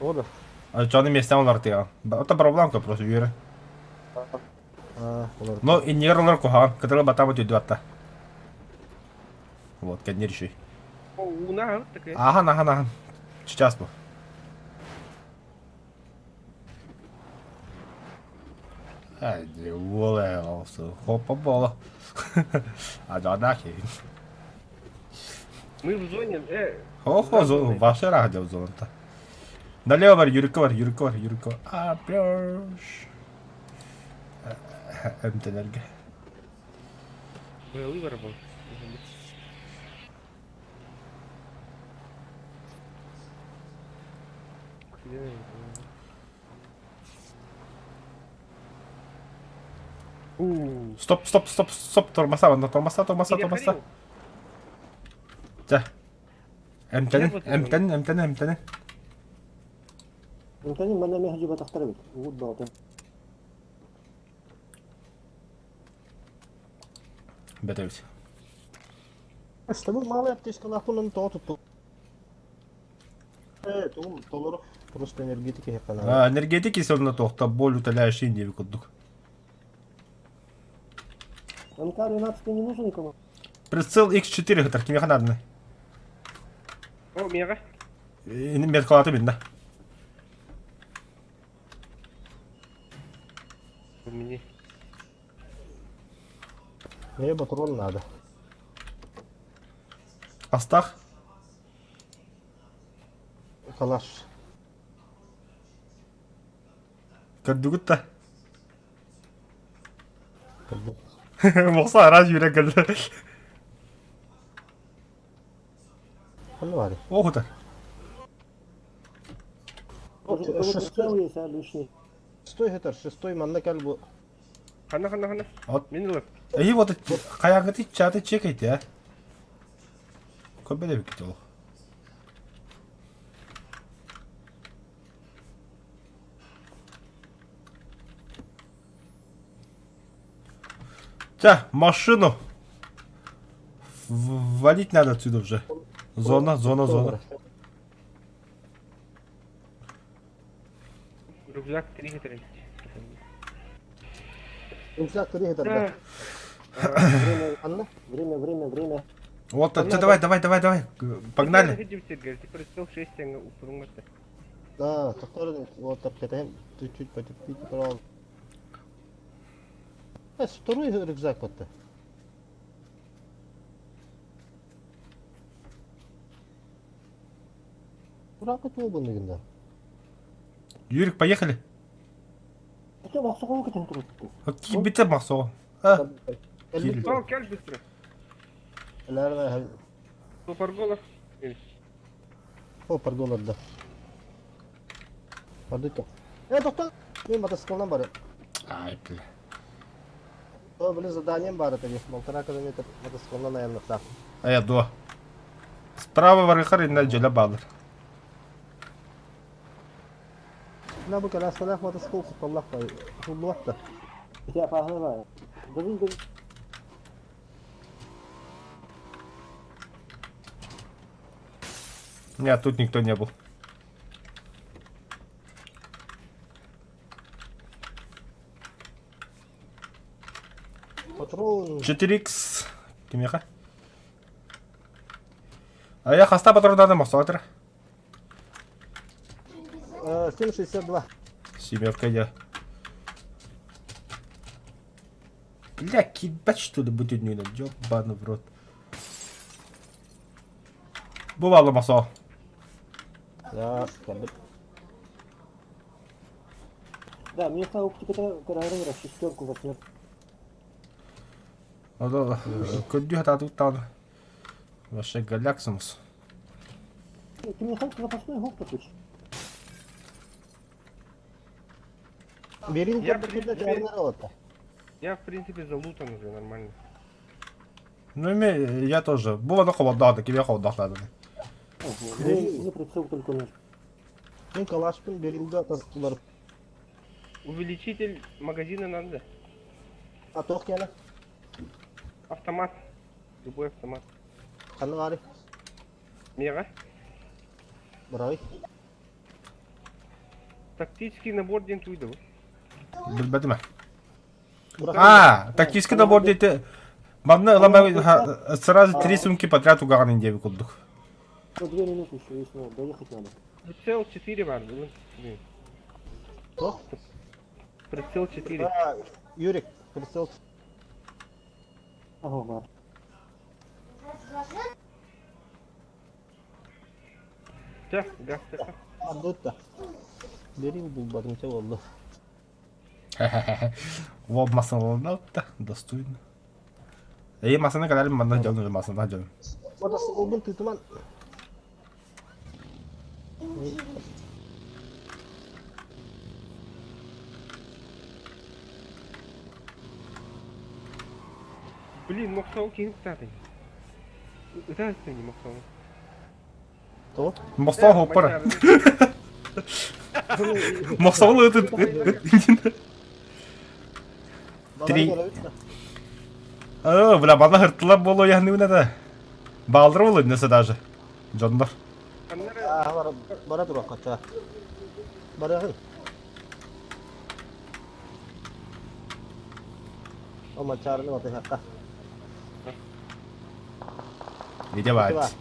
Ода. Чоны местен олар тыга. Ота проблемка просто юры. А, олар. Но иннигер олар кухан, кытыра баттан бут атта. Вот, кәднер шөй. Уна такая. Ахан, ахан, ахан. Сейчас бу. Ай, вола, olsun. Хопа бола. А да, да, Мы в зоне, Хо-хо, зону, ваша радио зона-то. Налево бар, Юрика бар, Юрика бар, Юрика. А, плюш. МТНРГ. Был выбор был. Стоп, стоп, стоп, стоп, тормоза, тормоза, тормоза, тормоза. Чэ. Эмтэнин, эмтэнин, эмтэнин, эмтэнин. Эмтэнин манна эмиэ сылдьыбатахтар эбит. Уут баҕата. Бэтэбит. Что малый аптечкалаах тоҕо тутту. Тугум толору просто энергетики хекана. Энергетики все равно тоқта боль утоляющий не курдук. МК-12 не нужен никому? Прицел X4 хытар кимиэхэ нааданы? О, мега. Меткалаты мин да. Мне. Мне патрон надо. Астах. Калаш. Көрдүгүт да. Мохса раз юрэ кэллэ. Ханна баар. О, хытар. Прицел есть, а, лишний. Шестой хытар, шестой манна кэл бу. Ханна, ханна, ханна. От. Мин ылып. Эйи вот каянгыты чаты чекайте, а. Көбеле бит ол. Тя, машину. Валить надо отсюда уже. Зона, зона, зона. Рюкзак 3 хитр. Рюкзак 3 хитр. Да. Время, Анна? время, время, время. Вот, давай, давай, давай, давай, погнали. Да, который вот так чуть-чуть потерпите, пожалуйста. Второй рюкзак вот-то. Ура, да. Юрик, поехали. Хотя махсоҕолу кэтэн турбут. Киирбитэ махсоҕо. А, Киирбит. Сол, кел быстро. Наверное, Супарголов. о, пардон, да. Пардыка. Доктор, мен мотоциклынан бары. Ай, бля. О, блин, заданием бары таги. 1,5 километр мотоциклынан аянлыкта. А я до. Справа варыхар инна дьөлө баалар. На бу коляскалаах мотоцикл кутталлах бай. Хуллуатта. Я погнала. Давай, давай. Нет, тут никто не был. Патрон. 4х. Кимиэхэ? А я хаста патроннада мохсоотыр. 7,62. Семерка я. Бля, кидать что ли будет не Ёбаный в рот. Бывало мохсоо. Да, кәлбит. Да, мне стало типа карарера шестерку восьмерку. Көрдүү хатаатыбыт даҕаны. Вообще галяксымыз. Ты мне сам запасной гол такой. Берин Я, көрдө в принципе- кәрнер алатта. Я, в принципе, залутан уже нормально. Ну ми я тоже. Бу аны хободдаҕа кимиэ хободдаахтаатым. Мне, мне прицел только нужен. Мен калашпын берилде атасылар. Увеличитель магазина надо. А тоқ кәне. Автомат. Любой автомат. Қаны ғары. Мега. Бұрай. Тактический набор ден туйды. Билбэтим. А, тактический набор дети. Манна ылама сразу три сумки подряд угаҕан индиэби курдук. Ну, 2 минуты еще есть, но доехать надо. Прицел 4 бар. Блин. Тоқ. Прицел 4. Юрик, прицел. Ага, бар. Ча, газ ча. Ардытта. Берил булбадым ча болду. Во масаланатта, достойно. Эй, масаны каларым манна дьон масана дьон. Мотоциклбын тытыман. Блин, мохсоҕо киһи кутаатын. Ытаастын не мохсоҕо. То? Мохсоҕо хоппара. Мохсоҕо ыт ыт. Три. Бля, манна хыртылар боло яхны да. Баалдыр боло несе даже. Дьоннор. А, бара тура кача. Бара. О, мачарны ваты хакка. Видя баат.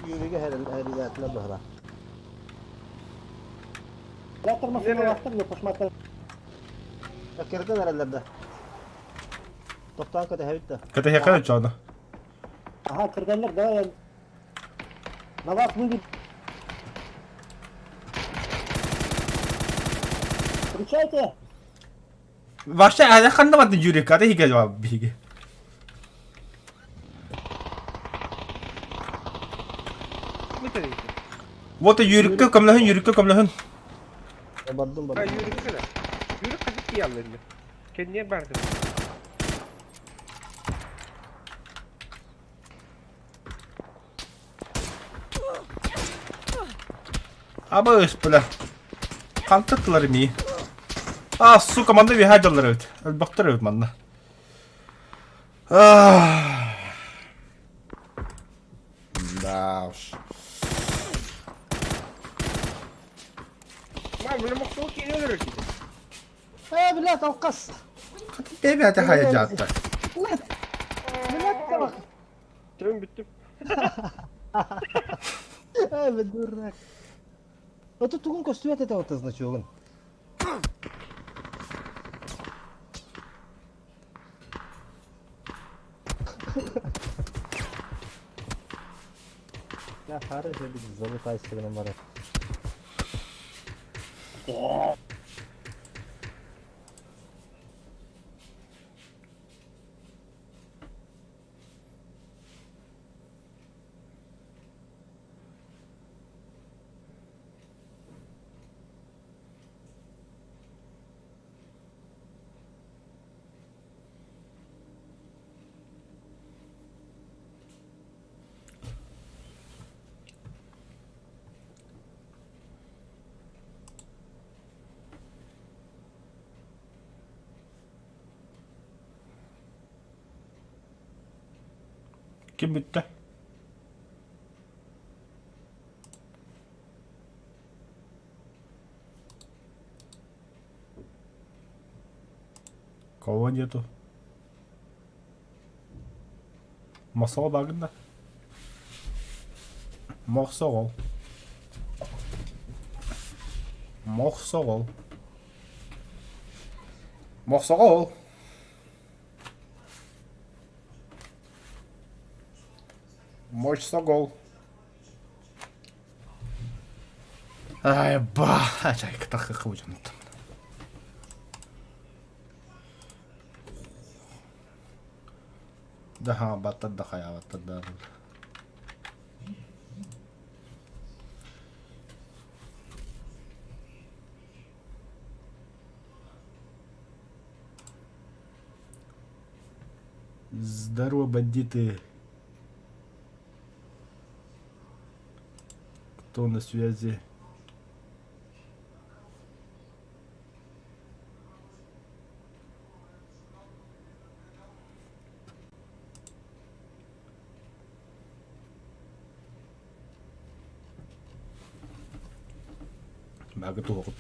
Юриге хәрәләтне бара. Я тормозил, я пошматал. Кирден хәрәләрдә. Тоқтан ката хәбитте. Ката хакка чоно. Ага, кирденлер, давай я на вас выведу. Встречайте! Вообще, а ханна бат Юрик, ата хиге жавап биге. Вот Юрикке көмлөһүн, Юрикке көмлөһүн. Бардым А, бардым. Юрик кele. Юрик хатып кияллы. Кенне барды. Абы бля. Кантыттылар ми. А, сука, манна би хадалар өт. Өлбөктөр өт манна. Да уж. Ма, бля, мохсоҕо киһи өлөрөр киһи. Э, блядь, алкас. Бэби ата хая жатта. Блядь, Өллүм бүттүм. Ай, вы дурак. А тут тугун көстүбэт этэ вот значогун. Я хорош, я буду залутайся на море. Ким бүттэ? Кого нету? Мохсоҕо баагын да? Мохсоҕол. Мохсоҕол. Мохсоҕол. Мочсогол. Ай, ба, Да, баттар да хайаабаттар да. Здорово, бандиты. Кто на связи? Бага туохут.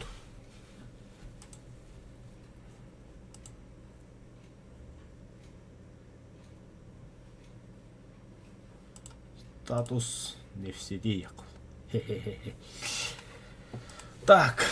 Статус не в сети Хе-хе-хе. Так.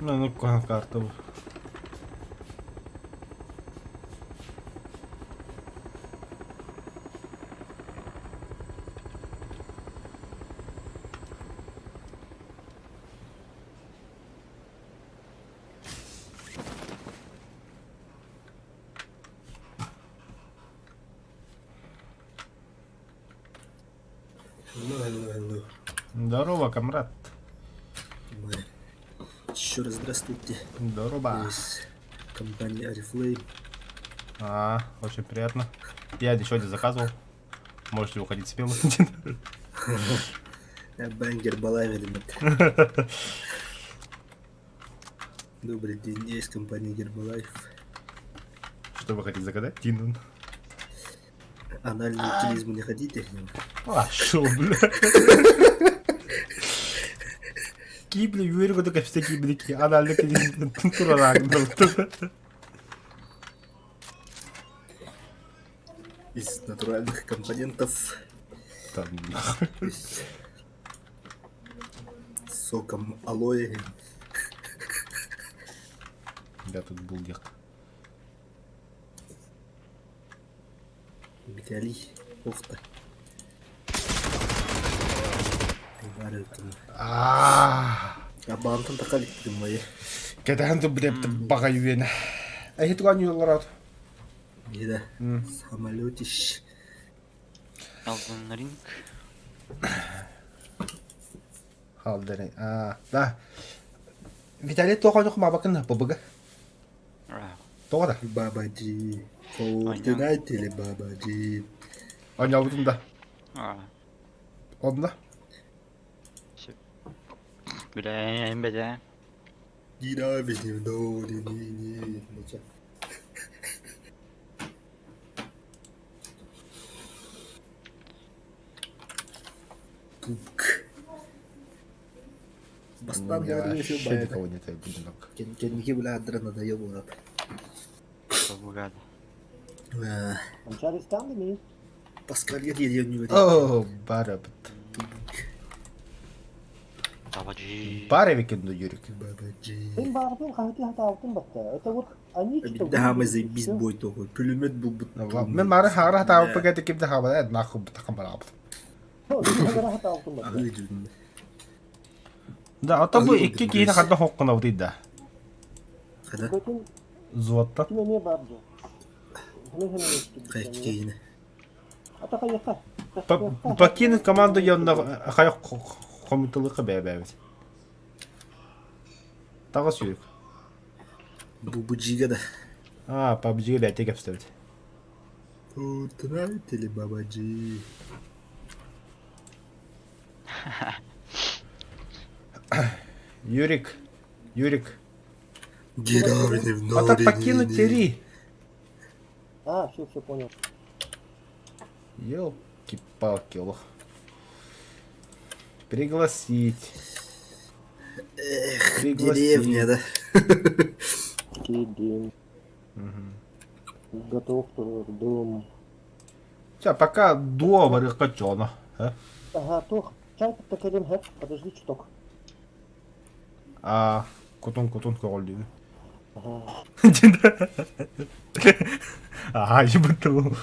Ну, ну, карта. Hello, hello, hello. Здорово, комрад. Еще раз здравствуйте. Здорово. Из компании Oriflame. А, очень приятно. Я ничего не заказывал. Можете уходить смело. Бангер Балайв, ребят. Добрый день, я из компании Гербалайф. Что вы хотите заказать? Тинун. Анальную клизму не хотите? А, шо, бля? Кибли, үөргөтө кэпсэ кибли анальный клизма турараагын. Из натуральных компонентов. Там С соком алоэ. Я тут был где-то. Виталий. Ух ты. Абаантан таха иликтим мои. Кэтэһэн турбут баҕайы үөнэ. Эһи туган юлларат? Гида. Самолетищ. Elden Ring. Халдырын. А, да. Виталий туох ойох мабакын ПБГ? Тоҕо да? Бабаджи. Fortnite или Бабаджи. Оонньообутум да. Онно? Билээн бэдэ. Ненавидим, но не не не. Пупк. Бастан Я говорил, вообще еще никого нет, я будинок. Кэнники бля надоел урап. Богат. Анчаристан ми? Паскаль я не О, барабыт. Бабаджи. Баревикин Юрик. Бабаджи. Сен баҕатын хаһыты хатаабытын батта. Это вот они что Обидама заебись бой такой. Пулемет был бы. Мен мары хаара хатаабыт пакеты кимде хаабада нахуй бутакан барабыт. Хатаабытын батта. Да, а то бу икки киһини хадда хоккунабытый да. Хада? Зуотта. Ким эмиэ бар дьэ. Кайкейне. Ата хайыха. Покинуть команду янна хайа хомутылыка бэбэбит. Таҕыс Юрик. Бубуджига да. А, PUBG бэйте кэпсэбит. Fortnite или Бабаджи. Юрик, Юрик. Герои А так покинуть Ри. А, все, все понял. Елки-палки, лох. Пригласить. Эх, Пригласить. деревня, да? Кидин. Угу. Готов дом. Все, пока до барыхачона. Ага, тох. Чай такалем хэп. Подожди чуток. А, кутун кутун көҕүллүүнү. Ага. Ага, ебытыл.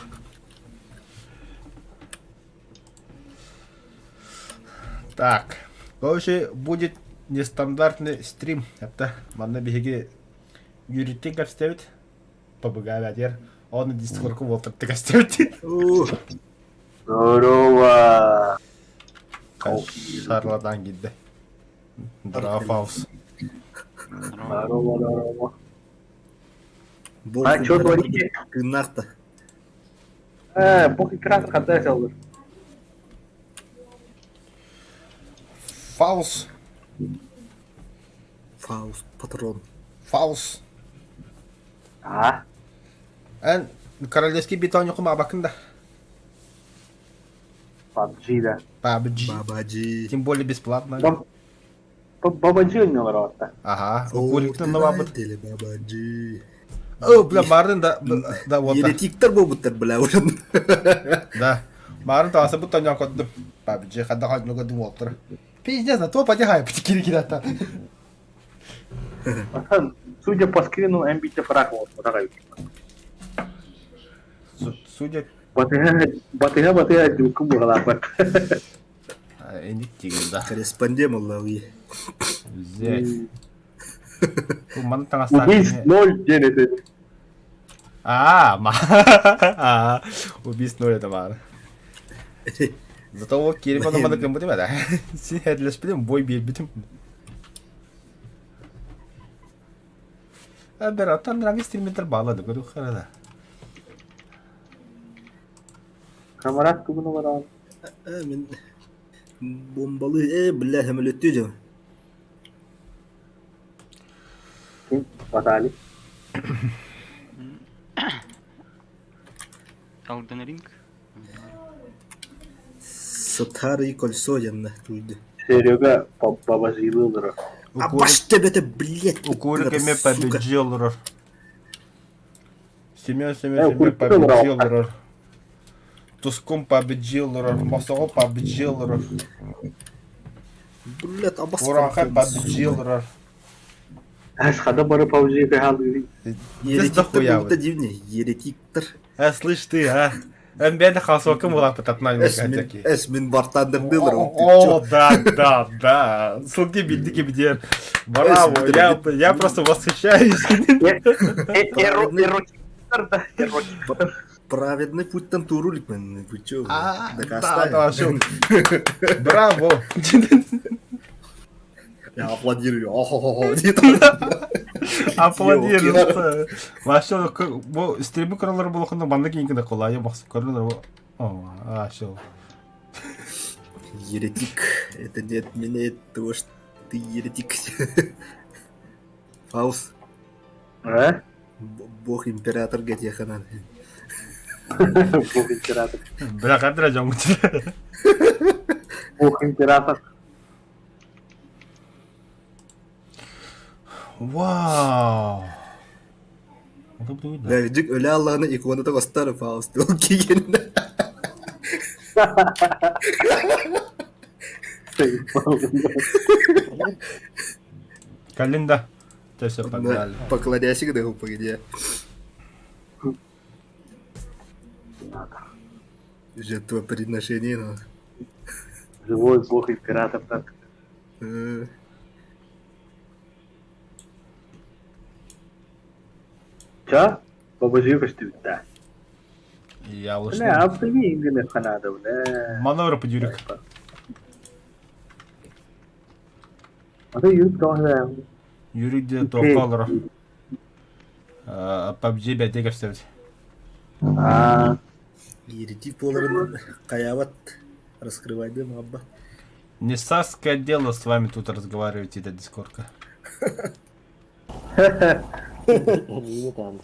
Так, короче, будет нестандартный стрим. Это манна биһиги юриттик кэпсэтэбит. Побыгаабатер. Он дискорку болтырты кэпсэтэбит. Здорово! Шарлатан киирдэ. Здорово, Фаус. Здорово, здорово. А что творите? Тыыннаах-то. Э, бог как раз хотел. Фаус. Фауст, патрон. Фаус. А? Эн королевский бетон кумабакын да. PUBG, да. PUBG. Бабаджи. Тем более бесплатно. Бабаджи у него рота. Ага. Укурикты навабыт. Или Бабаджи. О, бля, марын да, да, вот. Еретиктер буолбуттар, бля, уже. Да. Марын тааса бут таня коддум. PUBG хадда хадны коддум уолтар. Пиздец, на то потягай, потекили кидата. Судя по скрину, MBT фраг вот, вот Судя... Батыга, батыга, батыга, дюку бугалапат. Эник тигин, да. Корреспондент моллауи. Взять. Маны таҥастаах Убийств ноль день Аа, ма. Убийств ноль это маар. Зато ол кирип ону маны гыммытым этэ. Син хэдлэспитим, бой биэрбитим. Бер, оттон ранги стримметер баалады, көрүк харада. Камарат тугуну баран. Мин бомбалы, э, бля, самолеттүү дьон. Ким? Батали. Elden Ring. Сатары кольцо дьонна тууйду. Серега бабазилы олорор. Абаш тебете, блядь. Укурик эме победил олорор. Семен Семен Э, эме укурик победил олорор. Тускум PUBG олорор, Мосоҕо PUBG олорор, Блядь, абас Урааҥхай PUBG олорор. Хада бары PUBG кыһалыырый. Здесь дохуя Еретиктер дивни, еретиктер. Э, слышь ты, а? Эн хасокым улапытатнан Эс мин, эс мин бартандырдылар. О, да, да, да. Слуги бедики бедер. Браво, я просто восхищаюсь. Эротиктер да, эротиктер. Праведный путь-тан турулик мен, вы чё? А, Да, да, всё. Браво. Я аплодирую. О-хо-хо-хо. Аплодирую. Вообще, бу стримы көрөлөр болохуна манна кийинки колайы баксы көрөлөр. О, а, всё. Еретик. Это не отменяет того, что ты еретик. Фауст. А? Бог император Гатеханан. Бог император. Бля, кадра жоңут. Бог император. Вау. Бля, дик өлө Аллахына иконата костар Фауст. Ол кийген. Калинда. То все, погнали. Поклоняйся, да, погоди. Жертвоприношение, ну. Живой бог император так. Ча? Бабажы көстүбүттэ. Я Бля, лучше. абдыми ингене ханада, бля. Маневр подюрик. Аты юрик тоҕо Юрик де тоқалыр. PUBG бәтег өстөбүт. Аа, Еретик боларын каябат раскрывайды мабба. Не царское дело с вами тут разговаривать, это дискордка. Не там.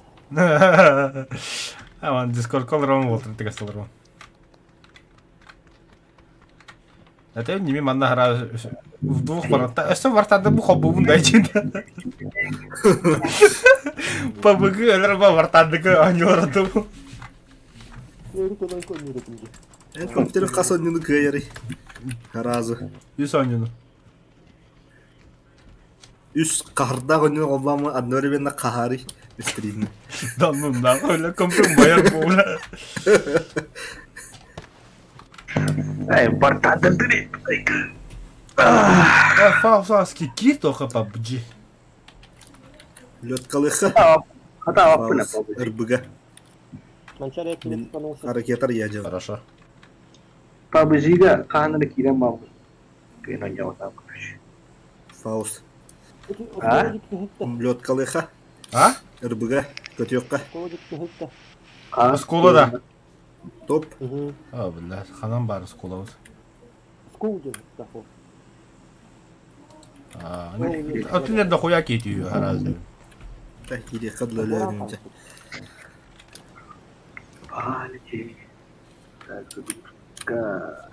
А вон дискорд колором вот ты гасталром. Это не мимо на гра в двух воротах. Что вортада бу хоббун дайчин. ПБГ элерба вортадыгы аньорду. Компьютер касоннюну кыйары. Разы. Үс аньюну. Үс кахарда гоню обама одновременно кахари. Стрим. Да ну нахуй, ля компьютер майор була. эй, бартандырдыри. А фаусаски ки тоха PUBG. Лед калыха. Хата аппына PUBG. РБГ. Манчар я кинет Ракетар ядер. Хорошо. PUBG-га хаанары киирэн баабыт. Кыйын онньоҕутаан короче. Фауст. А? Лед калыха. А? РБГ. Көтөкка. Оскола да. Топ. А, бля, ханан бар оскола вот. А, а ты не дохуя кетью гораздо. Так, или хадлаляринте. Палите. Так, загрузка.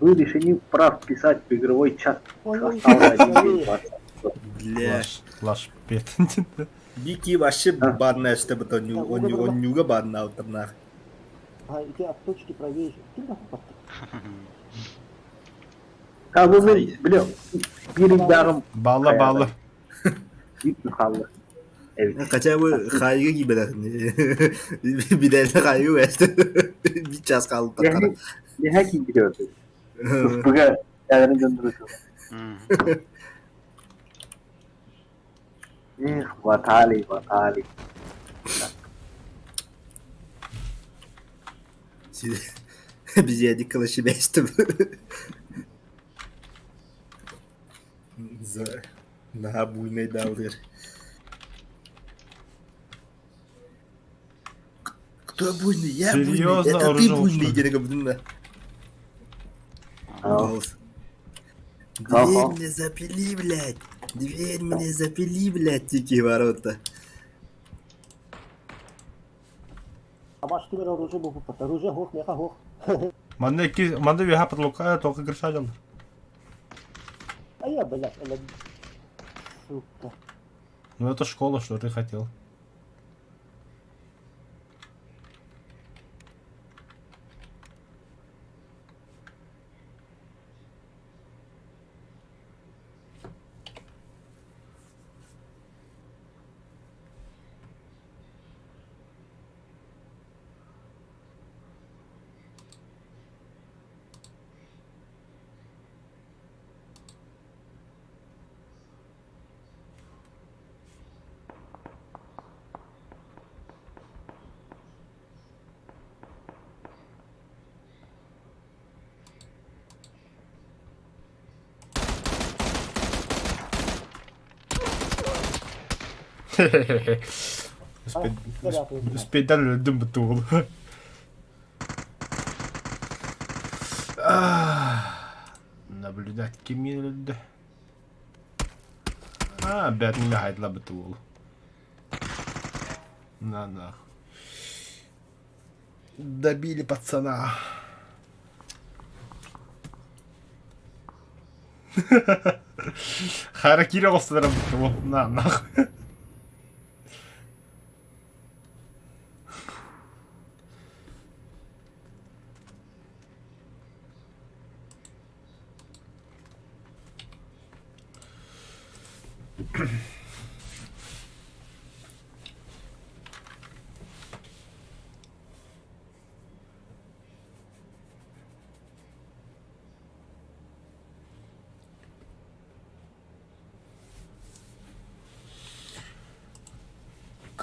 Вы лишены прав писать в игровой чат. Осталось один день 20. Бля. Лаш, лаш пет. Бики вообще бадная, чтобы то онюга бадна утырнах. А, и от точки правее. Ты нахуй подтак. А, ну, мен, бля, бирин дарым Балла, балла. дип халлы. Evet. Хотя бы хайга гибелер. Бидәле хайга вәсте. Bir час kaldı takara. Yani, ne hakim gidiyordu. Bugün yerlerini döndürüyordu. Эх, Ватали, Ватали. Biz yedik kılışı beştim. За на буйный даудер. Кто буйный? Я буйный. Серьезно, Это ты оружие буйный, что ли? дедик бдына. Голос. Дверь Ага. мне запили, блядь. Дверь мне запили, блядь, дикие ворота. А ваш кибер оружие был попад. Оружие гох, меха гох. Манды ки, манды веха подлукая, только грыша дел. А я, блядь, она... Сука. Ну это школа, что ты хотел. Успейдан өлдүм бутуул. Наблюдать ким өлдө? А, бәрін хайдла бутуул. На нах. Добили пацана. Харакири оҕустаран на нах.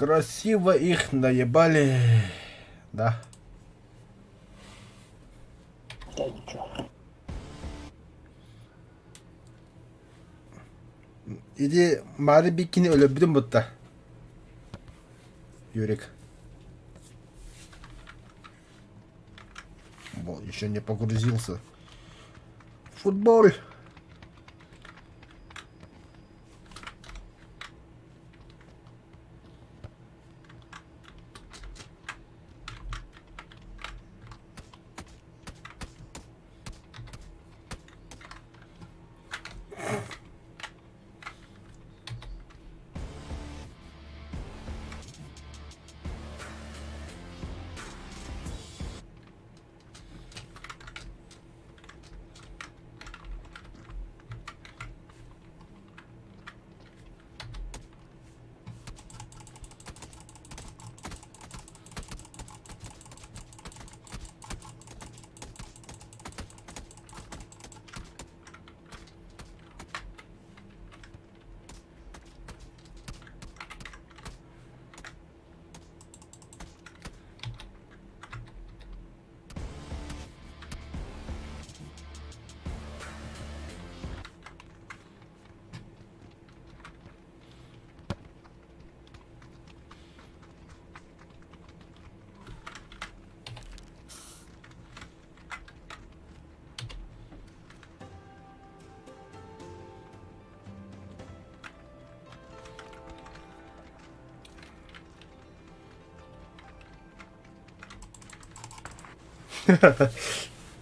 Красиво их наебали. Да. Да ничего. Иди Мари Бикини өлөрбүтүм бутта. Юрик. Вот, еще не погрузился. Футбол.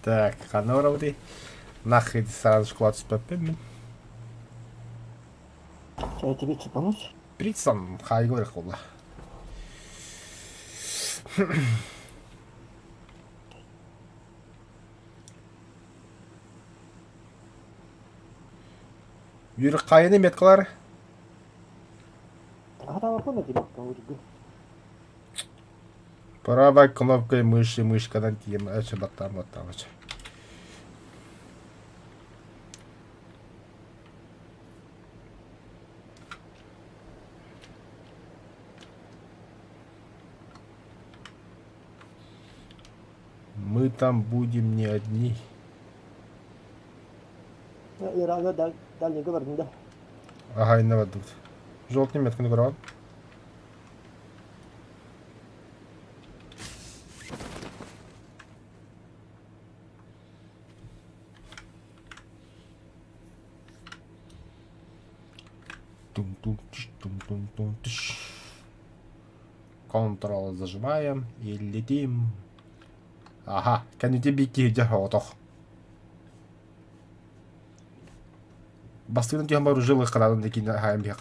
Так, ханна барабытый? Нахрен сразу школат түспэппин мин. Я тебе цепанусь? Прицам хайга барах буолла. Юрик хайыны меткалар? А там на тебе, там Правой кнопкой мыши мышкадан тием өчө баттаан баттаан Мы там будем не одни. Ирана дальний говорит, да. Ага, инна тут. Желтый метканы көрөҕүн. Тум-тум-тш, тум-тум-тум-тш. Ctrl зажимаем и летим. Ага, кэннити бикки дьэ отох. Бастыгын түһэн бар жилы хараадын декин хаайым биһи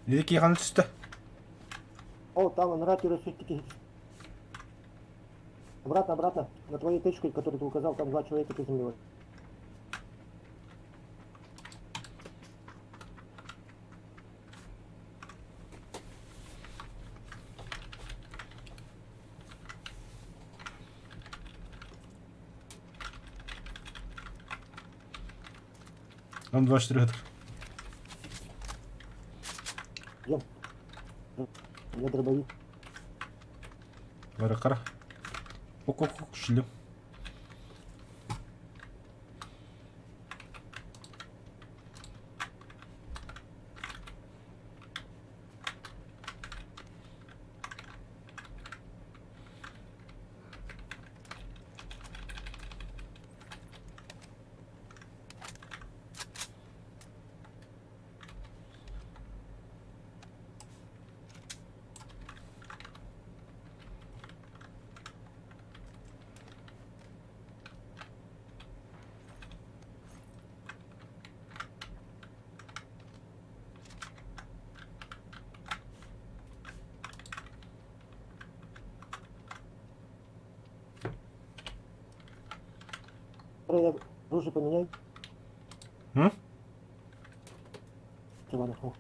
Лики ханы түстэ? О, там на ратире все-таки. Обратно, обратно. На твою точку, которую ты указал, там два человека приземлилось. М24 хытыр. Идем. У меня дробовик. Бары қара. Ок, ок, ок, шлем. Я оружие поменяй. М? Чего нашел?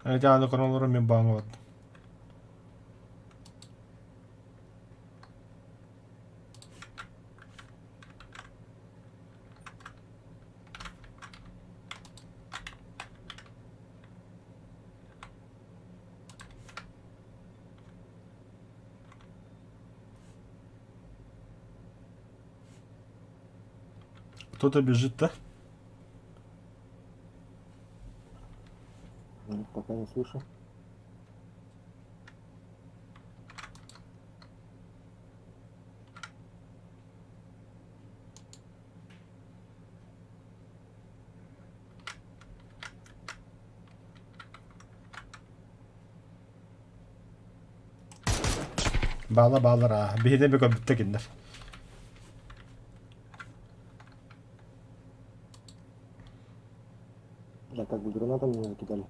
Айдааны коронолору мен бааңа бардым. Кто-то бежит, да? Нет, пока не слышу. Баала баалар аа. Биһине бе көрбүттэ кинилэр. Бля, как бы гранатами не закидали.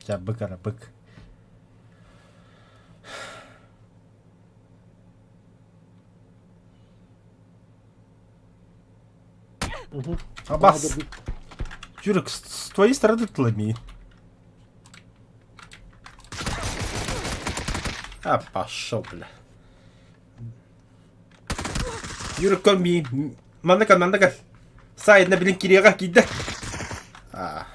Дьэ, бык ара бык. Угу. Абас! Юрик, с твоей стороны тлами. А, пошел, бля. Юрик, корми. Манныка, манныка. Сайдна, блин, кириэҕэ киирдэ. А.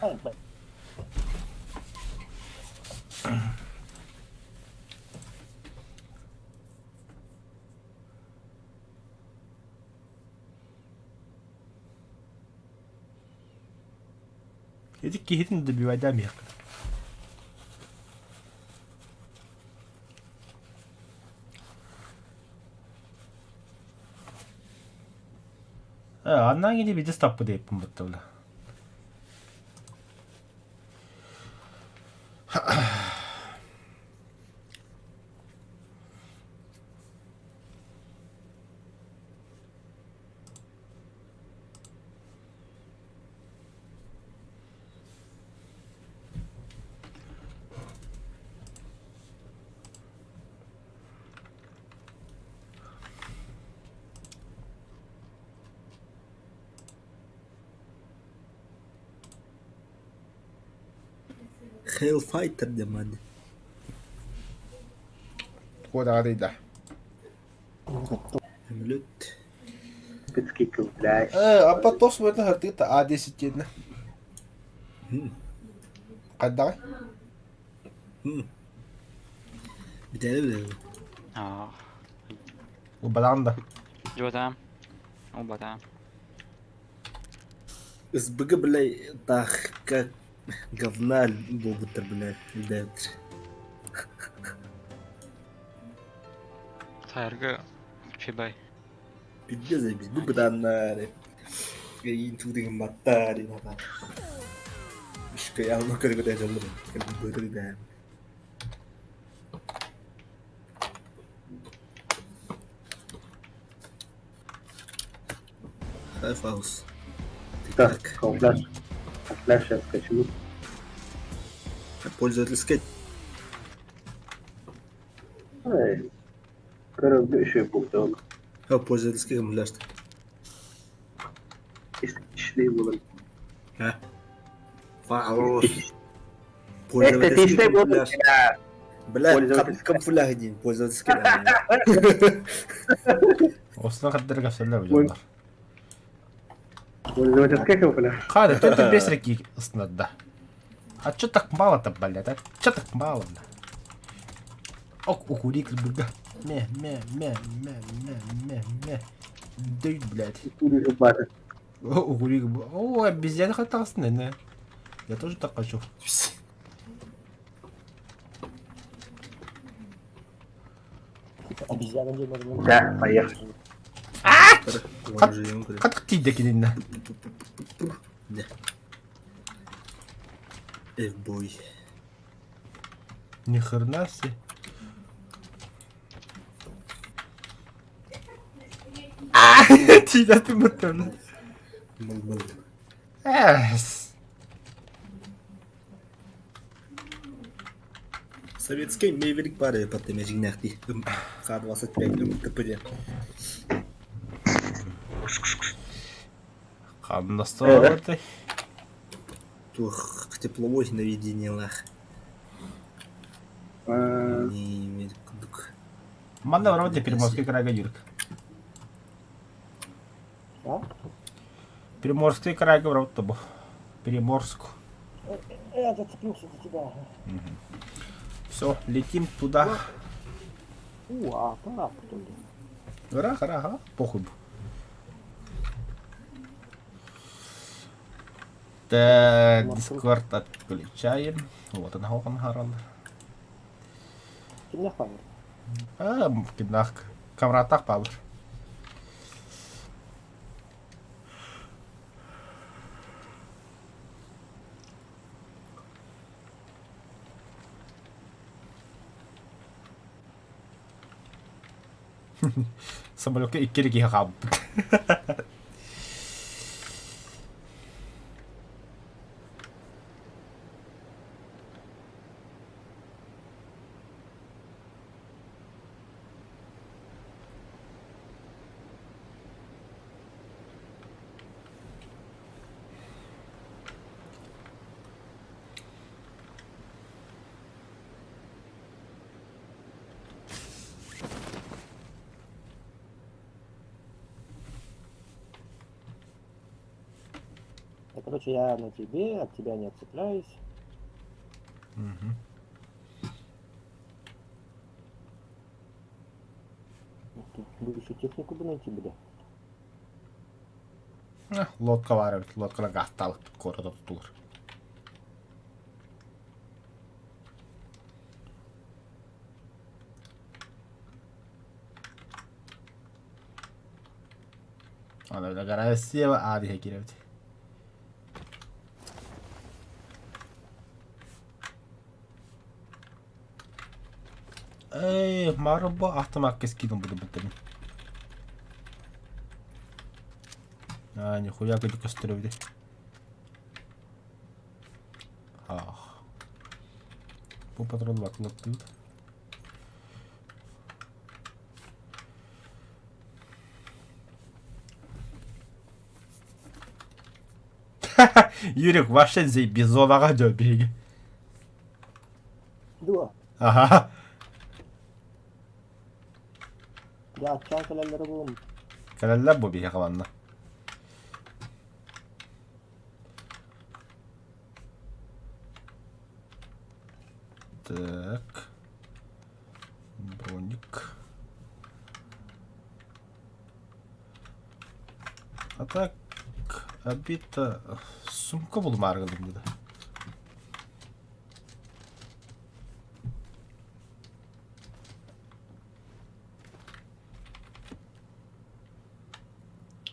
Ити киһитин добивайдаам иһэххин. Аннаа кини бидис таппы дейппин баттабыла. Hellfighter диэн Куодаҕа да. Самолет. Скидка, блядь. Аппа тос буолла хартыыта А10 диэнэ. Хайдаҕай? Бүтээри билэбин. Аа. Убадаҕын да. Дьуотаам. Убатаам. СБГ, блядь, таах как говна буолбуттар, блядь, өйдөөбүттэр. Сайыргы үчүгэй. Пиздец, заебись, бу бытааннар. Эйиин туу деген баттар, ината. Кыйаалма көргөтө дьоллорун. Быыры Хайфаус. Так, камуфляж. Камуфляж сейчас скачу. Пользовательская. Эй, Көрөргө үчүгэй бултук. Пользовательский камуфляж. Эстетичный буолар. А? Фаус. Эстетичный буолар. Бля, Пользовательский. камуфляж диэн пользовательский. Осына хаддары капсаллар бу Пользовательский камуфляж. Хада, что ты без реки да? А чё так мало-то, блядь? А чё так мало, бля? Ок, укурик, бля. Ме, ме, ме, ме, ме, ме, ме. Дүй, блядь. О, укурик, О, обезьяна хатасная, не. Я тоже так хочу. Обезьяна где можно. Да, поехали. Хат тиде кининна. F-boy. Ни хрена себе. А, тиде ты мутон. Мыл-мыл. Эс. Советский Мэверик бары паттеме жигнахти. Х-25 МТПД. Хамнастолоты. Тух тепловой наведениялах. Не кудук. Манна вроде Приморский крайга Юрк. А? Приморский крайга вроде тобу. Приморск. Я зацепился за тебя. Все, летим туда. У, а, пора, что ли? Ра, ра, ага, похуй. Так, Дискорд отключаем. Вот он, он харал. Кимнях память? А, кинах. Камратах палыр. Самолекка икки киһи хаалбыт. Да, короче, я на тебе, от тебя не отцепляюсь. Мгм. Тут бы еще технику бы найти, бля. Лодка баар эбит, лодкалар гаастаабыт куорат ортотугар. Аны Россия аадиһэ киирэбит. Эй, Марбо автомат скидом буду бутырын. А, нихуя көтө көстөрөбүт. Ах. Бу патрон ваклаттыбыт. Юрик, вообще здесь бизонаға жөө биһиги. Дуо. Аха. Я отчал кэлэллэрэ буолум. Кэлэллэр бу биһиэхэ манна. Так. Броник. А так, обита сумка булумаары гынным да.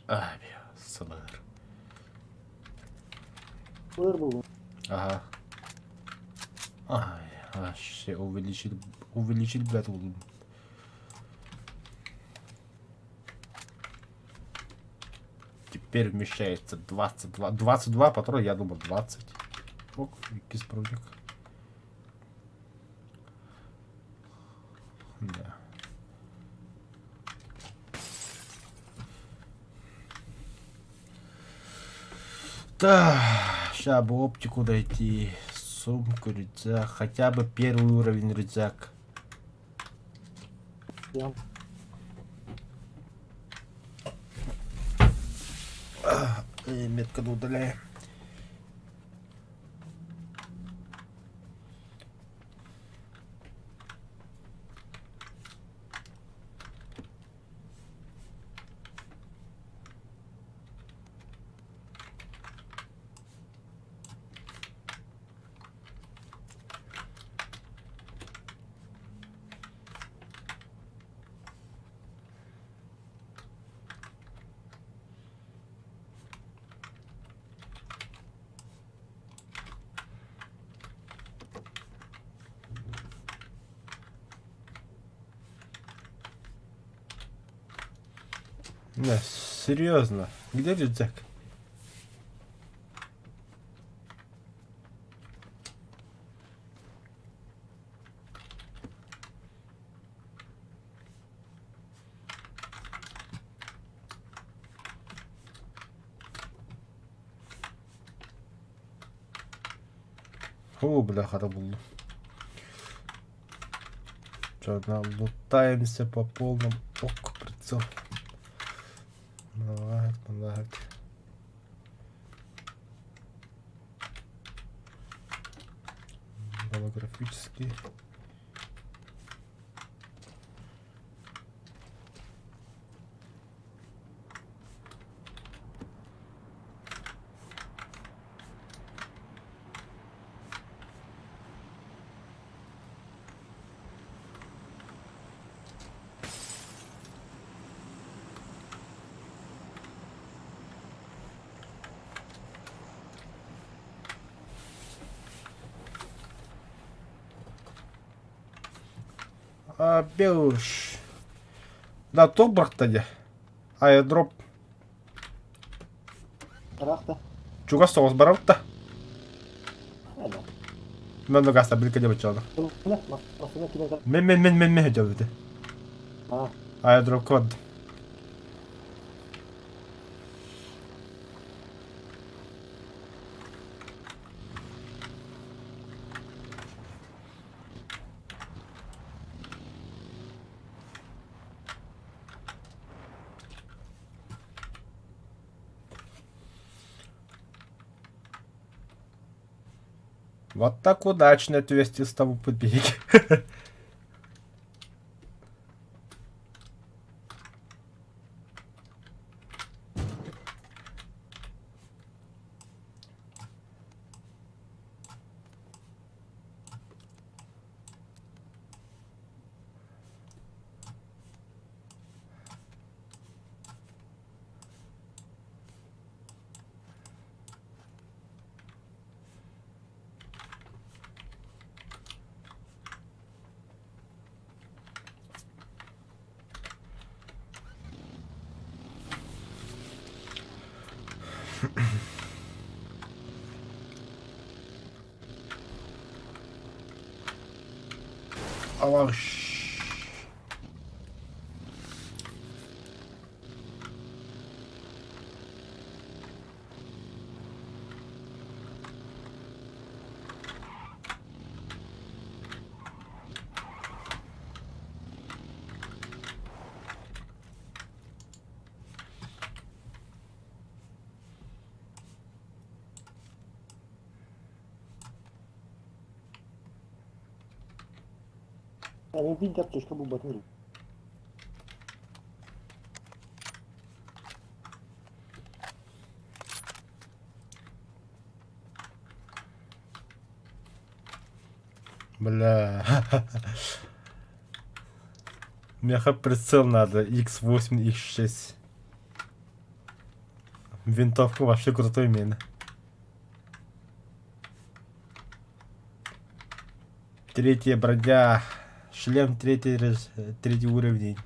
Ай, сылыр. Ылыр буолум. Ага. Ай, вообще увеличить, увеличить, блядь, улыб. Теперь вмещается 22. 22 патрона, я думал 20. Ок, якийсь проводник. Да. Да, сейчас бы оптику дойти. Сумку, рюкзак. Хотя бы первый уровень рюкзак. Я. Метка удаляем. Не, серьезно. Где рюкзак? О, бля, хара буллум. Чё, лутаемся по полному. Ок, прицел. Помогает, помогает. Голографический. А, Белыш. Да, топ дии. Аэдроп. Ыраах да? Чугас соҕус барабыт да. Ээ да. Мен да гаста билке деп очону. Массыына киирэн Мен мен мен мен мен өтөбүт. Аа. Аэдроп код. Вот так удачно отвести с того побеги. Аллах. Мин биир аптечка булбатым. Бля. Мне хоть прицел надо. X8, X6. Винтовка вообще крутой мин. Третья броня. Шлем третий, третий уровень.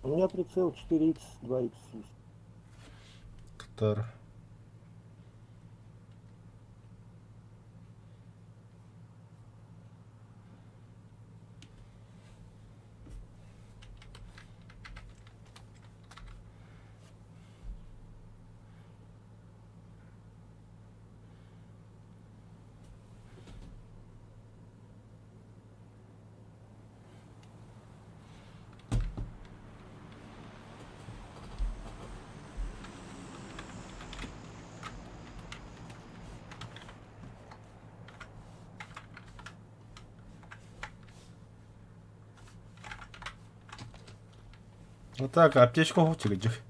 У меня прицел 4х, 2х есть. Который... Вот так, аптечку чигичик.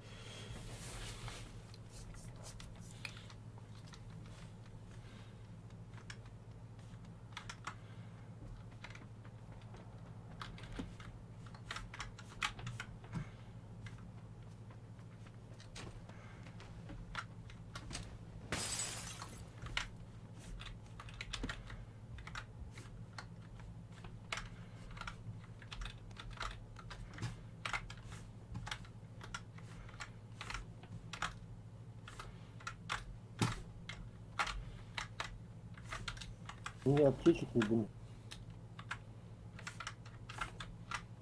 У меня аптечек не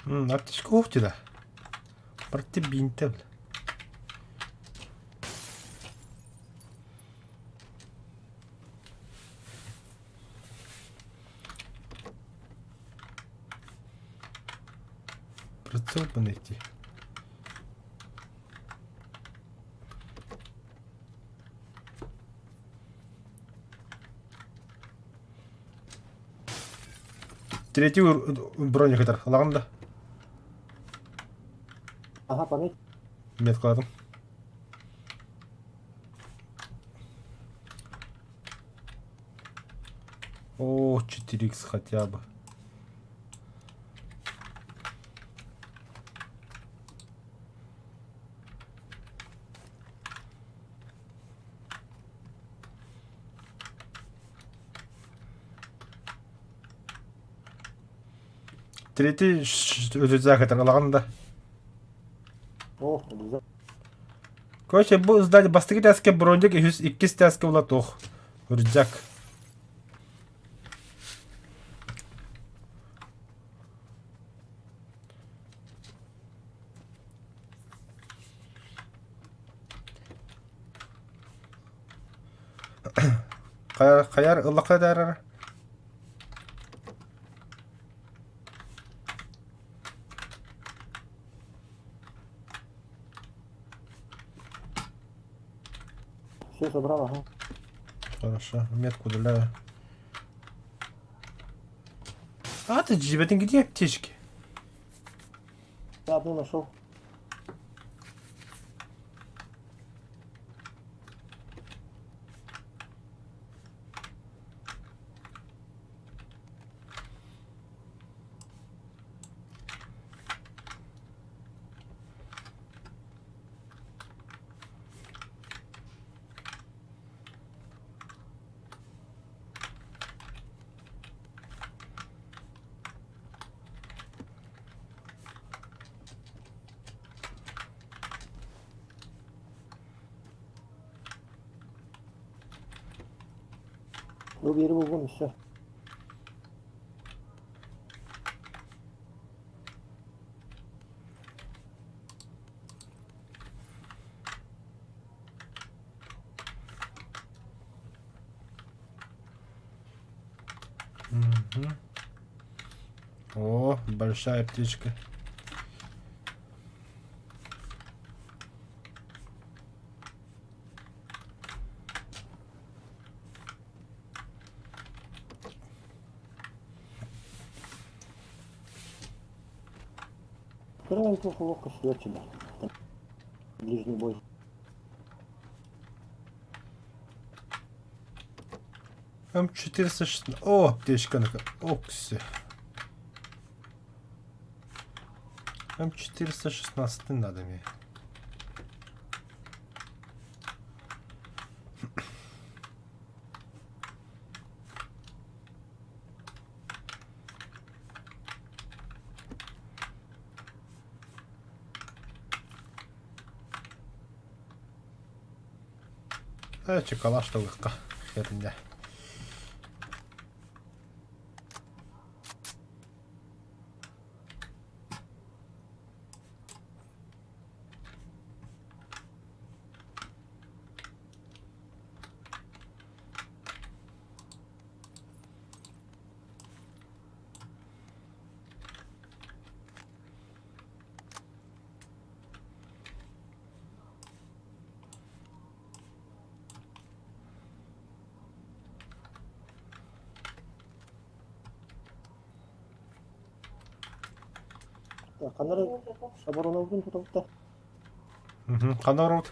было. Аптечка уфтина. Парти бинте. Прицел бы найти. Третий броник это. Лаган да. Ага, пометь. Меткаладым. О, 4х хотя бы. Третий рюкзак это лаган да. О, рюкзак. Короче, бу здание бастакы тээскэ брондик үһүс иккис тээскэ була туох рюкзак. Хайар хайар ыллахха даарара. Все собрал, ага. Хорошо, метку удаляю. А ты джибетин где аптечки? Я одну нашел. Бу биэри булгум еще. Мгм. О, большая птичка. Кыра туох көстүбэт сюда. Ближний бой. М416. О, аптечка. Окси. М416 надо мне. Э, калаш лыхка. Херня. Ханнары оборонабытын тутабыттар. Ханна барабыт?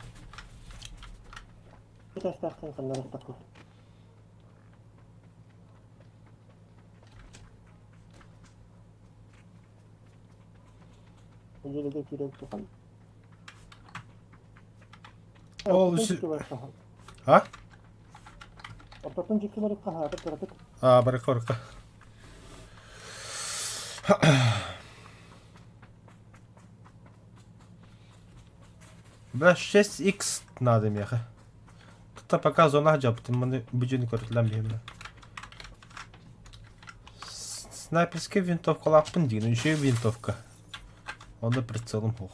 Этээстээхтэн ханнары такы. Öncelikle киирэн тухан. Ол А? Ортотун дьикти барыкка хаатыр кыратык. А, барыкка барыкка. Бля, 6х надо меха. Тут пока зона жаптым, маны бүжүнү көрүләм дейм. Снайперская винтовка лаппын деген, еще винтовка. Онда прицелом хух.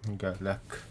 Галяк.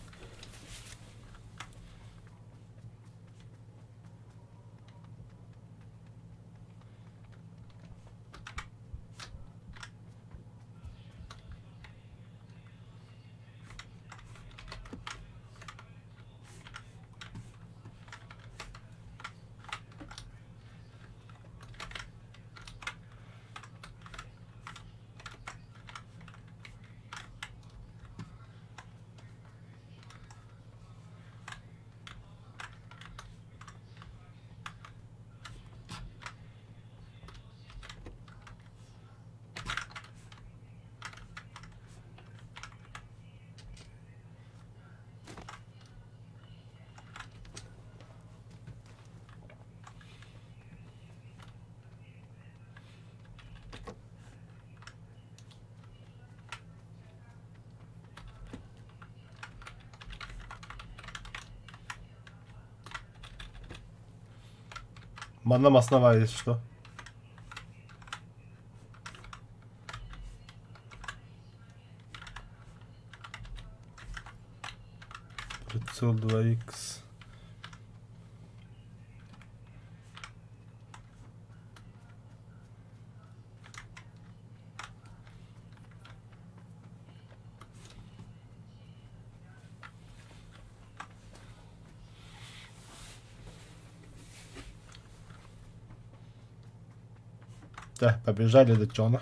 Манна масна если что. Прицел 2х. Да, побежали до Джона.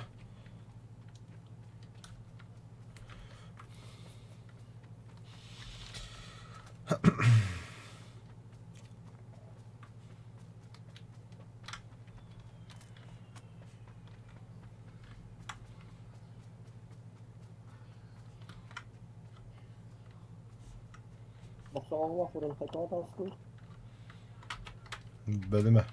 Бохсоҕоҥҥо уран хайтаҕа таҕыстыбыт. Бөлүмэ.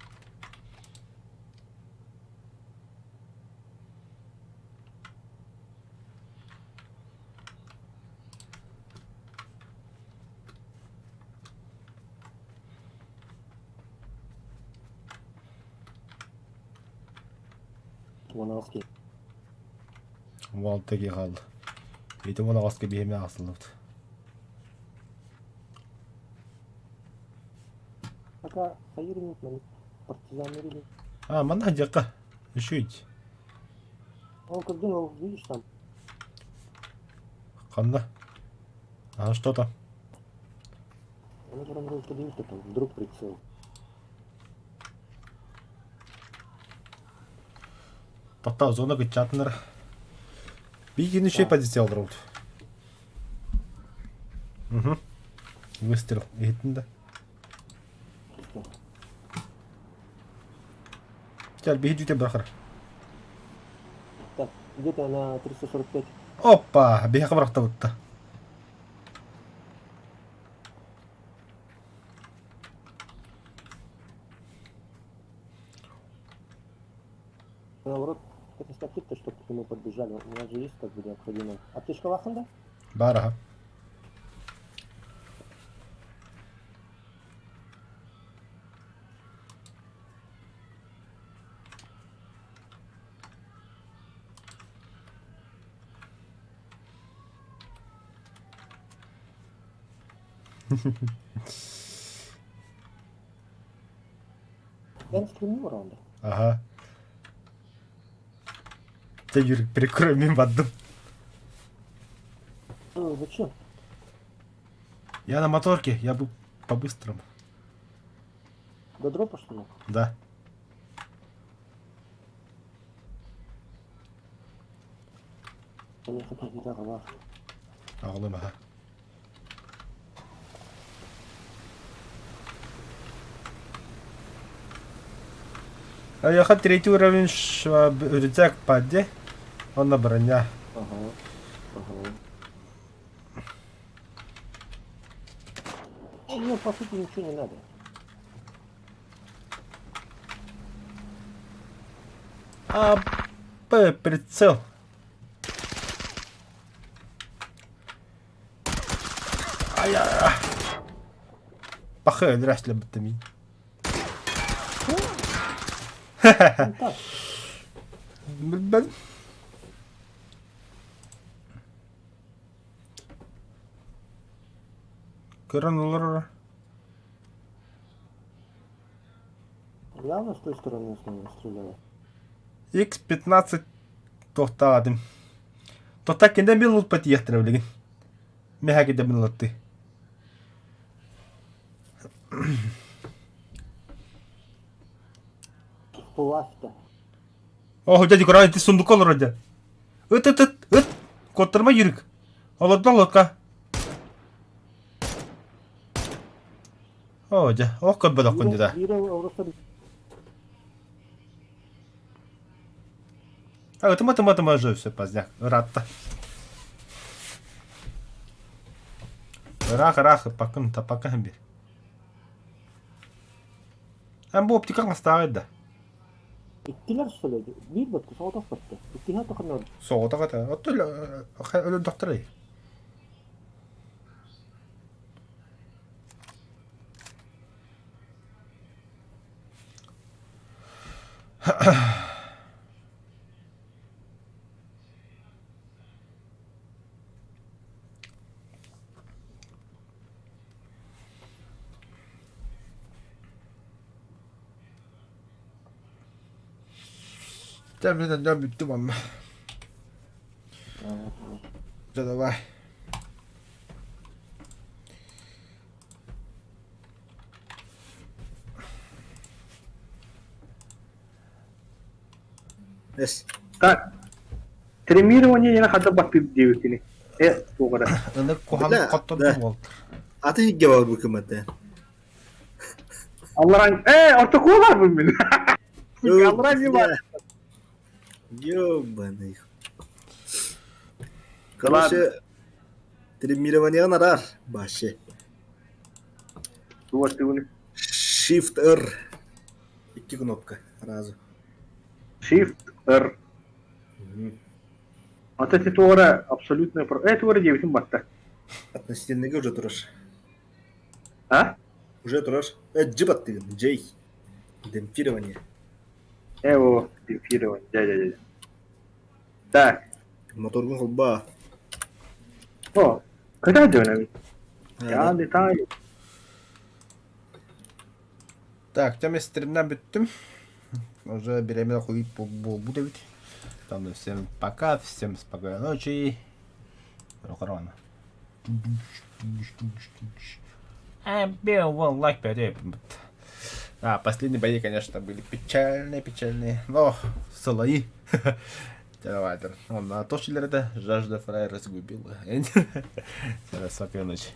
Уон 16 киһи хаалла. Ити уон аҕыска биһиэмэ аахсыллыбыт. Пока хайыр минут партизаннар или. А, манна дьакка. Үшүйт. Ол көрдүң, ол видишь там. Ханна? А что там? Она прям вроде поднимет там, вдруг прицел. Тоқта зона кыччатынар. Бигин еще позиция алдырабыт. Угу. Выстрел. Иһиттин да. Кел биһи дьүтэ бырахар. Так, где-то на 345. Опа, биһиэхэ бырахтабытта. Наоборот, это статистика, чтобы к нему подбежали. У нас же есть как бы необходимое. Аптечка Ваханда? Баар аха. Я стремил раунда. Ага. Дьэ Юрик, прикрой мин бардым. Зачем? Я на моторке, я бы по-быстрому. До дропа что ли? Да. Я хотел гитару вах. Аҕалым аха. Айаха третий уровень рюкзак паде, он на броня. Ага. Ага. Ну, мне по сути ничего не надо. А П прицел. Ая. Пахы өлөрөөчлө быттым. Так. Билбэт. Көрөн олорор. Явно с той стороны основном стреляла. X15 туохтаатым. Тота киндэ мин лутпа тиэхтэрэ билигин. Мэһэ кидэ мин лутты. Пласта. Оо, дядя Коран, ити сундук олорор дьэ. Ыт ыт ыт ыт куоттарма Юрик. Олордо лодка. Оо дьэ, ох көрбөтөххүн дьэ да. А ытыма ытыма ытыма уже все поздняк. Ыраатта. Ыраах ыраах ыппаккын таппаккын бир. Эн бу оптикаҥ астааҕый да? Иккилэр что ли? Биир бытты, соҕотох бытты. Иккиһэ тохоннор. Соҕотох этэ. Оттон өлөрдөхтөрүй? Дьэ мин онно бүттүм онно. Дьэ давай. Эс. Так. Триммирование диэн хата баттыыр диэбиккини. Э, туох эрэ. Ынырык куһаҕан Бля, хотторбут да. буолтар. Аты иһиггэ барбыкым этэ. Алларан, э, ортоку барбын мин. Алларан не бар. Ёбаный. Короче, триммирование нарар вообще. Вот ты у Shift R. Икки кнопка сразу. Shift R. Вот эти туора абсолютно... Э, туора диэбитим батта. Относительно уже турар. А? Уже турар. Э, G баттыгын. J. Демпфирование. Э, о, демпфирование. Дя, дя, дя. Так. Моторгун холба. О, когда делаем? Я летаю. Так, тем стримнан бүттүм. Уже беременна хуй буолбут эбит. Там всем пока, всем спокойной ночи. Корона. One лайк А, последние бои, конечно, были печальные, печальные. Но сылайы. Давай, он на то это жажда фрая разгубила. Спокойной ночи.